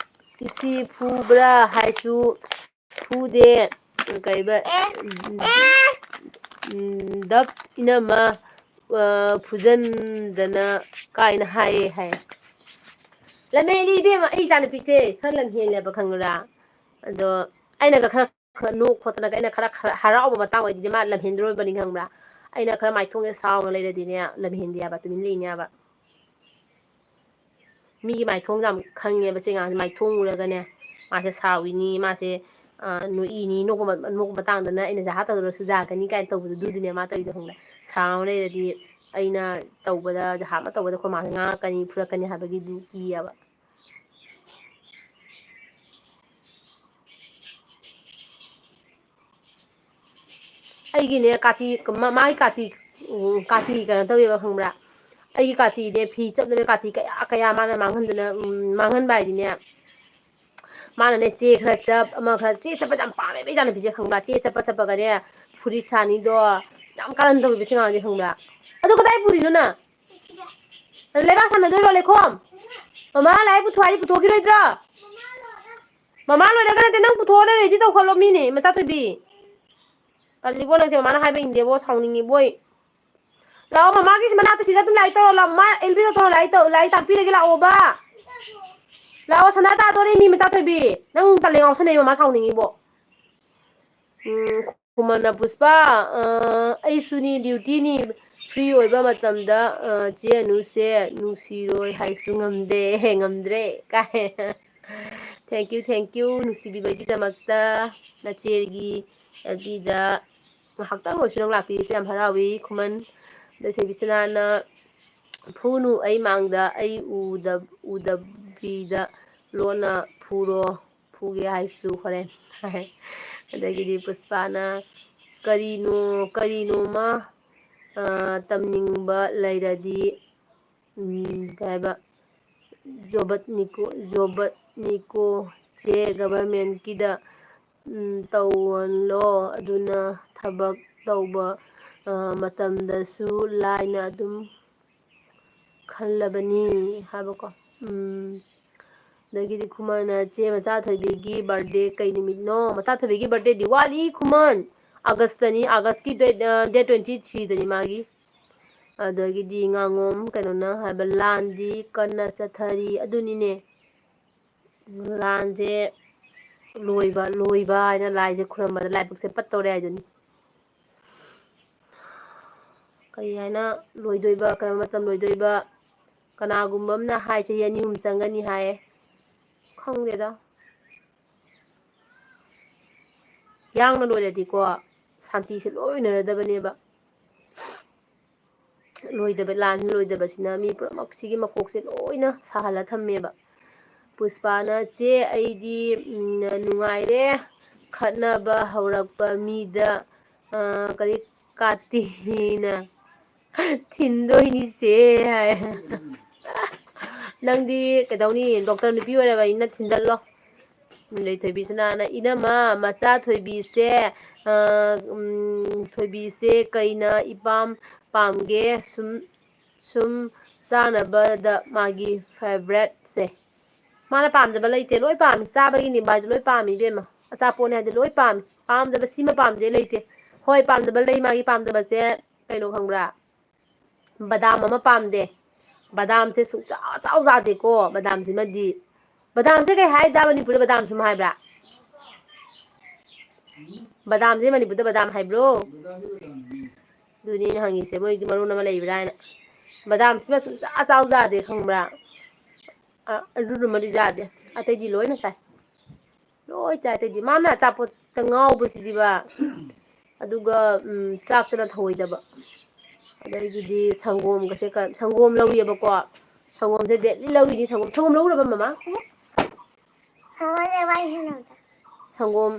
ꯏꯁꯤ ꯐꯨꯕ꯭ꯔꯥ ꯍꯥꯏꯁꯨ ꯐꯨꯗꯦ, ꯀꯩꯕ, ꯑꯦ, ꯑꯦ꯫ ꯎꯝ, ꯗꯞ ꯏꯅꯝꯃ, ꯑ, ꯐꯨꯖꯟꯗꯅ" ꯀꯥꯏꯅ ꯍꯥꯏꯌꯦ ꯍꯥꯏ꯫ ꯂꯝꯍꯦꯜꯂꯤ ꯏꯕꯦꯝꯃ, ꯑꯩ ꯏꯆꯥꯅꯨꯄꯤꯁꯦ ꯈꯔ ꯂꯝꯍꯦꯜꯂꯦꯕ, ꯈꯪꯕ꯭ꯔꯥ? ꯑꯗꯣ ꯑꯩꯅꯒ ꯈꯔ, ꯈꯔ ꯅꯣꯛ ꯈꯣꯠꯇꯅꯒ, ꯑꯩꯅ ꯈꯔ, ꯈꯔ ꯍꯔꯥꯎꯕ ꯃꯇꯥꯡ ꯑꯣꯏꯗꯤꯅꯦ ꯃꯥ ꯂꯝꯍꯦꯟꯗꯣꯔꯕꯅꯤ, ꯈꯪꯕ꯭ꯔꯥ? ꯑꯩꯅ ꯈꯔ ꯃꯥꯏꯊꯣꯡꯁꯦ ꯁꯥꯎꯅ ꯂꯩꯔꯗꯤꯅꯦ, ꯂꯝꯍꯦꯟꯗꯦ ꯍꯥꯏꯕ, ꯇꯨꯃꯤꯟ ꯂꯩꯅꯤ ꯍꯥꯏꯕ꯫ ꯃꯤꯒꯤ ꯃꯥꯏꯊꯣꯡ ꯌꯥꯝ ꯈꯪꯉꯦꯕ ꯁꯤ ꯑꯉꯥꯡꯁꯦ꯫ ꯃꯥꯏꯊꯣꯡ ꯎꯔꯒꯅꯦ, ꯃꯥꯁꯦ ꯁꯥꯎꯏꯅꯤ, ꯃꯥꯁꯦ, ꯑ, ꯅꯣꯛꯏꯅꯤ, ꯅꯣꯛꯄ ꯃ-, ꯅꯣꯛꯄ ꯃꯇꯥꯡꯗꯅ "ꯑꯩꯅ ꯖꯍꯥ ꯇꯧꯗ꯭ꯔꯁꯨ ꯌꯥꯒꯅꯤ" ꯀꯥꯏꯅ ꯇꯧꯕꯗꯣ, ꯑꯗꯨꯗꯨꯅꯦ ꯃꯥ ꯇꯧꯔꯤꯗꯣ, ꯈꯪꯕ꯭ꯔꯥ? ꯁꯥꯎꯔ ꯂꯩꯔꯗꯤ ꯑꯩꯅ ꯇꯧꯕꯗ, ꯖꯍꯥ ꯑꯃ ꯇꯧꯕꯗ ꯑꯩꯈꯣꯏ ꯃꯥꯁꯦ ꯉꯥꯡꯉꯛꯀꯅꯤ, ꯐꯨꯔꯛꯀꯅꯤ ꯍꯥꯏꯕꯒꯤꯗꯨ ꯀꯤꯌꯦꯕ꯫ ꯑꯩꯒꯤꯅꯦ ꯀꯥꯇꯤ, ꯃ-, ꯃꯥꯒꯤ ꯀꯥꯇꯤ, ꯎꯝ, ꯀꯥꯇꯤ ꯀꯩꯅꯣ ꯇꯧꯋꯦꯕ, ꯈꯪꯕ꯭ꯔꯥ? ꯑꯩꯒꯤ ꯀꯥꯇꯤꯅꯦ, ꯐꯤ ꯆꯞꯅꯕ ꯀꯥꯇꯤ ꯀꯌꯥ ꯀꯌꯥ ꯃꯥꯅ ꯃꯥꯡꯍꯟꯗꯅ, ꯎꯝ, ꯃꯥꯡꯍꯟꯕ ꯍꯥꯏꯗꯤꯅꯦ, ꯃꯥꯅꯅꯦ ꯆꯦ ꯈꯔ ꯆꯞ, ꯑꯃ ꯈꯔ, ꯆꯦ ꯆꯞꯄ ꯌꯥꯝ ꯄꯥꯝꯃꯦꯕ ꯏꯆꯥꯅꯨꯄꯤꯁꯦ, ꯈꯪꯕ꯭ꯔꯥ? ꯆꯦ ꯆꯞꯄ ꯆꯞꯄꯒꯅꯦ ꯐꯨꯔꯤꯠ ꯁꯥꯅꯤꯗꯣ, ꯌꯥꯝ ꯀꯥꯔꯟ ꯇꯧꯋꯦꯕ ꯁꯤ ꯑꯉꯥꯡꯁꯦ, ꯈꯪꯕ꯭ꯔꯥ? ꯑꯗꯨ ꯀꯗꯥꯏ ꯄꯨꯔꯤꯅꯣ ꯅꯪ? ꯂꯩꯕꯥꯛ ꯁꯥꯟꯅꯗꯣꯏꯔꯣ, ꯂꯩꯈꯣꯝ? ꯃꯃꯥ ꯂꯥꯏ ꯄꯨꯊꯣꯛ ꯍꯥꯏꯗꯤ ꯄꯨꯊꯣꯛꯈꯤꯔꯣꯏꯗ꯭ꯔꯣ? ꯃꯃꯥ ꯂꯣꯏꯔꯒ ꯅꯠꯇꯦ, ꯅꯪ ꯄꯨꯊꯣꯛꯑꯣꯅ ready ꯇꯧꯈꯠꯂꯣ, ꯃꯤꯅꯦ ꯃꯆꯥ ꯊꯣꯏꯕꯤ꯫ ꯇꯜꯂꯤꯕꯣ ꯅꯪꯁꯦ, ꯃꯃꯥꯅ ꯍꯥꯏꯕ ꯏꯟꯗꯦꯕꯣ, ꯁꯥꯎꯅꯤꯡꯉꯤꯕꯣꯏ꯫ ꯂꯥꯛꯑꯣ, ꯃꯃꯥꯒꯤ ꯃꯅꯥꯛꯇ ꯁꯤꯗ ꯑꯗꯨꯝ ꯂꯥꯏꯔꯤꯛ ꯇꯧꯔꯣ ꯂꯥꯛꯑꯣ, ꯃꯃꯥ ꯑꯦꯜꯕꯤꯗꯣ ꯇꯧꯔꯣ ꯂꯥꯏꯔꯤꯛ ꯇꯧ-, ꯂꯥꯏꯔꯤꯛ ꯇꯥꯛꯄꯤꯔꯒꯦ ꯂꯥꯛꯑꯣꯕ꯫ ꯂꯥꯛꯑꯣ, ꯁꯅꯥ ꯇꯥꯗꯣꯔꯦ ꯃꯤ ꯃꯆꯥ ꯊꯣꯏꯕꯤ꯫ ꯅꯪ ꯇꯜꯂꯦ, ꯉꯥꯎꯁꯟꯅꯩ, ꯃꯃꯥ ꯁꯥꯎꯅꯤꯡꯉꯤꯕꯣ꯫ ꯎꯝ, ꯈꯨꯃꯟꯅ ꯄꯨꯁꯄꯥ, ꯑ, "ꯑꯩꯁꯨꯅꯤ, duty ꯅꯤ, free ꯑꯣꯏꯕ ꯃꯇꯝꯗ, ꯑ, ꯆꯦ ꯑꯅꯨꯁꯦ ꯅꯨꯡꯁꯤꯔꯣꯏ ꯍꯥꯏꯁꯨ ꯉꯝꯗꯦ, ꯉꯝꯗ꯭ꯔꯦ" ꯀꯥꯏ꯫ Thank you, thank you, ꯅꯨꯡꯁꯤꯕꯤꯕꯒꯤꯗꯃꯛꯇ꯫ ꯅꯆꯦꯒꯤ ꯑꯦꯜꯕꯤꯗ ꯉꯥꯏꯍꯥꯛꯇꯪ ꯑꯣꯏꯁꯨ ꯅꯪ ꯂꯥꯛꯄꯤꯔꯤꯁꯦ ꯌꯥꯝ ꯍꯔꯥꯎꯏ꯫ ꯈꯨꯃꯟ, ꯑꯗꯩ ꯊꯣꯏꯕꯤ ꯁꯅꯥꯅ, "ꯐꯨꯅꯨ, ꯑꯩ ꯃꯥꯡꯗ ꯑꯩ ꯎꯗ-, ꯎꯗꯕꯤꯗ ꯂꯣꯟꯅ ꯐꯨꯔꯣ, ꯐꯨꯒꯦ ꯍꯥꯏꯁꯨ ꯍꯣꯔꯦꯟ" ꯍꯥꯏ꯫ ꯑꯗꯒꯤꯗꯤ ꯄꯨꯁꯄꯥꯅ, "ꯀꯔꯤꯅꯣ, ꯀꯔꯤꯅꯣꯃ, ꯑ, ꯇꯝꯅꯤꯡꯕ ꯂꯩꯔꯗꯤ", ꯎꯝ, ꯀꯩ ꯍꯥꯏꯕ, "ꯖꯣꯕꯠꯅꯤꯀꯣ, ꯖꯣꯕꯠꯅꯤꯀꯣ ꯆꯦ, government ꯀꯤꯗ, ꯎꯝ, ꯇꯧꯍꯜꯂꯣ, ꯑꯗꯨꯅ ꯊꯕꯛ ꯇꯧꯕ, ꯑ, ꯃꯇꯝꯗꯁꯨ ꯂꯥꯏꯅ ꯑꯗꯨꯝ ꯈꯜꯂꯕꯅꯤ" ꯍꯥꯏꯕꯀꯣ꯫ ꯎꯝ, ꯑꯗꯒꯤꯗꯤ ꯈꯨꯃꯟꯅ, "ꯆꯦ ꯃꯆꯥ ꯊꯣꯏꯕꯤꯒꯤ birthday ꯀꯩ ꯅꯨꯃꯤꯠꯅꯣ?" ꯃꯆꯥ ꯊꯣꯏꯕꯤꯒꯤ birthday ꯗꯤ ꯋꯥꯠꯂꯤ ꯈꯨꯃꯟ, August ꯇꯅꯤ, August ꯀꯤ date, ꯑ, date twenty three ꯗꯅꯤ ꯃꯥꯒꯤ꯫ ꯑꯗꯒꯤꯗꯤ ꯉꯥꯉꯣꯝ ꯀꯩꯅꯣꯅ ꯍꯥꯏꯕ, "ꯂꯥꯟꯗꯤ ꯀꯟꯅ ꯆꯠꯊꯔꯤ"꯫ ꯑꯗꯨꯅꯤꯅꯦ, ꯂꯥꯟꯁꯦ ꯂꯣꯏꯕ, ꯂꯣꯏꯕ ꯍꯥꯏꯅ ꯂꯥꯏꯁꯦ ꯈꯨꯔꯝꯕꯗ ꯂꯥꯏꯕꯛꯁꯦ ꯄꯠꯇꯧꯔꯦ ꯍꯥꯏꯗꯨꯅꯤ꯫ ꯀꯔꯤ ꯍꯥꯏꯅ ꯂꯣꯏꯗꯣꯏꯕ, ꯀꯔꯝꯕ ꯃꯇꯝ ꯂꯣꯏꯗꯣꯏꯕ, ꯀꯅꯥꯒꯨꯝꯕ ꯑꯃꯅ ꯍꯥꯏ ꯆꯍꯤ ꯑꯅꯤ ꯑꯍꯨꯝ ꯆꯪꯒꯅꯤ ꯍꯥꯏ꯫ ꯈꯪꯗꯦꯗ꯫ ꯌꯥꯡꯅ ꯂꯣꯏꯔꯗꯤꯀꯣ, ꯁꯥꯟꯇꯤꯁꯦ ꯂꯣꯏꯅꯔꯗꯕꯅꯦꯕ꯫ ꯂꯣꯏꯗꯕ, ꯂꯥꯟ ꯂꯣꯏꯗꯕꯁꯤꯅ ꯃꯤ ꯄꯨꯝꯅꯃꯛꯁꯤꯒꯤ ꯃꯀꯣꯛꯁꯦ ꯂꯣꯏꯅ ꯁꯥꯍꯜꯂ ꯊꯝꯃꯦꯕ꯫ ꯄꯨꯁꯄꯥꯅ, "ꯆꯦ, ꯑꯩꯗꯤ, ꯎꯝ, ꯅꯨꯡꯉꯥꯏꯔꯦ꯫ ꯈꯠꯅꯕ ꯍꯧꯔꯛꯄ ꯃꯤꯗ, ꯑ, ꯀꯔꯤ, ꯀꯥꯇꯤꯅ ꯊꯤꯟꯗꯣꯏꯅꯤꯁꯦ" ꯍꯥꯏ꯫ ꯅꯪꯗꯤ ꯀꯩꯗꯧꯅꯤ? ꯗꯣꯛꯇꯔ ꯅꯨꯄꯤ ꯑꯣꯏꯔꯕꯅꯤꯅ ꯊꯤꯟꯗꯠꯂꯣ꯫ ꯂꯩꯊꯣꯏꯕꯤ ꯁꯅꯥꯅ, "ꯏꯅꯝꯃ, ꯃꯆꯥ ꯊꯣꯏꯕꯤꯁꯦ, ꯑ, ꯎꯝ, ꯊꯣꯏꯕꯤꯁꯦ ꯀꯩꯅ ꯏꯄꯥꯝ ꯄꯥꯝꯒꯦ? ꯁꯨꯝ, ꯁꯨꯝ ꯆꯥꯅꯕꯗ ꯃꯥꯒꯤ favouriteꯁꯦ"꯫ ꯃꯥꯅ ꯄꯥꯝꯗꯕ ꯂꯩꯇꯦ, ꯂꯣꯏ ꯄꯥꯝꯃꯤ꯫ ꯆꯥꯕꯒꯤꯅꯤ ꯚꯥꯏꯗꯣ, ꯂꯣꯏ ꯄꯥꯝꯃꯤ ꯏꯕꯦꯝꯃ꯫ ꯑꯆꯥꯄꯣꯠꯅꯦ ꯍꯥꯏꯗꯤ ꯂꯣꯏ ꯄꯥꯝꯃꯤ꯫ ꯄꯥꯝꯗꯕ ꯁꯤꯃ ꯄꯥꯝꯗꯦ ꯂꯩꯇꯦ꯫ ꯍꯣꯏ, ꯄꯥꯝꯗꯕ ꯂꯩ꯫ ꯃꯥꯒꯤ ꯄꯥꯝꯗꯕꯁꯦ ꯀꯩꯅꯣ ꯈꯪꯕ꯭ꯔꯥ? ꯕꯗꯥꯝ ꯑꯃ ꯄꯥꯝꯗꯦ꯫ ꯕꯗꯥꯝꯁꯦ ꯁꯨꯡꯆꯥ ꯆꯥꯎ ꯌꯥꯗꯦꯀꯣ, ꯕꯗꯥꯝꯁꯤꯃꯗꯤ꯫ ꯕꯗꯥꯝꯁꯦ ꯀꯩ ꯍꯥꯏꯗ ꯃꯅꯤꯄꯨꯔꯗ ꯕꯗꯥꯝꯁꯨ ꯍꯥꯏꯕ꯭ꯔꯥ? ꯕꯗꯥꯝꯁꯦ ꯃꯅꯤꯄꯨꯔꯗ ꯕꯗꯥꯝ ꯍꯥꯏꯕ꯭ꯔꯣ? ꯑꯗꯨꯅꯤ ꯑꯩꯅ ꯍꯪꯉꯤꯁꯦ, ꯃꯣꯏꯗꯤ ꯃꯔꯣꯟ ꯑꯃ ꯂꯩꯕ꯭ꯔꯥ ꯍꯥꯏꯅ꯫ ꯕꯗꯥꯝꯁꯤꯃ ꯁꯨꯡꯆꯥ ꯆꯥꯎ ꯌꯥꯗꯦ ꯈꯪꯕ꯭ꯔꯥ? ꯑ, ꯑꯗꯨꯗꯨꯃꯗꯤ ꯌꯥꯗꯦ, ꯑꯇꯩꯗꯤ ꯂꯣꯏꯅ ꯆꯥꯏ꯫ ꯂꯣꯏ ꯆꯥꯏ꯫ ꯑꯇꯩꯗꯤ ꯃꯥꯅ ꯑꯆꯥꯄꯣꯠꯇ ꯉꯥꯎꯕꯁꯤꯗꯤꯕ, ꯑꯗꯨꯒ, ꯎꯝ, ꯆꯥꯛꯇꯅ ꯊꯧꯑꯣꯏꯗꯕ꯫ ꯑꯗꯒꯤꯗꯤ ꯁꯪꯒꯣꯝꯒꯁꯦ ꯀ-, ꯁꯪꯒꯣꯝ ꯂꯧꯏꯌꯦꯕꯀꯣ꯫ ꯁꯪꯒꯣꯝꯁꯦ daily ꯂꯧꯏꯅꯤ꯫ ꯁꯪꯒꯣꯝ, ꯁꯪꯒꯣꯝ ꯂꯧꯔꯕ ꯃꯃꯥ? ꯃꯃꯥꯅꯦ ꯋꯥꯔꯤ ꯁꯥꯟꯅꯕꯗ꯫ ꯁꯪꯒꯣꯝ꯫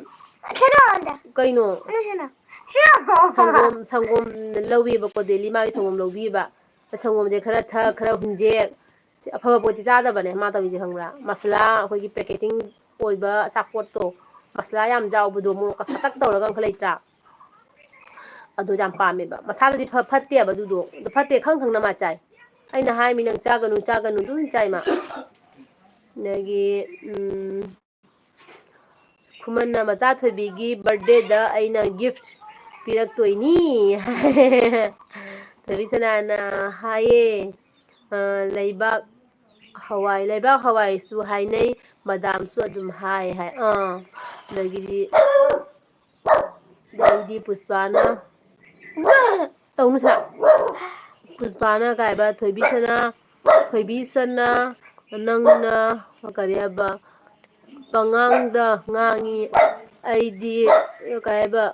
ꯁꯥꯟꯅꯧ ꯑꯝꯇ꯫ ꯀꯩꯅꯣ? ꯑꯝꯇ ꯁꯥꯟꯅꯧ꯫ ꯁꯥꯟꯅꯧ꯫ ꯁꯪꯒꯣꯝ, ꯁꯪꯒꯣꯝ ꯂꯧꯏꯕꯀꯣ, daily ꯃꯥꯒꯤ ꯁꯪꯒꯣꯝ ꯂꯧꯕꯤꯕ꯫ ꯁꯪꯒꯣꯝꯁꯦ ꯈꯔ ꯊꯛ, ꯈꯔ ꯍꯨꯟꯖꯦꯛ꯫ ꯁꯤ ꯑꯐꯕ ꯄꯣꯠꯇꯤ ꯆꯥꯗꯕꯅꯦ ꯃꯥ ꯇꯧꯔꯤꯁꯦ, ꯈꯪꯕ꯭ꯔꯥ? ꯃꯁꯂꯥ, ꯑꯩꯈꯣꯏꯒꯤ packeting ꯑꯣꯏꯕ ꯑꯆꯥꯄꯣꯠꯇꯣ, ꯃꯁꯂꯥ ꯌꯥꯝ ꯌꯥꯎꯕꯗꯣ, ꯃꯣꯔꯣꯛꯀ ꯁꯇꯛ ꯇꯧꯔꯒ ꯑꯃꯈꯛ ꯂꯩꯇ꯭ꯔꯥ? ꯑꯗꯨ ꯌꯥꯝ ꯄꯥꯝꯃꯦꯕ꯫ ꯃꯁꯥꯗꯗꯤ ꯐ-, ꯐꯠꯇꯦꯕ ꯑꯗꯨꯗꯣ꯫ ꯑꯗꯨ ꯐꯠꯇꯦ ꯈꯪ ꯈꯪꯅ ꯃꯥ ꯆꯥꯏ꯫ ꯑꯩꯅ ꯍꯥꯏꯃꯤ, "ꯅꯪ ꯆꯥꯒꯅꯨ, ꯆꯥꯒꯅꯨ", ꯑꯗꯨꯝ ꯆꯥꯏ ꯃꯥ꯫ ꯑꯗꯒꯤ, ꯎꯝ, ꯈꯨꯃꯟꯅ, "ꯃꯆꯥ ꯊꯣꯏꯕꯤꯒꯤ birthdayꯗ ꯑꯩꯅ gift ꯄꯤꯔꯛꯇꯣꯏꯅꯤ" ꯍꯥꯏ꯫ ꯊꯣꯏꯕꯤ ꯁꯅꯥꯅ ꯍꯥꯏꯌꯦ, ꯑ, "ꯂꯩꯕꯥꯛ ꯍꯋꯥꯏ, ꯂꯩꯕꯥꯛ ꯍꯋꯥꯏꯁꯨ ꯍꯥꯏꯅꯩ, ꯃꯗꯥꯝꯁꯨ ꯑꯗꯨꯝ ꯍꯥꯏ" ꯍꯥꯏ꯫ ꯑꯥ, ꯑꯗꯒꯤꯗꯤ ꯑꯗꯩꯗꯤ ꯄꯨꯁꯄꯥꯅ, ꯇꯧꯅꯨ ꯁꯥ꯫ ꯄꯨꯁꯄꯥꯅ ꯀꯥꯏꯕ, "ꯊꯣꯏꯕꯤꯁꯅꯥ, ꯊꯣꯏꯕꯤ ꯁꯅꯥ, ꯅꯪꯅ ꯀꯔꯤ ꯍꯥꯏꯕ, ꯄꯉꯥꯡꯗ ꯉꯥꯡꯉꯤ꯫ ꯑꯩꯗꯤ ꯀꯩ ꯍꯥꯏꯕ,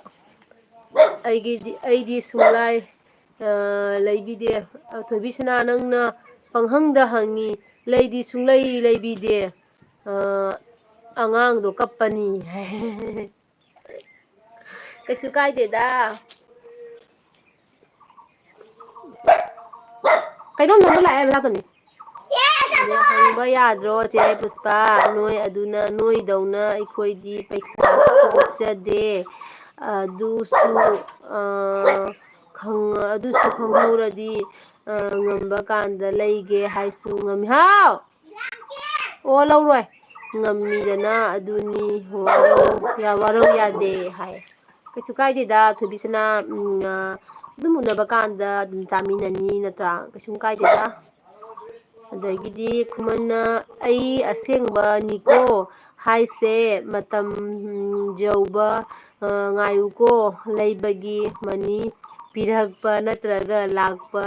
ꯑꯩꯒꯤꯗꯤ, ꯑꯩꯗꯤ ꯁꯨꯡꯂꯥꯏ, ꯑ, ꯂꯩꯕꯤꯗꯦ꯫ ꯊꯣꯏꯕꯤ ꯁꯅꯥ, ꯅꯪꯅ ꯄꯪꯍꯪꯗ ꯍꯪꯉꯤ, ꯂꯩꯗꯤ ꯁꯨꯡꯂꯩ ꯂꯩꯕꯤꯗꯦ꯫ ꯑ, ꯑꯉꯥꯡꯗꯣ ꯀꯞꯄꯅꯤ꯫ ꯀꯩꯁꯨ ꯀꯥꯏꯗꯦꯗ꯫ ꯀꯩꯅꯣꯝ ꯅꯝꯕ ꯂꯥꯛꯑꯦ ꯍꯥꯏꯕ ꯂꯥꯛꯀꯅꯤ꯫ ꯑꯗꯣ ꯍꯪꯕ ꯌꯥꯗ꯭ꯔꯣ, ꯆꯦ ꯄꯨꯁꯄꯥ? ꯅꯣꯏ ꯑꯗꯨꯅ, ꯅꯣꯏꯗꯧꯅ ꯑꯩꯈꯣꯏꯗꯤ ꯄꯩꯁꯥ ꯊꯣꯛꯆꯗꯦ꯫ ꯑꯗꯨꯁꯨ, ꯑ, ꯈꯪ-, ꯑꯗꯨꯁꯨ ꯈꯪꯍꯧꯔꯗꯤ, ꯑ, ꯉꯝꯕ ꯀꯥꯟꯗ ꯂꯩꯒꯦ ꯍꯥꯏꯁꯨ ꯉꯝꯃꯤ꯫ ꯍꯥꯎ! ꯑꯣ, ꯂꯧꯔꯣꯏ꯫ ꯉꯝꯃꯤꯗꯅ ꯑꯗꯨꯅꯤ, ꯋꯥꯔꯧ-, ꯌꯥ-, ꯋꯥꯔꯧ ꯌꯥꯗꯦ ꯍꯥꯏ꯫ ꯀꯩꯁꯨ ꯀꯥꯏꯗꯦꯗ, ꯊꯣꯏꯕꯤꯁꯅꯥ, ꯎꯝ, ꯑ, ꯑꯗꯨꯝ ꯎꯅꯕ ꯀꯥꯟꯗ ꯑꯗꯨꯝ ꯆꯥꯃꯤꯟꯅꯅꯤ ꯅꯠꯇ꯭ꯔꯥ? ꯀꯩꯁꯨꯝ ꯀꯥꯏꯗꯦꯗ꯫ ꯑꯗꯒꯤꯗꯤ ꯈꯨꯃꯟꯅ, "ꯑꯩ ꯑꯁꯦꯡꯕꯅꯤꯀꯣ ꯍꯥꯏꯁꯦ, ꯃꯇꯝ, ꯎꯝ, ꯌꯧꯕ, ꯑ, ꯉꯥꯏꯌꯨꯀꯣ, ꯂꯩꯕꯒꯤ ꯃꯅꯤ ꯄꯤꯔꯛꯄ ꯅꯠꯇ꯭ꯔꯒ ꯂꯥꯛꯄ,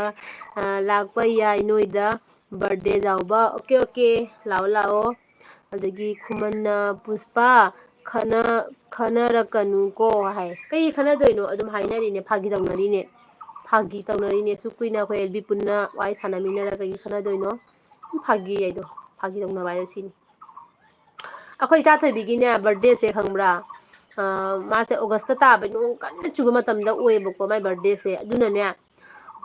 ꯑ, ꯂꯥꯛꯄ ꯌꯥꯏ ꯅꯣꯏꯗ꯫ ꯕꯥꯔꯗꯦ ꯌꯥꯎꯕ꯫ ꯑꯣꯀꯦ, ꯑꯣꯀꯦ, ꯂꯥꯛꯑꯣ, ꯂꯥꯛꯑꯣ"꯫ ꯑꯗꯒꯤ ꯈꯨꯃꯟꯅ, "ꯄꯨꯁꯄꯥ, ꯈꯠꯅ-, ꯈꯠꯅꯔꯛꯀꯅꯨꯀꯣ" ꯍꯥꯏ꯫ ꯀꯩ ꯈꯠꯅꯗꯣꯏꯅꯣ? ꯑꯗꯨꯝ ꯍꯥꯏꯅꯔꯤꯅꯦ, ꯐꯥꯒꯤ ꯇꯧꯅꯔꯤꯅꯦ꯫ ꯐꯥꯒꯤ ꯇꯧꯅꯔꯤꯅꯦ꯫ ꯑꯁꯨꯛ ꯀꯨꯏꯅ ꯑꯩꯈꯣꯏ ꯑꯦꯜ ꯕꯤ ꯄꯨꯟꯅ ꯋꯥꯔꯤ ꯁꯥꯟꯅꯃꯤꯟꯅꯔꯒ ꯀꯩꯒꯤ ꯈꯠꯅꯗꯣꯏꯅꯣ? ꯑꯗꯨꯝ ꯐꯥꯒꯤ ꯍꯥꯏꯗꯣ, ꯐꯥꯒꯤ ꯇꯧꯅꯕ ꯍꯥꯏꯗꯣ ꯁꯤꯅꯤ꯫ ꯑꯩꯈꯣꯏ ꯏꯆꯥ ꯊꯣꯏꯕꯤꯒꯤꯅꯦ, ꯕꯥꯔꯗꯦꯁꯦ ꯈꯪꯕ꯭ꯔꯥ? ꯑ, ꯃꯥꯁꯦ ꯑꯣꯒꯁꯇ ꯇꯥꯕ, ꯅꯣꯡ ꯀꯟꯅ ꯆꯨꯕ ꯃꯇꯝꯗ ꯑꯣꯏꯌꯦꯕꯀꯣ, ꯃꯥꯏ ꯕꯥꯔꯗꯦꯁꯦ꯫ ꯑꯗꯨꯅꯅꯦ,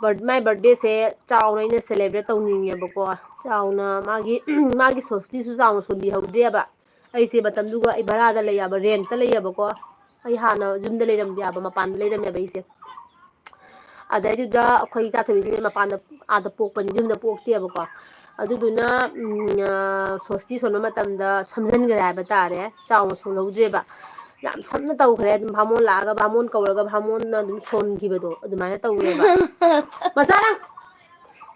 ꯕꯔ-, ꯃꯥꯏ ꯕꯥꯔꯗꯦꯁꯦ ꯆꯥꯎꯅ ꯑꯩꯅ ꯁꯦꯂꯦꯕ꯭ꯔꯦꯠ ꯇꯧꯅꯤꯡꯉꯦꯕꯀꯣ꯫ ꯆꯥꯎꯅ ꯃꯥꯒꯤ, ꯃꯥꯒꯤ ꯁꯣꯁꯇꯤꯁꯨ ꯆꯥꯎꯅ ꯁꯣꯟꯕꯤꯍꯧꯗ꯭ꯔꯦꯕ꯫ ꯑꯩꯁꯦ ꯃꯇꯝꯗꯨꯒ ꯑꯩ ꯚꯔꯥꯗ ꯂꯩꯌꯦꯕ, ꯔꯦꯟꯠꯇ ꯂꯩꯌꯦꯕꯀꯣ꯫ ꯑꯩ ꯍꯥꯟꯅ ꯌꯨꯝꯗ ꯂꯩꯔꯝꯗꯦ ꯍꯥꯏꯕ, ꯃꯄꯥꯟꯗ ꯂꯩꯔꯝꯃꯦꯕ ꯑꯩꯁꯦ꯫ ꯑꯗꯩꯗꯨꯗ ꯑꯩꯈꯣꯏ ꯏꯆꯥ ꯊꯣꯏꯕꯤꯁꯤꯅ ꯃꯄꯥꯟꯗ, ꯑꯥꯗ ꯄꯣꯛꯄꯅꯤ, ꯌꯨꯝꯗ ꯄꯣꯛꯇꯦꯕꯀꯣ꯫ ꯑꯗꯨꯗꯨꯅ, ꯎꯝ, ꯑ, ꯁꯣꯁꯇꯤ ꯁꯣꯟꯕ ꯃꯇꯝꯗ ꯁꯝꯖꯟꯈ꯭ꯔꯦ ꯍꯥꯏꯕ ꯇꯥꯔꯦ, ꯆꯥꯎꯅ ꯁꯣꯜꯍꯧꯗ꯭ꯔꯦꯕ꯫ ꯌꯥꯝ ꯁꯝꯅ ꯇꯧꯈ꯭ꯔꯦ꯫ ꯑꯗꯨꯝ ꯚꯥꯃꯣꯟ ꯂꯥꯛꯑꯒ, ꯚꯥꯃꯣꯟ ꯀꯧꯔꯒ ꯚꯥꯃꯣꯟꯅ ꯑꯗꯨꯝ ꯁꯣꯟꯈꯤꯕꯗꯣ ꯑꯗꯨꯃꯥꯏꯅ ꯇꯧꯔꯦꯕ꯫ ꯃꯆꯥ ꯅꯪ!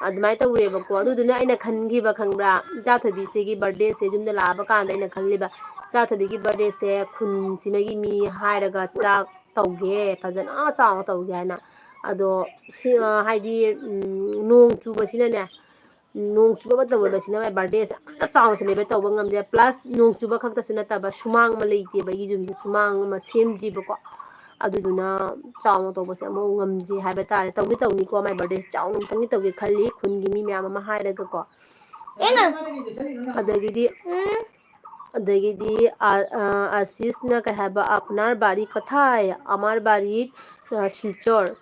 ꯑꯗꯨꯃꯥꯏꯅ ꯇꯧꯔꯦꯕꯀꯣ꯫ ꯑꯗꯨꯗꯨꯅ ꯑꯩꯅ ꯈꯟꯈꯤꯕ ꯈꯪꯕ꯭ꯔꯥ, ꯏꯆꯥ ꯊꯣꯏꯕꯤꯁꯤꯒꯤ ꯕꯥꯔꯗꯦꯁꯦ ꯌꯨꯝꯗ ꯂꯥꯛꯑꯕ ꯀꯥꯟꯗ ꯑꯩꯅ ꯈꯜꯂꯤꯕ, ꯏꯆꯥ ꯊꯣꯏꯕꯤꯒꯤ ꯕꯥꯔꯗꯦꯁꯦ ꯈꯨꯟꯁꯤꯃꯒꯤ ꯃꯤ ꯍꯥꯏꯔꯒ ꯆꯥꯛ ꯇꯧꯒꯦ, ꯐꯖꯅ ꯆꯥꯎꯅ ꯇꯧꯒꯦ ꯍꯥꯏꯅ꯫ ꯑꯗꯣ ꯁꯤ, ꯑ, ꯍꯥꯏꯗꯤ, ꯎꯝ, ꯅꯣꯡ ꯆꯨꯕꯁꯤꯅꯅꯦ, ꯅꯣꯡ ꯆꯨꯕ ꯃꯇꯝ ꯑꯣꯏꯕꯁꯤꯅ ꯃꯥꯏ ꯕꯥꯔꯗꯦꯁꯦ ꯑꯝꯇ ꯆꯥꯎꯅ ꯁꯦꯂꯦꯕ꯭ꯔꯦꯠ ꯇꯧꯕ ꯉꯝꯗꯦ꯫ ꯄ꯭ꯂꯁ ꯅꯣꯡ ꯆꯨꯕ ꯈꯛꯇꯁꯨ ꯅꯠꯇꯕ, ꯁꯨꯃꯥꯡ ꯑꯃ ꯂꯩꯇꯦꯕ, ꯑꯩꯒꯤ ꯌꯨꯝꯁꯦ ꯁꯨꯃꯥꯡ ꯑꯃ ꯁꯦꯝꯗ꯭ꯔꯤꯕꯀꯣ꯫ ꯑꯗꯨꯗꯨꯅ ꯆꯥꯎꯅ ꯇꯧꯕꯁꯦ ꯑꯃꯨꯛ ꯉꯝꯗ꯭ꯔꯤ ꯍꯥꯏꯕ ꯇꯥꯔꯦ꯫ ꯇꯧꯗꯤ ꯇꯧꯅꯤꯀꯣ, ꯃꯥꯏ ꯕꯥꯔꯗꯦꯁꯦ ꯆꯥꯎꯅ ꯑꯃꯨꯛꯇꯪꯗꯤ ꯇꯧꯒꯦ ꯈꯜꯂꯤ, ꯈꯨꯟꯒꯤ ꯃꯤ ꯃꯌꯥꯝ ꯑꯃ ꯍꯥꯏꯔꯒꯀꯣ꯫ ꯑꯗꯒꯤꯗꯤ ꯑꯗꯒꯤꯗꯤ ꯑ, ꯑ, ꯑꯁꯤꯁꯅ ꯀꯩ ꯍꯥꯏꯕ, "ꯑꯞꯅꯥꯔ ꯕꯥꯔꯤ ꯀꯊꯥꯏ, ꯑꯃꯥꯔ ꯕꯥꯔꯤ, ꯑ, ꯁꯤꯜꯆꯣꯔ"꯫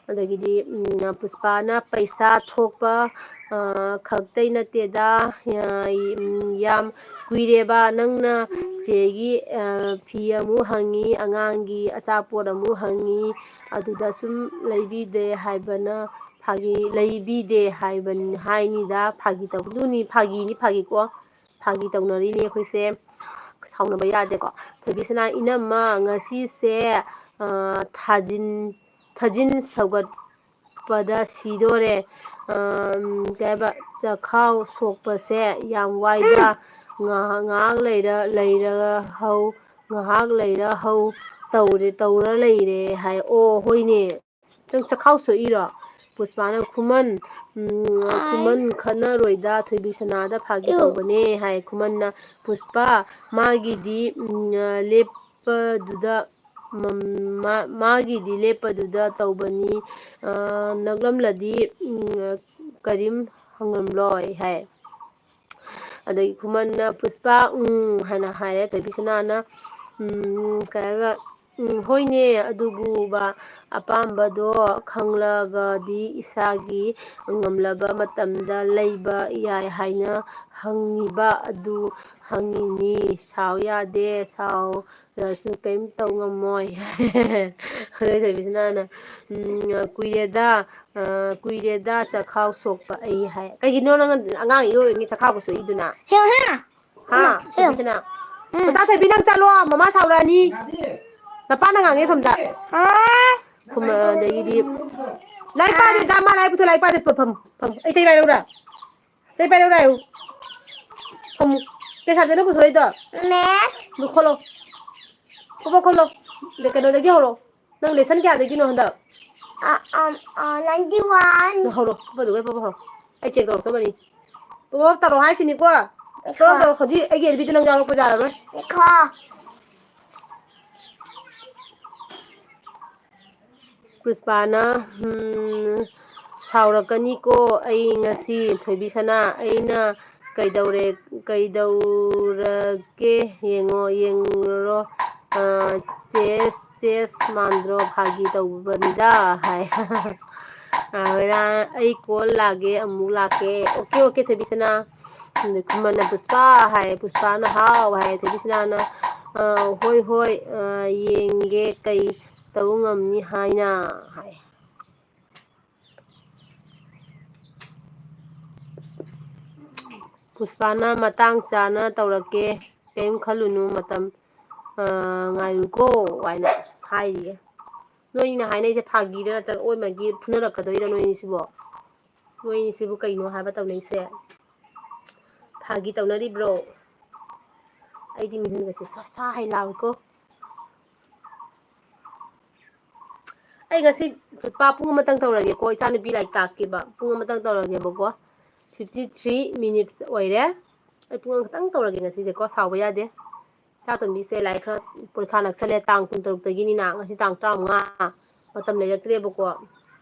ꯑꯗꯒꯤꯗꯤ ꯎꯝ, ꯄꯨꯁꯄꯥꯅ, "ꯄꯩꯁꯥ ꯊꯣꯛꯄ ꯑ, ꯈꯛꯇꯩ ꯅꯠꯇꯦꯗ, ꯑ, ꯎꯝ, ꯌꯥꯝ ꯀꯨꯏꯔꯦꯕ ꯅꯪꯅ ꯆꯦꯒꯤ ꯑ, ꯐꯤ ꯑꯃꯨꯛ ꯍꯪꯉꯤ, ꯑꯉꯥꯡꯒꯤ ꯑꯆꯥꯄꯣꯠ ꯑꯃꯨꯛ ꯍꯪꯉꯤ, ꯑꯗꯨꯗ ꯁꯨꯝ ꯂꯩꯕꯤꯗꯦ ꯍꯥꯏꯕꯅ ꯐꯥꯒꯤ, ꯂꯩꯕꯤꯗꯦ ꯍꯥꯏꯕ ꯍꯥꯏꯅꯤꯗ, ꯐꯥꯒꯤ ꯇꯧꯕꯗꯨꯅꯤ, ꯐꯥꯒꯤꯅꯤ, ꯐꯥꯒꯤꯀꯣ, ꯐꯥꯒꯤ ꯇꯧꯅꯔꯤꯅꯤ ꯑꯩꯈꯣꯏꯁꯦ, ꯁꯥꯎꯅꯕ ꯌꯥꯗꯦꯀꯣ"꯫ ꯊꯣꯏꯕꯤꯁꯅꯥ, "ꯏꯅꯝꯃ, ꯉꯁꯤꯁꯦ ꯑ, ꯊꯥꯖꯤꯟ ꯊꯥꯖꯤꯟ ꯁꯧꯒꯠꯄꯗ ꯁꯤꯗꯣꯔꯦ꯫ ꯑ, ꯎꯝ, ꯀꯩ ꯍꯥꯏꯕ, ꯆꯈꯥꯎ ꯁꯣꯛꯄꯁꯦ ꯌꯥꯝ ꯋꯥꯏꯗ, ꯉꯥꯏꯍꯥꯛ, ꯉꯥꯏꯍꯥꯛ ꯂꯩꯔ ꯂꯩꯔ ꯍꯧ, ꯉꯥꯏꯍꯥꯛ ꯂꯩꯔ ꯍꯧ ꯇꯧꯔꯦ, ꯇꯧꯔ ꯂꯩꯔꯦ" ꯍꯥꯏ꯫ ꯑꯣ, ꯍꯣꯏꯅꯦ, ꯅꯪ ꯆꯈꯥꯎ ꯁꯣꯛꯏꯔꯣ? ꯄꯨꯁꯄꯥꯅ, "ꯈꯨꯃꯟ, ꯎꯝ, ꯈꯨꯃꯟ, ꯈꯠꯅꯔꯣꯏꯗ, ꯊꯣꯏꯕꯤꯁꯅꯥꯗ ꯐꯥꯒꯤ ꯇꯧꯕꯅꯦ" ꯍꯥꯏ꯫ ꯈꯨꯃꯟꯅ, "ꯄꯨꯁꯄꯥ, ꯃꯥꯒꯤꯗꯤ, ꯎꯝ, ꯂꯦꯞꯄꯗꯨꯗ, ꯃꯝ-, ꯃꯥ-, ꯃꯥꯒꯤꯗꯤ ꯂꯦꯞꯄꯗꯨꯗ ꯇꯧꯕꯅꯤ, ꯑ, ꯅꯛꯂꯝꯂꯗꯤ, ꯎꯝ, ꯀꯔꯤꯝ ꯍꯪꯂꯝꯂꯣꯏ" ꯍꯥꯏ꯫ ꯑꯗꯒꯤ ꯈꯨꯃꯟꯅ, "ꯄꯨꯁꯄꯥ, ꯎꯝ" ꯍꯥꯏꯅ ꯍꯥꯏꯔꯦ꯫ ꯊꯣꯏꯕꯤꯁꯅꯥꯅ, ꯎꯝ, ꯀꯩ ꯍꯥꯏꯕ, "ꯎꯝ, ꯍꯣꯏꯅꯦ, ꯑꯗꯨꯕꯨꯕ ꯑꯄꯥꯝꯕꯗꯣ ꯈꯪꯂꯒꯗꯤ ꯏꯁꯥꯒꯤ ꯉꯝꯂꯕ ꯃꯇꯝꯗ ꯂꯩꯕ ꯌꯥꯏ ꯍꯥꯏꯅ ꯍꯪꯉꯤꯕ ꯑꯗꯨ ꯍꯪꯉꯤꯅꯤ꯫ ꯁꯥꯎ ꯌꯥꯗꯦ, ꯁꯥꯎꯔꯁꯨ ꯀꯔꯤꯝ ꯇꯧ ꯉꯝꯃꯣꯏ"꯫ ꯑꯗꯩ ꯊꯣꯏꯕꯤꯁꯅꯥꯅ, "ꯎꯝ, ꯀꯨꯏꯔꯦꯗ, ꯑ, ꯀꯨꯏꯔꯦꯗ ꯆꯈꯥꯎ ꯁꯣꯛꯄ ꯑꯩ" ꯍꯥꯏ꯫ "ꯀꯩꯒꯤꯅꯣ ꯅꯪ ꯑꯉꯥꯡ ꯏꯔꯣꯏꯔꯣꯏꯅꯤ ꯆꯈꯥꯎꯒ ꯁꯣꯛꯏꯗꯨꯅ?" ꯍꯦꯡ, ꯍꯦꯡ꯫ ꯍꯥ? ꯍꯦꯡ꯫ ꯊꯣꯏꯕꯤꯁꯅꯥ꯫ ꯎꯝ꯫ ꯃꯆꯥ ꯊꯣꯏꯕꯤ, ꯅꯪ ꯆꯠꯂꯣ, ꯃꯃꯥ ꯁꯥꯎꯔꯛꯑꯅꯤ꯫ ꯅꯄꯥꯅ ꯉꯥꯡꯉꯦ ꯁꯣꯝꯗ꯫ ꯍꯥ? ꯈꯨꯝ-, ꯑꯗꯒꯤꯗꯤ, "ꯂꯥꯏꯔꯤꯛ ꯄꯥꯗꯦ, ꯗꯥ, ꯃꯥ ꯂꯥꯏꯔꯤꯛ ꯄꯨꯊꯣꯛ, ꯂꯥꯏꯔꯤꯛ ꯄꯥꯗꯦ, ꯐꯝ, ꯐꯝ, ꯐꯝ꯫ ꯑꯩ ꯆꯩ ꯄꯥꯏꯔꯛꯎꯔꯥ? ꯆꯩ ꯄꯥꯏꯔꯛꯎꯔꯥ?" ꯍꯥꯏꯌꯨ꯫ ꯐꯝꯃꯨ꯫ ꯀꯩ ꯁꯕꯖꯦꯛꯅꯣ ꯄꯨꯊꯣꯔꯛꯏꯗꯣ? ꯃꯦꯠ꯫ ꯑꯗꯨ ꯈꯣꯠꯂꯣ꯫ ꯄꯣꯄꯣ ꯈꯣꯠꯂꯣ꯫ ꯑꯗ ꯀꯩꯅꯣꯗꯒꯤ ꯍꯧꯔꯣ꯫ ꯅꯪ ꯂꯦꯁꯟ ꯀꯌꯥꯗꯒꯤꯅꯣ ꯍꯟꯗꯛ? ꯑ, ꯑꯝ, ꯑ, ꯅꯥꯏꯟꯇꯤ ꯋꯥꯟ꯫ ꯅꯪ ꯍꯧꯔꯣ꯫ ꯄꯣꯄꯣꯗꯨꯒ ꯄꯣꯄꯣ ꯍꯧꯔꯣ꯫ ꯑꯩ ꯆꯦꯛ ꯇꯧꯔꯛꯇꯕꯅꯤ꯫ ꯄꯣꯞ ꯇꯧꯔꯣ ꯍꯥꯏꯁꯤꯅꯤꯀꯣ꯫ ꯇꯧꯔꯣ, ꯇꯧꯔꯣ꯫ ꯍꯧꯖꯤꯛ ꯑꯩꯒꯤ ꯑꯦꯜꯕꯤꯗ ꯅꯪ ꯌꯥꯎꯔꯛꯄ ꯌꯥꯔꯔꯣꯏ꯫ ꯂꯩꯈꯥ꯫ ꯄꯨꯁꯄꯥꯅ, "ꯎꯝ, ꯁꯥꯎꯔꯛꯀꯅꯤꯀꯣ ꯑꯩ ꯉꯁꯤ, ꯊꯣꯏꯕꯤꯁꯅꯥ꯫ ꯑꯩꯅ ꯀꯩꯗꯧꯔꯦ, ꯀꯩꯗꯧꯔꯒꯦ? ꯌꯦꯡꯉꯣ, ꯌꯦꯡꯉꯨꯔꯣ꯫ ꯑ, ꯆꯦꯁ, ꯆꯦꯁ ꯃꯥꯟꯗ꯭ꯔꯣ? ꯐꯥꯒꯤ ꯇꯧꯕꯅꯤꯗ," ꯍꯥꯏ꯫ ꯑ, ꯍꯣꯏꯔꯥ, "ꯑꯩ ꯀꯣꯜ ꯂꯥꯛꯒꯦ, ꯑꯃꯨꯛ ꯂꯥꯛꯀꯦ꯫ ꯑꯣꯀꯦ, ꯑꯣꯀꯦ, ꯊꯣꯏꯕꯤꯁꯅꯥ꯫" ꯑꯗ ꯈꯨꯃꯟꯅ ꯄꯨꯁꯄꯥ ꯍꯥꯏ, ꯄꯨꯁꯄꯥꯅ ꯍꯥꯎ ꯍꯥꯏ, ꯊꯣꯏꯕꯤꯁꯅꯥꯅ, "ꯑ, ꯍꯣꯏ, ꯍꯣꯏ, ꯑ, ꯌꯦꯡꯒꯦ ꯀꯩ ꯇꯧ ꯉꯝꯅꯤ ꯍꯥꯏꯅ," ꯍꯥꯏ꯫ ꯄꯨꯁꯄꯥꯅ, "ꯃꯇꯥꯡ ꯆꯥꯅ ꯇꯧꯔꯛꯀꯦ, ꯀꯔꯤꯝ ꯈꯜꯂꯨꯅꯨ, ꯃꯇꯝ, ꯑ, ꯉꯥꯏꯌꯨꯀꯣ," ꯍꯥꯏꯅ ꯍꯥꯏꯔꯤꯌꯦ꯫ ꯅꯣꯏꯅ ꯍꯥꯏꯅꯩꯁꯦ ꯐꯥꯒꯤꯔ ꯅꯠꯇ꯭ꯔꯒ ꯑꯣꯏꯃꯒꯤ ꯐꯨꯅꯔꯛꯀꯗꯣꯏꯔ ꯅꯣꯏꯅꯤꯁꯤꯕꯣ? ꯅꯣꯏꯅꯤꯁꯤꯕꯨ ꯀꯩꯅꯣ ꯍꯥꯏꯕ ꯇꯧꯅꯩꯁꯦ? ꯐꯥꯒꯤ ꯇꯧꯅꯔꯤꯕ꯭ꯔꯣ? ꯑꯩꯗꯤ ꯃꯤꯍꯨꯟꯒꯁꯦ ꯁ꯭ꯋꯥ ꯁ꯭ꯋꯥ ꯍꯥꯏ ꯂꯥꯎꯏꯀꯣ꯫ ꯑꯩ ꯉꯁꯤ ꯄꯨꯁꯄꯥ ꯄꯨꯡ ꯑꯃꯇꯪ ꯇꯧꯔꯒꯦꯀꯣ, ꯏꯆꯥꯅꯨꯄꯤ ꯂꯥꯏꯔꯤꯛ ꯇꯥꯛꯀꯦꯕ꯫ ꯄꯨꯡ ꯑꯃꯇꯪ ꯇꯧꯔꯒꯦꯕꯀꯣ꯫ Fifty three minutes ꯑꯣꯏꯔꯦ꯫ ꯑꯩ ꯄꯨꯡ ꯑꯃꯈꯛꯇꯪ ꯇꯧꯔꯒꯦ ꯉꯁꯤꯁꯦꯀꯣ, ꯁꯥꯎꯕ ꯌꯥꯗꯦ꯫ ꯏꯆꯥꯇꯣꯝꯕꯤꯁꯦ ꯂꯥꯏꯔꯤꯛ ꯈꯔ ꯄꯔꯤꯈꯥ ꯅꯛꯁꯜꯂꯦ, ꯇꯥꯡ ꯀꯨꯟꯇꯔꯨꯛꯇꯒꯤꯅꯤꯅ, ꯉꯁꯤ ꯇꯥꯡ ꯇꯔꯥꯃꯉꯥ, ꯃꯇꯝ ꯂꯩꯔꯛꯇ꯭ꯔꯦꯕꯀꯣ꯫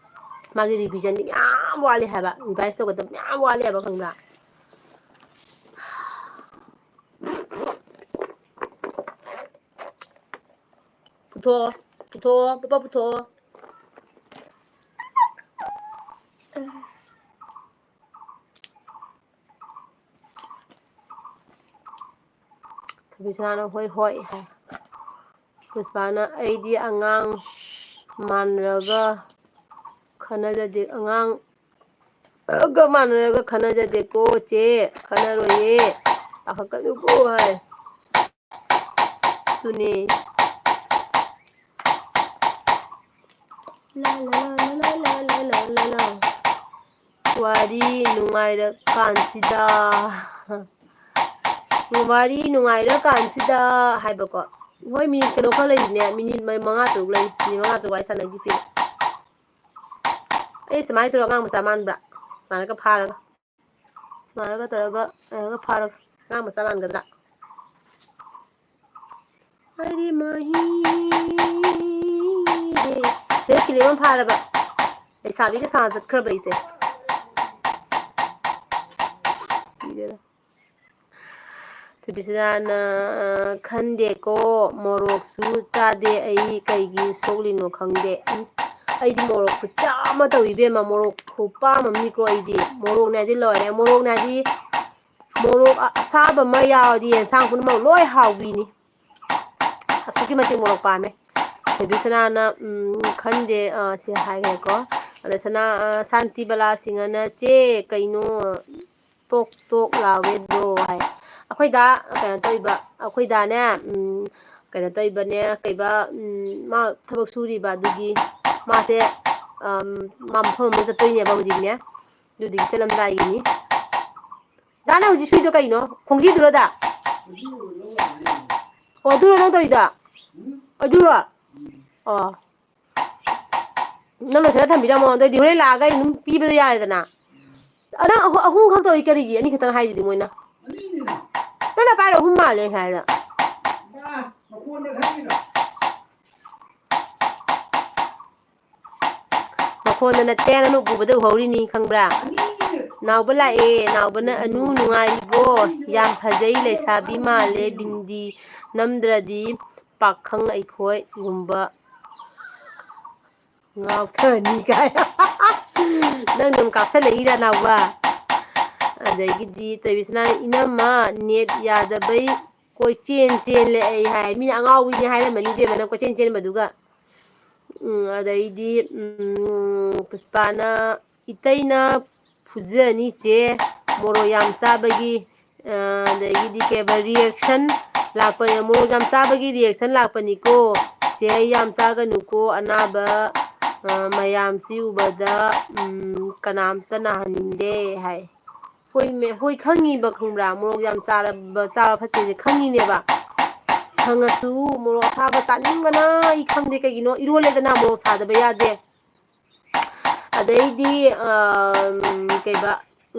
ꯃꯥꯒꯤ revisionꯗꯤ ꯃꯌꯥꯝ ꯋꯥꯠꯂꯤ ꯍꯥꯏꯕ, revise ꯇꯧꯒꯗꯕ ꯃꯌꯥꯝ ꯋꯥꯠꯂꯤ ꯍꯥꯏꯕ, ꯈꯪꯕ꯭ꯔꯥ? ꯄꯨꯊꯣꯛꯑꯣ, ꯄꯨꯊꯣꯛꯑꯣ, ꯄꯄꯥ ꯄꯨꯊꯣꯛꯑꯣ꯫ ꯊꯣꯏꯕꯤꯁꯅꯥꯅ "ꯍꯣꯏ, ꯍꯣꯏ" ꯍꯥꯏ꯫ ꯄꯨꯁꯄꯥꯅ, "ꯑꯩꯗꯤ ꯑꯉꯥꯡ ꯃꯥꯟꯅꯔꯒ ꯈꯟꯅꯖꯗꯦ, ꯑꯉꯥꯡ ꯒ ꯃꯥꯟꯅꯔꯒ ꯈꯟꯅꯖꯗꯦꯀꯣ ꯆꯦ, ꯈꯟꯅꯔꯣꯏꯌꯦ, ꯄꯥꯈꯠꯀꯅꯨꯀꯣ" ꯍꯥꯏ꯫ ꯑꯗꯨꯅꯦ꯫ ꯂꯥ, ꯂꯥ, ꯂꯥ꯫ ꯋꯥꯔꯤ ꯅꯨꯡꯉꯥꯏꯔꯀꯥꯟꯁꯤꯗ꯫ ꯋꯥꯔꯤ ꯅꯨꯡꯉꯥꯏꯔꯀꯥꯟꯁꯤꯗ ꯍꯥꯏꯕꯀꯣ꯫ ꯍꯣꯏ, ꯃꯤꯅꯤꯠ ꯀꯩꯅꯣ ꯈꯔ ꯂꯩꯔꯤꯅꯦ, ꯃꯤꯅꯤꯠ ꯃ-, ꯃꯉꯥ ꯇꯔꯨꯛ ꯂꯩ, ꯃꯤꯅꯤꯠ ꯃꯉꯥ ꯇꯔꯨꯛ ꯋꯥꯔꯤ ꯁꯥꯟꯅꯈꯤꯁꯦ꯫ ꯑꯩ ꯁꯨꯃꯥꯏꯅ ꯇꯧꯔꯒ ꯑꯉꯥꯡ ꯃꯆꯥ ꯃꯥꯟꯕ꯭ꯔꯥ? ꯁꯨꯃꯥꯏꯅꯒ ꯐꯥꯔꯒ, ꯁꯨꯃꯥꯏꯅꯒ ꯇꯧꯔꯒ, ꯇꯧꯔꯒ ꯐꯥꯔꯒ꯫ ꯑꯉꯥꯡ ꯃꯆꯥ ꯃꯥꯟꯒꯗ꯭ꯔꯥ? ꯑꯩꯗꯤ ꯃꯍꯤ ꯁꯤꯗ ꯀꯤꯂꯤꯞ ꯑꯃ ꯐꯥꯔꯕ꯫ ꯂꯩꯁꯥꯕꯤꯒ ꯁꯥ ꯆꯠꯈ꯭ꯔꯕ ꯑꯩꯁꯦ꯫ ꯁꯤꯔꯦꯗ꯫ ꯊꯣꯏꯕꯤꯁꯅꯥꯅ, "ꯈꯟꯗꯦꯀꯣ, ꯃꯣꯔꯣꯛꯁꯨ ꯆꯥꯗꯦ ꯑꯩ, ꯀꯩꯒꯤ ꯁꯣꯛꯂꯤꯅꯣ ꯈꯪꯗꯦ꯫" ꯎꯝ, ꯑꯩꯗꯤ ꯃꯣꯔꯣꯛ ꯈꯨꯆꯥ ꯑꯃ ꯇꯧꯏ ꯏꯕꯦꯝꯃ, ꯃꯣꯔꯣꯛ ꯈꯨꯄꯥꯝ ꯑꯃꯅꯤꯀꯣ ꯑꯩꯗꯤ꯫ ꯃꯣꯔꯣꯛꯅꯦ ꯍꯥꯏꯗꯤ ꯂꯣꯏꯔꯦ, ꯃꯣꯔꯣꯛꯅꯦ ꯍꯥꯏꯗꯤ ꯃꯣꯔꯣꯛ ꯑ-, ꯑꯁꯥꯕ ꯑꯃ ꯌꯥꯎꯔꯗꯤ ꯌꯦꯟꯁꯥꯡ ꯄꯨꯝꯅꯃꯛ ꯂꯣꯏ ꯍꯥꯎꯕꯤꯅꯤ꯫ ꯑꯁꯨꯛꯀꯤ ꯃꯇꯤꯛ ꯃꯣꯔꯣꯛ ꯄꯥꯝꯃꯦ꯫ ꯊꯣꯏꯕꯤꯁꯅꯥꯅ, ꯎꯝ, ꯈꯟꯗꯦ, ꯑ, ꯁꯤ ꯍꯥꯏꯈ꯭ꯔꯦꯀꯣ꯫ ꯑꯗ ꯁꯅꯥ, ꯑ, ꯁꯥꯟꯇꯤꯕꯂꯥ ꯁꯤꯡꯍꯅ, "ꯆꯦ, ꯀꯩꯅꯣ ꯇꯣꯛ ꯇꯣꯛ ꯂꯥꯎꯋꯦꯗꯣ?" ꯍꯥꯏ꯫ ꯑꯩꯈꯣꯏꯗ ꯀꯩꯅꯣ ꯇꯧꯔꯤꯕ, ꯑꯩꯈꯣꯏꯗꯥꯅꯦ, ꯎꯝ, ꯀꯩꯅꯣ ꯇꯧꯔꯤꯕꯅꯦ, ꯀꯩꯕ, ꯎꯝ, ꯃꯥ ꯊꯕꯛ ꯁꯨꯔꯤꯕ ꯑꯗꯨꯒꯤ ꯃꯥꯁꯦ, ꯑꯝ, ꯃꯥ ꯃꯐꯝ ꯑꯃꯗ ꯆꯠꯇꯣꯏꯅꯦꯕ ꯍꯧꯖꯤꯛꯅꯦ꯫ ꯑꯗꯨꯗꯨꯒꯤ ꯆꯠꯂꯝꯗꯥꯏꯒꯤꯅꯤ꯫ ꯗꯥ, ꯅꯪ ꯍꯧꯖꯤꯛ ꯁꯨꯏꯗꯣ ꯀꯩꯅꯣ? ꯈꯣꯡꯖꯤꯗꯨꯔꯣ, ꯗꯥ? ꯑꯣ, ꯑꯗꯨꯔꯣ ꯅꯪ ꯇꯧꯔꯤꯗꯣ? ꯑꯗꯨꯔꯣ? ꯑꯣ꯫ ꯅꯪ ꯂꯣꯏꯁꯤꯜꯂ ꯊꯝꯕꯤꯔꯝꯃꯣ, ꯑꯗꯨꯑꯣꯏꯗꯤ ꯍꯣꯔꯦꯟ ꯂꯥꯛꯑꯒ ꯑꯩ ꯑꯗꯨꯝ ꯄꯤꯕꯗꯣ ꯌꯥꯔꯦꯗꯅ꯫ ꯑ, ꯅꯪ ꯑꯍꯨ-, ꯑꯍꯨꯝꯈꯛ ꯇꯧꯏ ꯀꯔꯤꯒꯤ? ꯑꯅꯤꯈꯛꯇꯪ ꯍꯥꯏꯗꯨꯗꯤ ꯃꯣꯏꯅ꯫ ꯅꯪꯅ ꯄꯥꯏꯔꯣ, ꯑꯍꯨꯝ ꯃꯥꯜꯂꯦ ꯉꯁꯥꯏꯗ꯫ ꯃꯈꯣꯟꯗ ꯅꯠꯇꯦ, ꯅꯪ ꯎꯄꯨꯕꯗ ꯎꯍꯧꯔꯤꯅꯤ, ꯈꯪꯕ꯭ꯔꯥ? ꯅꯥꯎꯕ ꯂꯥꯛꯑꯦ, ꯅꯥꯎꯕꯅ, "ꯑꯅꯨ ꯅꯨꯡꯉꯥꯏꯔꯤꯕꯣ? ꯌꯥꯝ ꯐꯖꯩ, ꯂꯩꯁꯥꯕꯤ ꯃꯥꯜꯂꯦ, ꯕꯤꯟꯗꯤ ꯅꯝꯗ꯭ꯔꯗꯤ ꯄꯥꯈꯪ ꯑꯩꯈꯣꯏꯒꯨꯝꯕ ꯉꯥꯎꯊꯅꯤ" ꯀꯥꯏ꯫ ꯅꯪ ꯑꯗꯨꯝ ꯀꯥꯞꯁꯜꯂꯛꯏꯔꯥ, ꯅꯥꯎꯕ? ꯑꯗꯒꯤꯗꯤ ꯇꯣꯏꯕꯤꯁꯅꯥ, "ꯏꯅꯝꯃ, ꯅꯦꯠ ꯌꯥꯗꯕꯩ ꯀꯣꯏ ꯆꯦꯟ ꯆꯦꯜꯂꯦ ꯑꯩ" ꯍꯥꯏ꯫ ꯃꯤꯅ ꯑꯉꯥꯎꯕꯤꯅꯦ ꯍꯥꯏꯔꯝꯃꯅꯤ ꯏꯕꯦꯝꯃ, ꯅꯪ ꯀꯣꯏꯆꯦꯟ ꯆꯦꯟꯕꯗꯨꯒ꯫ ꯎꯝ, ꯑꯗꯩꯗꯤ, ꯎꯝ, ꯄꯨꯁꯄꯥꯅ, "ꯏꯇꯩꯅ ꯐꯨꯖꯅꯤ ꯆꯦ, ꯃꯣꯔꯣꯛ ꯌꯥꯝ ꯆꯥꯕꯒꯤ", ꯑ, ꯑꯗꯒꯤꯗꯤ ꯀꯩꯕ, reaction ꯂꯥꯛꯄ, "ꯃꯣꯔꯣꯛ ꯌꯥꯝ ꯆꯥꯕꯒꯤ reaction ꯂꯥꯛꯄꯅꯤꯀꯣ ꯆꯦ, ꯌꯥꯝ ꯆꯥꯒꯅꯨꯀꯣ, ꯑꯅꯥꯕ, ꯑ, ꯃꯌꯥꯝꯁꯤ ꯎꯕꯗ, ꯎꯝ, ꯀꯅꯥꯝꯇ ꯅꯥꯍꯟꯅꯤꯡꯗꯦ" ꯍꯥꯏ꯫ ꯍꯣꯏ ꯃꯦ-, ꯍꯣꯏ, ꯈꯪꯉꯤꯕ, ꯈꯪꯕ꯭ꯔꯥ? ꯃꯣꯔꯣꯛ ꯌꯥꯝ ꯆꯥꯔꯕ, ꯆꯥꯕ ꯐꯠꯇꯦꯁꯦ ꯈꯪꯉꯤꯅꯦꯕ꯫ ꯈꯪꯉꯁꯨ ꯃꯣꯔꯣꯛ ꯑꯁꯥꯕ ꯆꯥꯅꯤꯡꯕꯅ ꯑꯩ ꯈꯪꯗꯦ ꯀꯩꯒꯤꯅꯣ꯫ ꯏꯔꯣꯜꯂꯦꯗꯅ, ꯃꯣꯔꯣꯛ ꯁꯥꯗꯕ ꯌꯥꯗꯦ꯫ ꯑꯗꯩꯗꯤ ꯀꯩꯕ,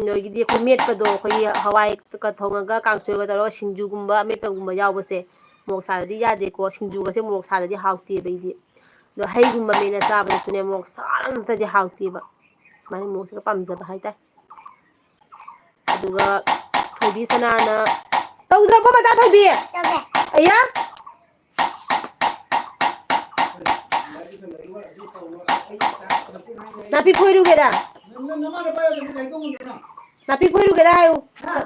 ꯅꯣꯏꯒꯤꯗꯤ ꯑꯩꯈꯣꯏ ꯃꯦꯠꯄꯗꯣ, ꯑꯩꯈꯣꯏꯒꯤ ꯍꯋꯥꯏꯒ ꯊꯣꯡꯉꯒ ꯀꯥꯡꯁꯣꯏꯒ ꯇꯧꯔꯒ ꯁꯤꯡꯖꯨꯒꯨꯝꯕ ꯑꯃꯦꯠꯄꯒꯨꯝꯕ ꯌꯥꯎꯕꯁꯦ, ꯃꯣꯔꯣꯛ ꯁꯥꯗꯗꯤ ꯌꯥꯗꯦꯀꯣ꯫ ꯁꯤꯡꯖꯨꯒꯁꯦ ꯃꯣꯔꯣꯛ ꯁꯥꯗꯗꯤ ꯍꯥꯎꯇꯦꯕ ꯑꯩꯗꯤ꯫ ꯑꯗꯣ ꯍꯩꯒꯨꯝꯕ ꯃꯦꯠꯂ ꯆꯥꯕꯗꯁꯨꯅꯦ, ꯃꯣꯔꯣꯛ ꯁꯥꯅ ꯅꯠꯇ꯭ꯔꯗꯤ ꯍꯥꯎꯇꯦꯕ꯫ ꯁꯨꯃꯥꯏꯅ ꯃꯣꯔꯣꯛꯁꯤꯒ ꯄꯥꯝꯖꯕ ꯍꯥꯏꯇꯥꯔꯦ꯫ ꯑꯗꯨꯒ ꯊꯣꯏꯕꯤ ꯁꯅꯥꯅ ꯇꯧꯗ꯭ꯔꯕꯣ ꯃꯆꯥ ꯊꯣꯏꯕꯤ? ꯇꯧꯗꯦ꯫ ꯑꯌꯥ꯫ ꯅꯥꯄꯤ ꯐꯣꯏꯔꯨꯒꯦꯔꯥ? ꯅꯥꯄꯤ ꯐꯣꯏꯔꯨꯒꯦꯔꯥ ꯍꯥꯏꯌꯨ꯫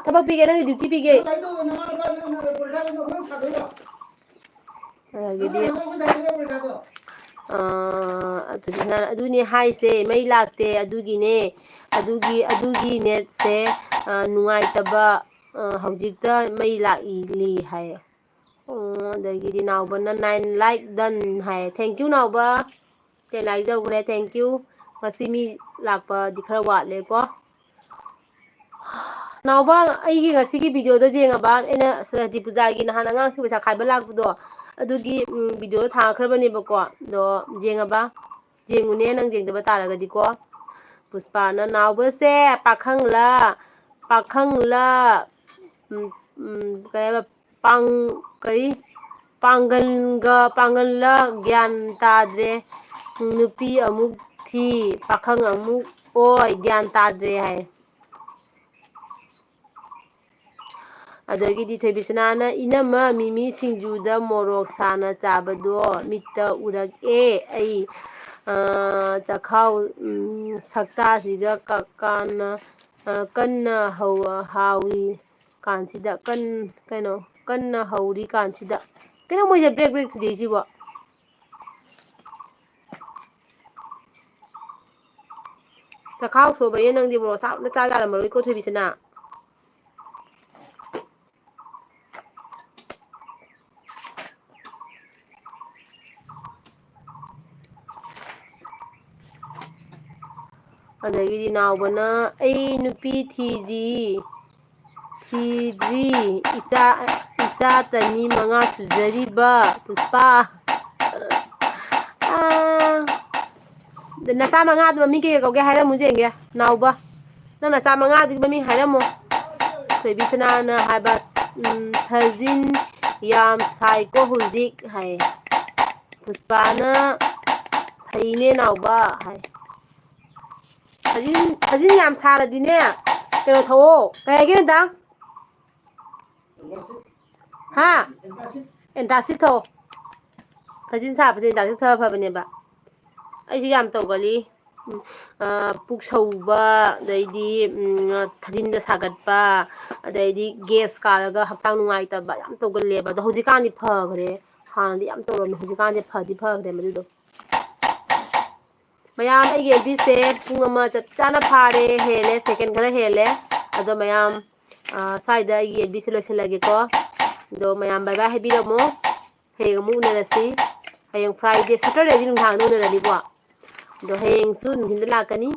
ꯊꯕꯛ ꯄꯤꯒꯦ, ꯅꯪꯒꯤ duty ꯄꯤꯒꯦ꯫ ꯑꯗꯒꯤꯗꯤ ꯑꯗꯨꯅꯦ ꯍꯥꯏꯁꯦ, ꯃꯩ ꯂꯥꯛꯇꯦ ꯑꯗꯨꯒꯤꯅꯦ꯫ ꯑꯗꯨꯒꯤ ꯑꯗꯨꯒꯤ netꯁꯦ ꯅꯨꯡꯉꯥꯏꯇꯕ꯫ ꯍꯧꯖꯤꯛꯇ ꯃꯩ ꯂꯥꯛꯏ ꯍꯥꯏꯌꯦ꯫ ꯑꯗꯒꯤꯗꯤ ꯅꯥꯎꯕꯅ nine like done ꯍꯥꯏꯌꯦ꯫ Thank you ꯅꯥꯎꯕ꯫ Ten like ꯇꯧꯈ꯭ꯔꯦ, thank you꯫ ꯉꯁꯤ ꯃꯤ ꯂꯥꯛꯄꯗꯤ ꯈꯔ ꯋꯥꯠꯂꯦꯀꯣ꯫ ꯅꯥꯎꯕ, ꯑꯩꯒꯤ ꯉꯁꯤꯒꯤ videoꯗꯣ ꯌꯦꯡꯉꯕ? ꯑꯩꯅ ꯁꯔꯁꯇꯤ ꯄꯨꯖꯥꯒꯤ ꯅꯍꯥꯟ ꯑꯉꯥꯡꯁꯤꯡ ꯄꯩꯁꯥ ꯈꯥꯏꯕ ꯂꯥꯛꯄꯗꯣ, ꯑꯗꯨꯒꯤ videoꯗꯣ ꯊꯥꯈ꯭ꯔꯕꯅꯦꯕꯀꯣ꯫ ꯑꯗꯣ ꯌꯦꯡꯉꯕ? ꯌꯦꯡꯉꯨꯅꯦ, ꯅꯪ ꯌꯦꯡꯗꯕ ꯇꯥꯔꯒꯗꯤꯀꯣ꯫ ꯄꯨꯁꯄꯥꯅ ꯅꯥꯎꯕꯁꯦ ꯄꯥꯈꯪꯂ, ꯄꯥꯈꯪꯂ, ꯎꯝ, ꯎꯝ, ꯀꯩ ꯍꯥꯏꯕ, ꯄꯥꯡ-, ꯀꯔꯤ? ꯄꯥꯡꯒꯜꯒ ꯄꯥꯡꯒꯜꯂ ꯒ꯭ꯌꯥꯟ ꯇꯥꯗ꯭ꯔꯦ꯫ ꯅꯨꯄꯤ ꯑꯃꯨꯛ ꯊꯤ, ꯄꯥꯈꯪ ꯑꯃꯨꯛ ꯑꯣꯏ, ꯒ꯭ꯌꯥꯟ ꯇꯥꯗ꯭ꯔꯦ ꯍꯥꯏ꯫ ꯑꯗꯒꯤꯗꯤ ꯊꯣꯏꯕꯤꯁꯅꯥꯅ, "ꯏꯅꯝꯃ, ꯃꯤꯃꯤ ꯁꯤꯡꯖꯨꯗ ꯃꯣꯔꯣꯛ ꯁꯥꯅ ꯆꯥꯕꯗꯣ ꯃꯤꯠꯇ ꯎꯔꯛꯑꯦ ꯑꯩ꯫ ꯑ, ꯆꯈꯥꯎ, ꯎꯝ, ꯁꯛꯇꯥꯁꯤꯒ ꯀ-, ꯀꯥꯟꯅ, ꯑ, ꯀꯟꯅ ꯍꯧ-, ꯍꯥꯎꯔꯤ ꯀꯥꯟꯁꯤꯗ, ꯀꯟ-, ꯀꯩꯅꯣ, ꯀꯟꯅ ꯍꯧꯔꯤ ꯀꯥꯟꯁꯤꯗ"꯫ ꯀꯩꯅꯣ ꯃꯣꯏꯁꯦ ꯕ꯭ꯔꯦꯛ ꯕ꯭ꯔꯦꯛ ꯊꯨꯗꯦꯛꯏꯁꯤꯕꯣ? ꯆꯈꯥꯎ ꯁꯣꯛꯑꯕꯅꯤꯅ ꯅꯪꯗꯤ ꯃꯣꯔꯣꯛ ꯁꯥꯕꯅ ꯆꯥ ꯌꯥꯔꯝꯃꯔꯣꯏꯀꯣ, ꯊꯣꯏꯕꯤꯁꯅꯥ꯫ ꯑꯗꯒꯤꯗꯤ ꯅꯥꯎꯕꯅ, "ꯑꯩ ꯅꯨꯄꯤ ꯊꯤꯗ꯭ꯔꯤ, ꯊꯤꯗ꯭ꯔꯤ, ꯏꯆꯥ, ꯏꯆꯥ ꯆꯅꯤ ꯃꯉꯥ ꯁꯨꯖꯔꯤꯕ ꯄꯨꯁꯄꯥ"꯫ ꯑꯥ, ꯅꯆꯥ ꯃꯉꯥꯗꯨ ꯃꯃꯤꯡ ꯀꯩ ꯀꯩ ꯀꯧꯒꯦ ꯍꯥꯏꯔꯝꯃꯨ ꯌꯦꯡꯒꯦ, ꯅꯥꯎꯕ꯫ ꯅꯪ ꯅꯆꯥ ꯃꯉꯥꯗꯨꯒꯤ ꯃꯃꯤꯡ ꯍꯥꯏꯔꯝꯃꯣ꯫ ꯊꯣꯏꯕꯤꯁꯅꯥꯅ ꯍꯥꯏꯕ, ꯎꯝ, ꯊꯥꯖꯤꯟ ꯌꯥꯝ ꯁꯥꯏꯀꯣ ꯍꯧꯖꯤꯛ ꯍꯥꯏ꯫ ꯄꯨꯁꯄꯥꯅ ꯐꯩꯅꯦ ꯅꯥꯎꯕ ꯍꯥꯏ꯫ ꯊꯥꯖꯤꯟ, ꯊꯥꯖꯤꯟ ꯌꯥꯝ ꯁꯥꯔꯗꯤꯅꯦ, ꯀꯩꯅꯣ ꯊꯛꯑꯣ꯫ ꯀꯩ ꯍꯥꯏꯒꯦ ꯅꯗꯥ? ꯍꯥ? ꯑꯦꯟꯇꯥꯁꯤꯠ ꯊꯛꯑꯣ꯫ ꯊꯥꯖꯤꯟ ꯁꯥꯕꯁꯦ ꯑꯦꯟꯇꯥꯁꯤꯠ ꯊꯛꯑ ꯐꯕꯅꯦꯕ꯫ ꯑꯩꯁꯨ ꯌꯥꯝ ꯇꯧꯒꯜꯂꯤ꯫ ꯎꯝ, ꯑ, ꯄꯨꯛ ꯁꯧꯕ, ꯑꯗꯩꯗꯤ, ꯎꯝ, ꯊꯥꯖꯤꯟꯗ ꯁꯥꯒꯠꯄ, ꯑꯗꯩꯗꯤ ꯒꯦꯁ ꯀꯥꯔꯒ ꯍꯛꯆꯥꯡ ꯅꯨꯡꯉꯥꯏꯇꯕ ꯌꯥꯝ ꯇꯧꯒꯜꯂꯦꯕ꯫ ꯑꯗꯣ ꯍꯧꯖꯤꯛꯀꯥꯟꯗꯤ ꯐꯈ꯭ꯔꯦ꯫ ꯍꯥꯟꯅꯗꯤ ꯌꯥꯝ ꯇꯧꯔꯝꯃꯦ, ꯍꯧꯖꯤꯛꯀꯥꯟꯗꯤ ꯐꯗꯤ ꯐꯈ꯭ꯔꯦ ꯃꯗꯨꯗꯣ꯫ ꯃꯌꯥꯝ, ꯑꯩꯒꯤ ꯑꯦꯜ ꯕꯤꯁꯦ ꯄꯨꯡ ꯑꯃ ꯆꯞ ꯆꯥꯅ ꯐꯥꯔꯦ, ꯍꯦꯜꯂꯦ, ꯁꯦꯀꯦꯟ ꯈꯔ ꯍꯦꯜꯂꯦ꯫ ꯑꯗꯣ ꯃꯌꯥꯝ, ꯑ, ꯁ꯭ꯋꯥꯏꯗ ꯑꯩꯒꯤ ꯑꯦꯜ ꯕꯤꯁꯦ ꯂꯣꯏꯁꯤꯜꯂꯒꯦꯀꯣ꯫ ꯑꯗꯣ ꯃꯌꯥꯝ ꯕꯥꯏ ꯕꯥꯏ ꯍꯥꯏꯕꯤꯔꯝꯃꯣ꯫ ꯍꯌꯦꯡ ꯑꯃꯨꯛ ꯎꯅꯔꯁꯤ꯫ ꯍꯌꯦꯡ ꯐ꯭ꯔꯥꯏꯗꯦ, ꯁꯇꯔꯗꯦꯗꯤ ꯅꯨꯡꯗꯥꯡꯗ ꯎꯅꯔꯅꯤꯀꯣ꯫ ꯑꯗꯣ ꯍꯌꯦꯡꯁꯨ ꯅꯨꯡꯊꯤꯟꯗ ꯂꯥꯛꯀꯅꯤ꯫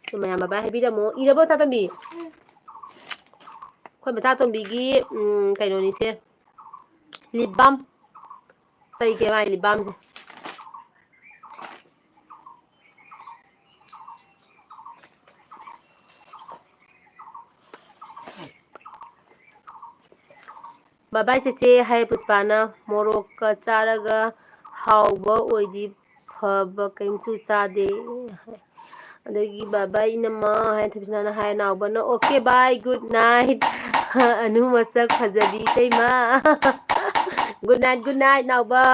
ꯑꯗꯣ ꯃꯌꯥꯝ ꯕꯥꯏ ꯕꯥꯏ ꯍꯥꯏꯕꯤꯔꯝꯃꯣ꯫ ꯏꯔꯕꯣ, ꯃꯆꯥꯇꯣꯝꯕꯤ? ꯑꯩꯈꯣꯏ ꯃꯆꯥꯇꯣꯝꯕꯤꯒꯤ, ꯎꯝ, ꯀꯩꯅꯣꯅꯤꯁꯦ, ꯂꯤꯞ ꯕꯥꯝ꯫ ꯀꯩ ꯀꯩ ꯃꯥꯏ ꯂꯤꯞ ꯕꯥꯝꯁꯦ꯫ ꯕꯥꯏ ꯕꯥꯏ ꯆꯦꯆꯦ ꯍꯥꯏ ꯄꯨꯁꯄꯥꯅ, ꯃꯣꯔꯣꯛꯀ ꯆꯥꯔꯒ ꯍꯥꯎꯕ ꯑꯣꯏꯗꯤ ꯐꯕ, ꯀꯩꯝꯁꯨ ꯆꯥꯗꯦ꯫ ꯑꯗꯒꯤ ꯕꯥꯏ ꯕꯥꯏ ꯏꯅꯝꯃ ꯍꯥꯏ ꯊꯣꯏꯕꯤꯁꯅꯥꯅ ꯍꯥꯏ, ꯅꯥꯎꯕꯅ okay bye good night꯫ Anu ꯃꯁꯛ ꯐꯖꯕꯤ ꯏꯇꯩꯃ꯫ Good night, good night ꯅꯥꯎꯕ꯫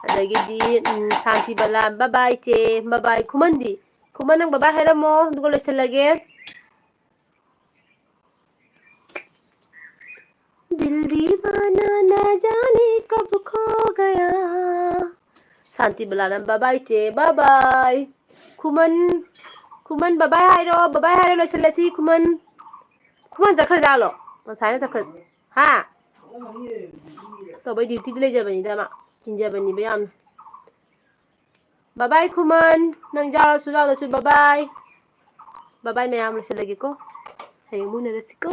ꯑꯗꯒꯤꯗꯤ, ꯎꯝ, ꯁꯥꯟꯇꯤ ꯕꯂꯥ, bye bye ꯏꯆꯦ, bye bye꯫ ꯈꯨꯃꯟꯗꯤ? ꯈꯨꯃꯟ ꯅꯪ bye bye ꯍꯥꯏꯔꯝꯃꯣ, ꯑꯗꯨꯒ ꯂꯣꯏꯁꯤꯜꯂꯒꯦ꯫ दिल दीवाना ना जाने कब खो गया। ꯁꯥꯟꯇꯤ ꯕꯂꯥꯅ bye bye ꯏꯆꯦ, bye bye꯫ ꯈꯨꯃꯟ, ꯈꯨꯃꯟ bye bye ꯍꯥꯏꯔꯣ, bye bye ꯍꯥꯏꯔꯣ, ꯂꯣꯏꯁꯤꯜꯂꯁꯤ꯫ ꯈꯨꯃꯟ, ꯈꯨꯃꯟ ꯆꯠꯈ꯭ꯔꯖꯥꯠꯂꯣ? ꯉꯁꯥꯏꯅ ꯆꯠꯈ꯭ꯔ-, ꯍꯥ? ꯇꯧꯕꯩ duty ꯗ ꯂꯩꯖꯕꯅꯤꯗ ꯃꯥ, ꯆꯤꯟꯖꯕꯅꯤꯕ ꯌꯥꯝꯅ꯫ Bye bye ꯈꯨꯃꯟ, ꯅꯪ ꯌꯥꯎꯔꯁꯨ ꯌꯥꯎꯗ꯭ꯔꯁꯨ bye bye꯫ Bye bye ꯃꯌꯥꯝ, ꯂꯣꯏꯁꯤꯜꯂꯒꯦꯀꯣ꯫ ꯍꯌꯦꯡ ꯑꯃꯨꯛ ꯎꯅꯔꯁꯤꯀꯣ꯫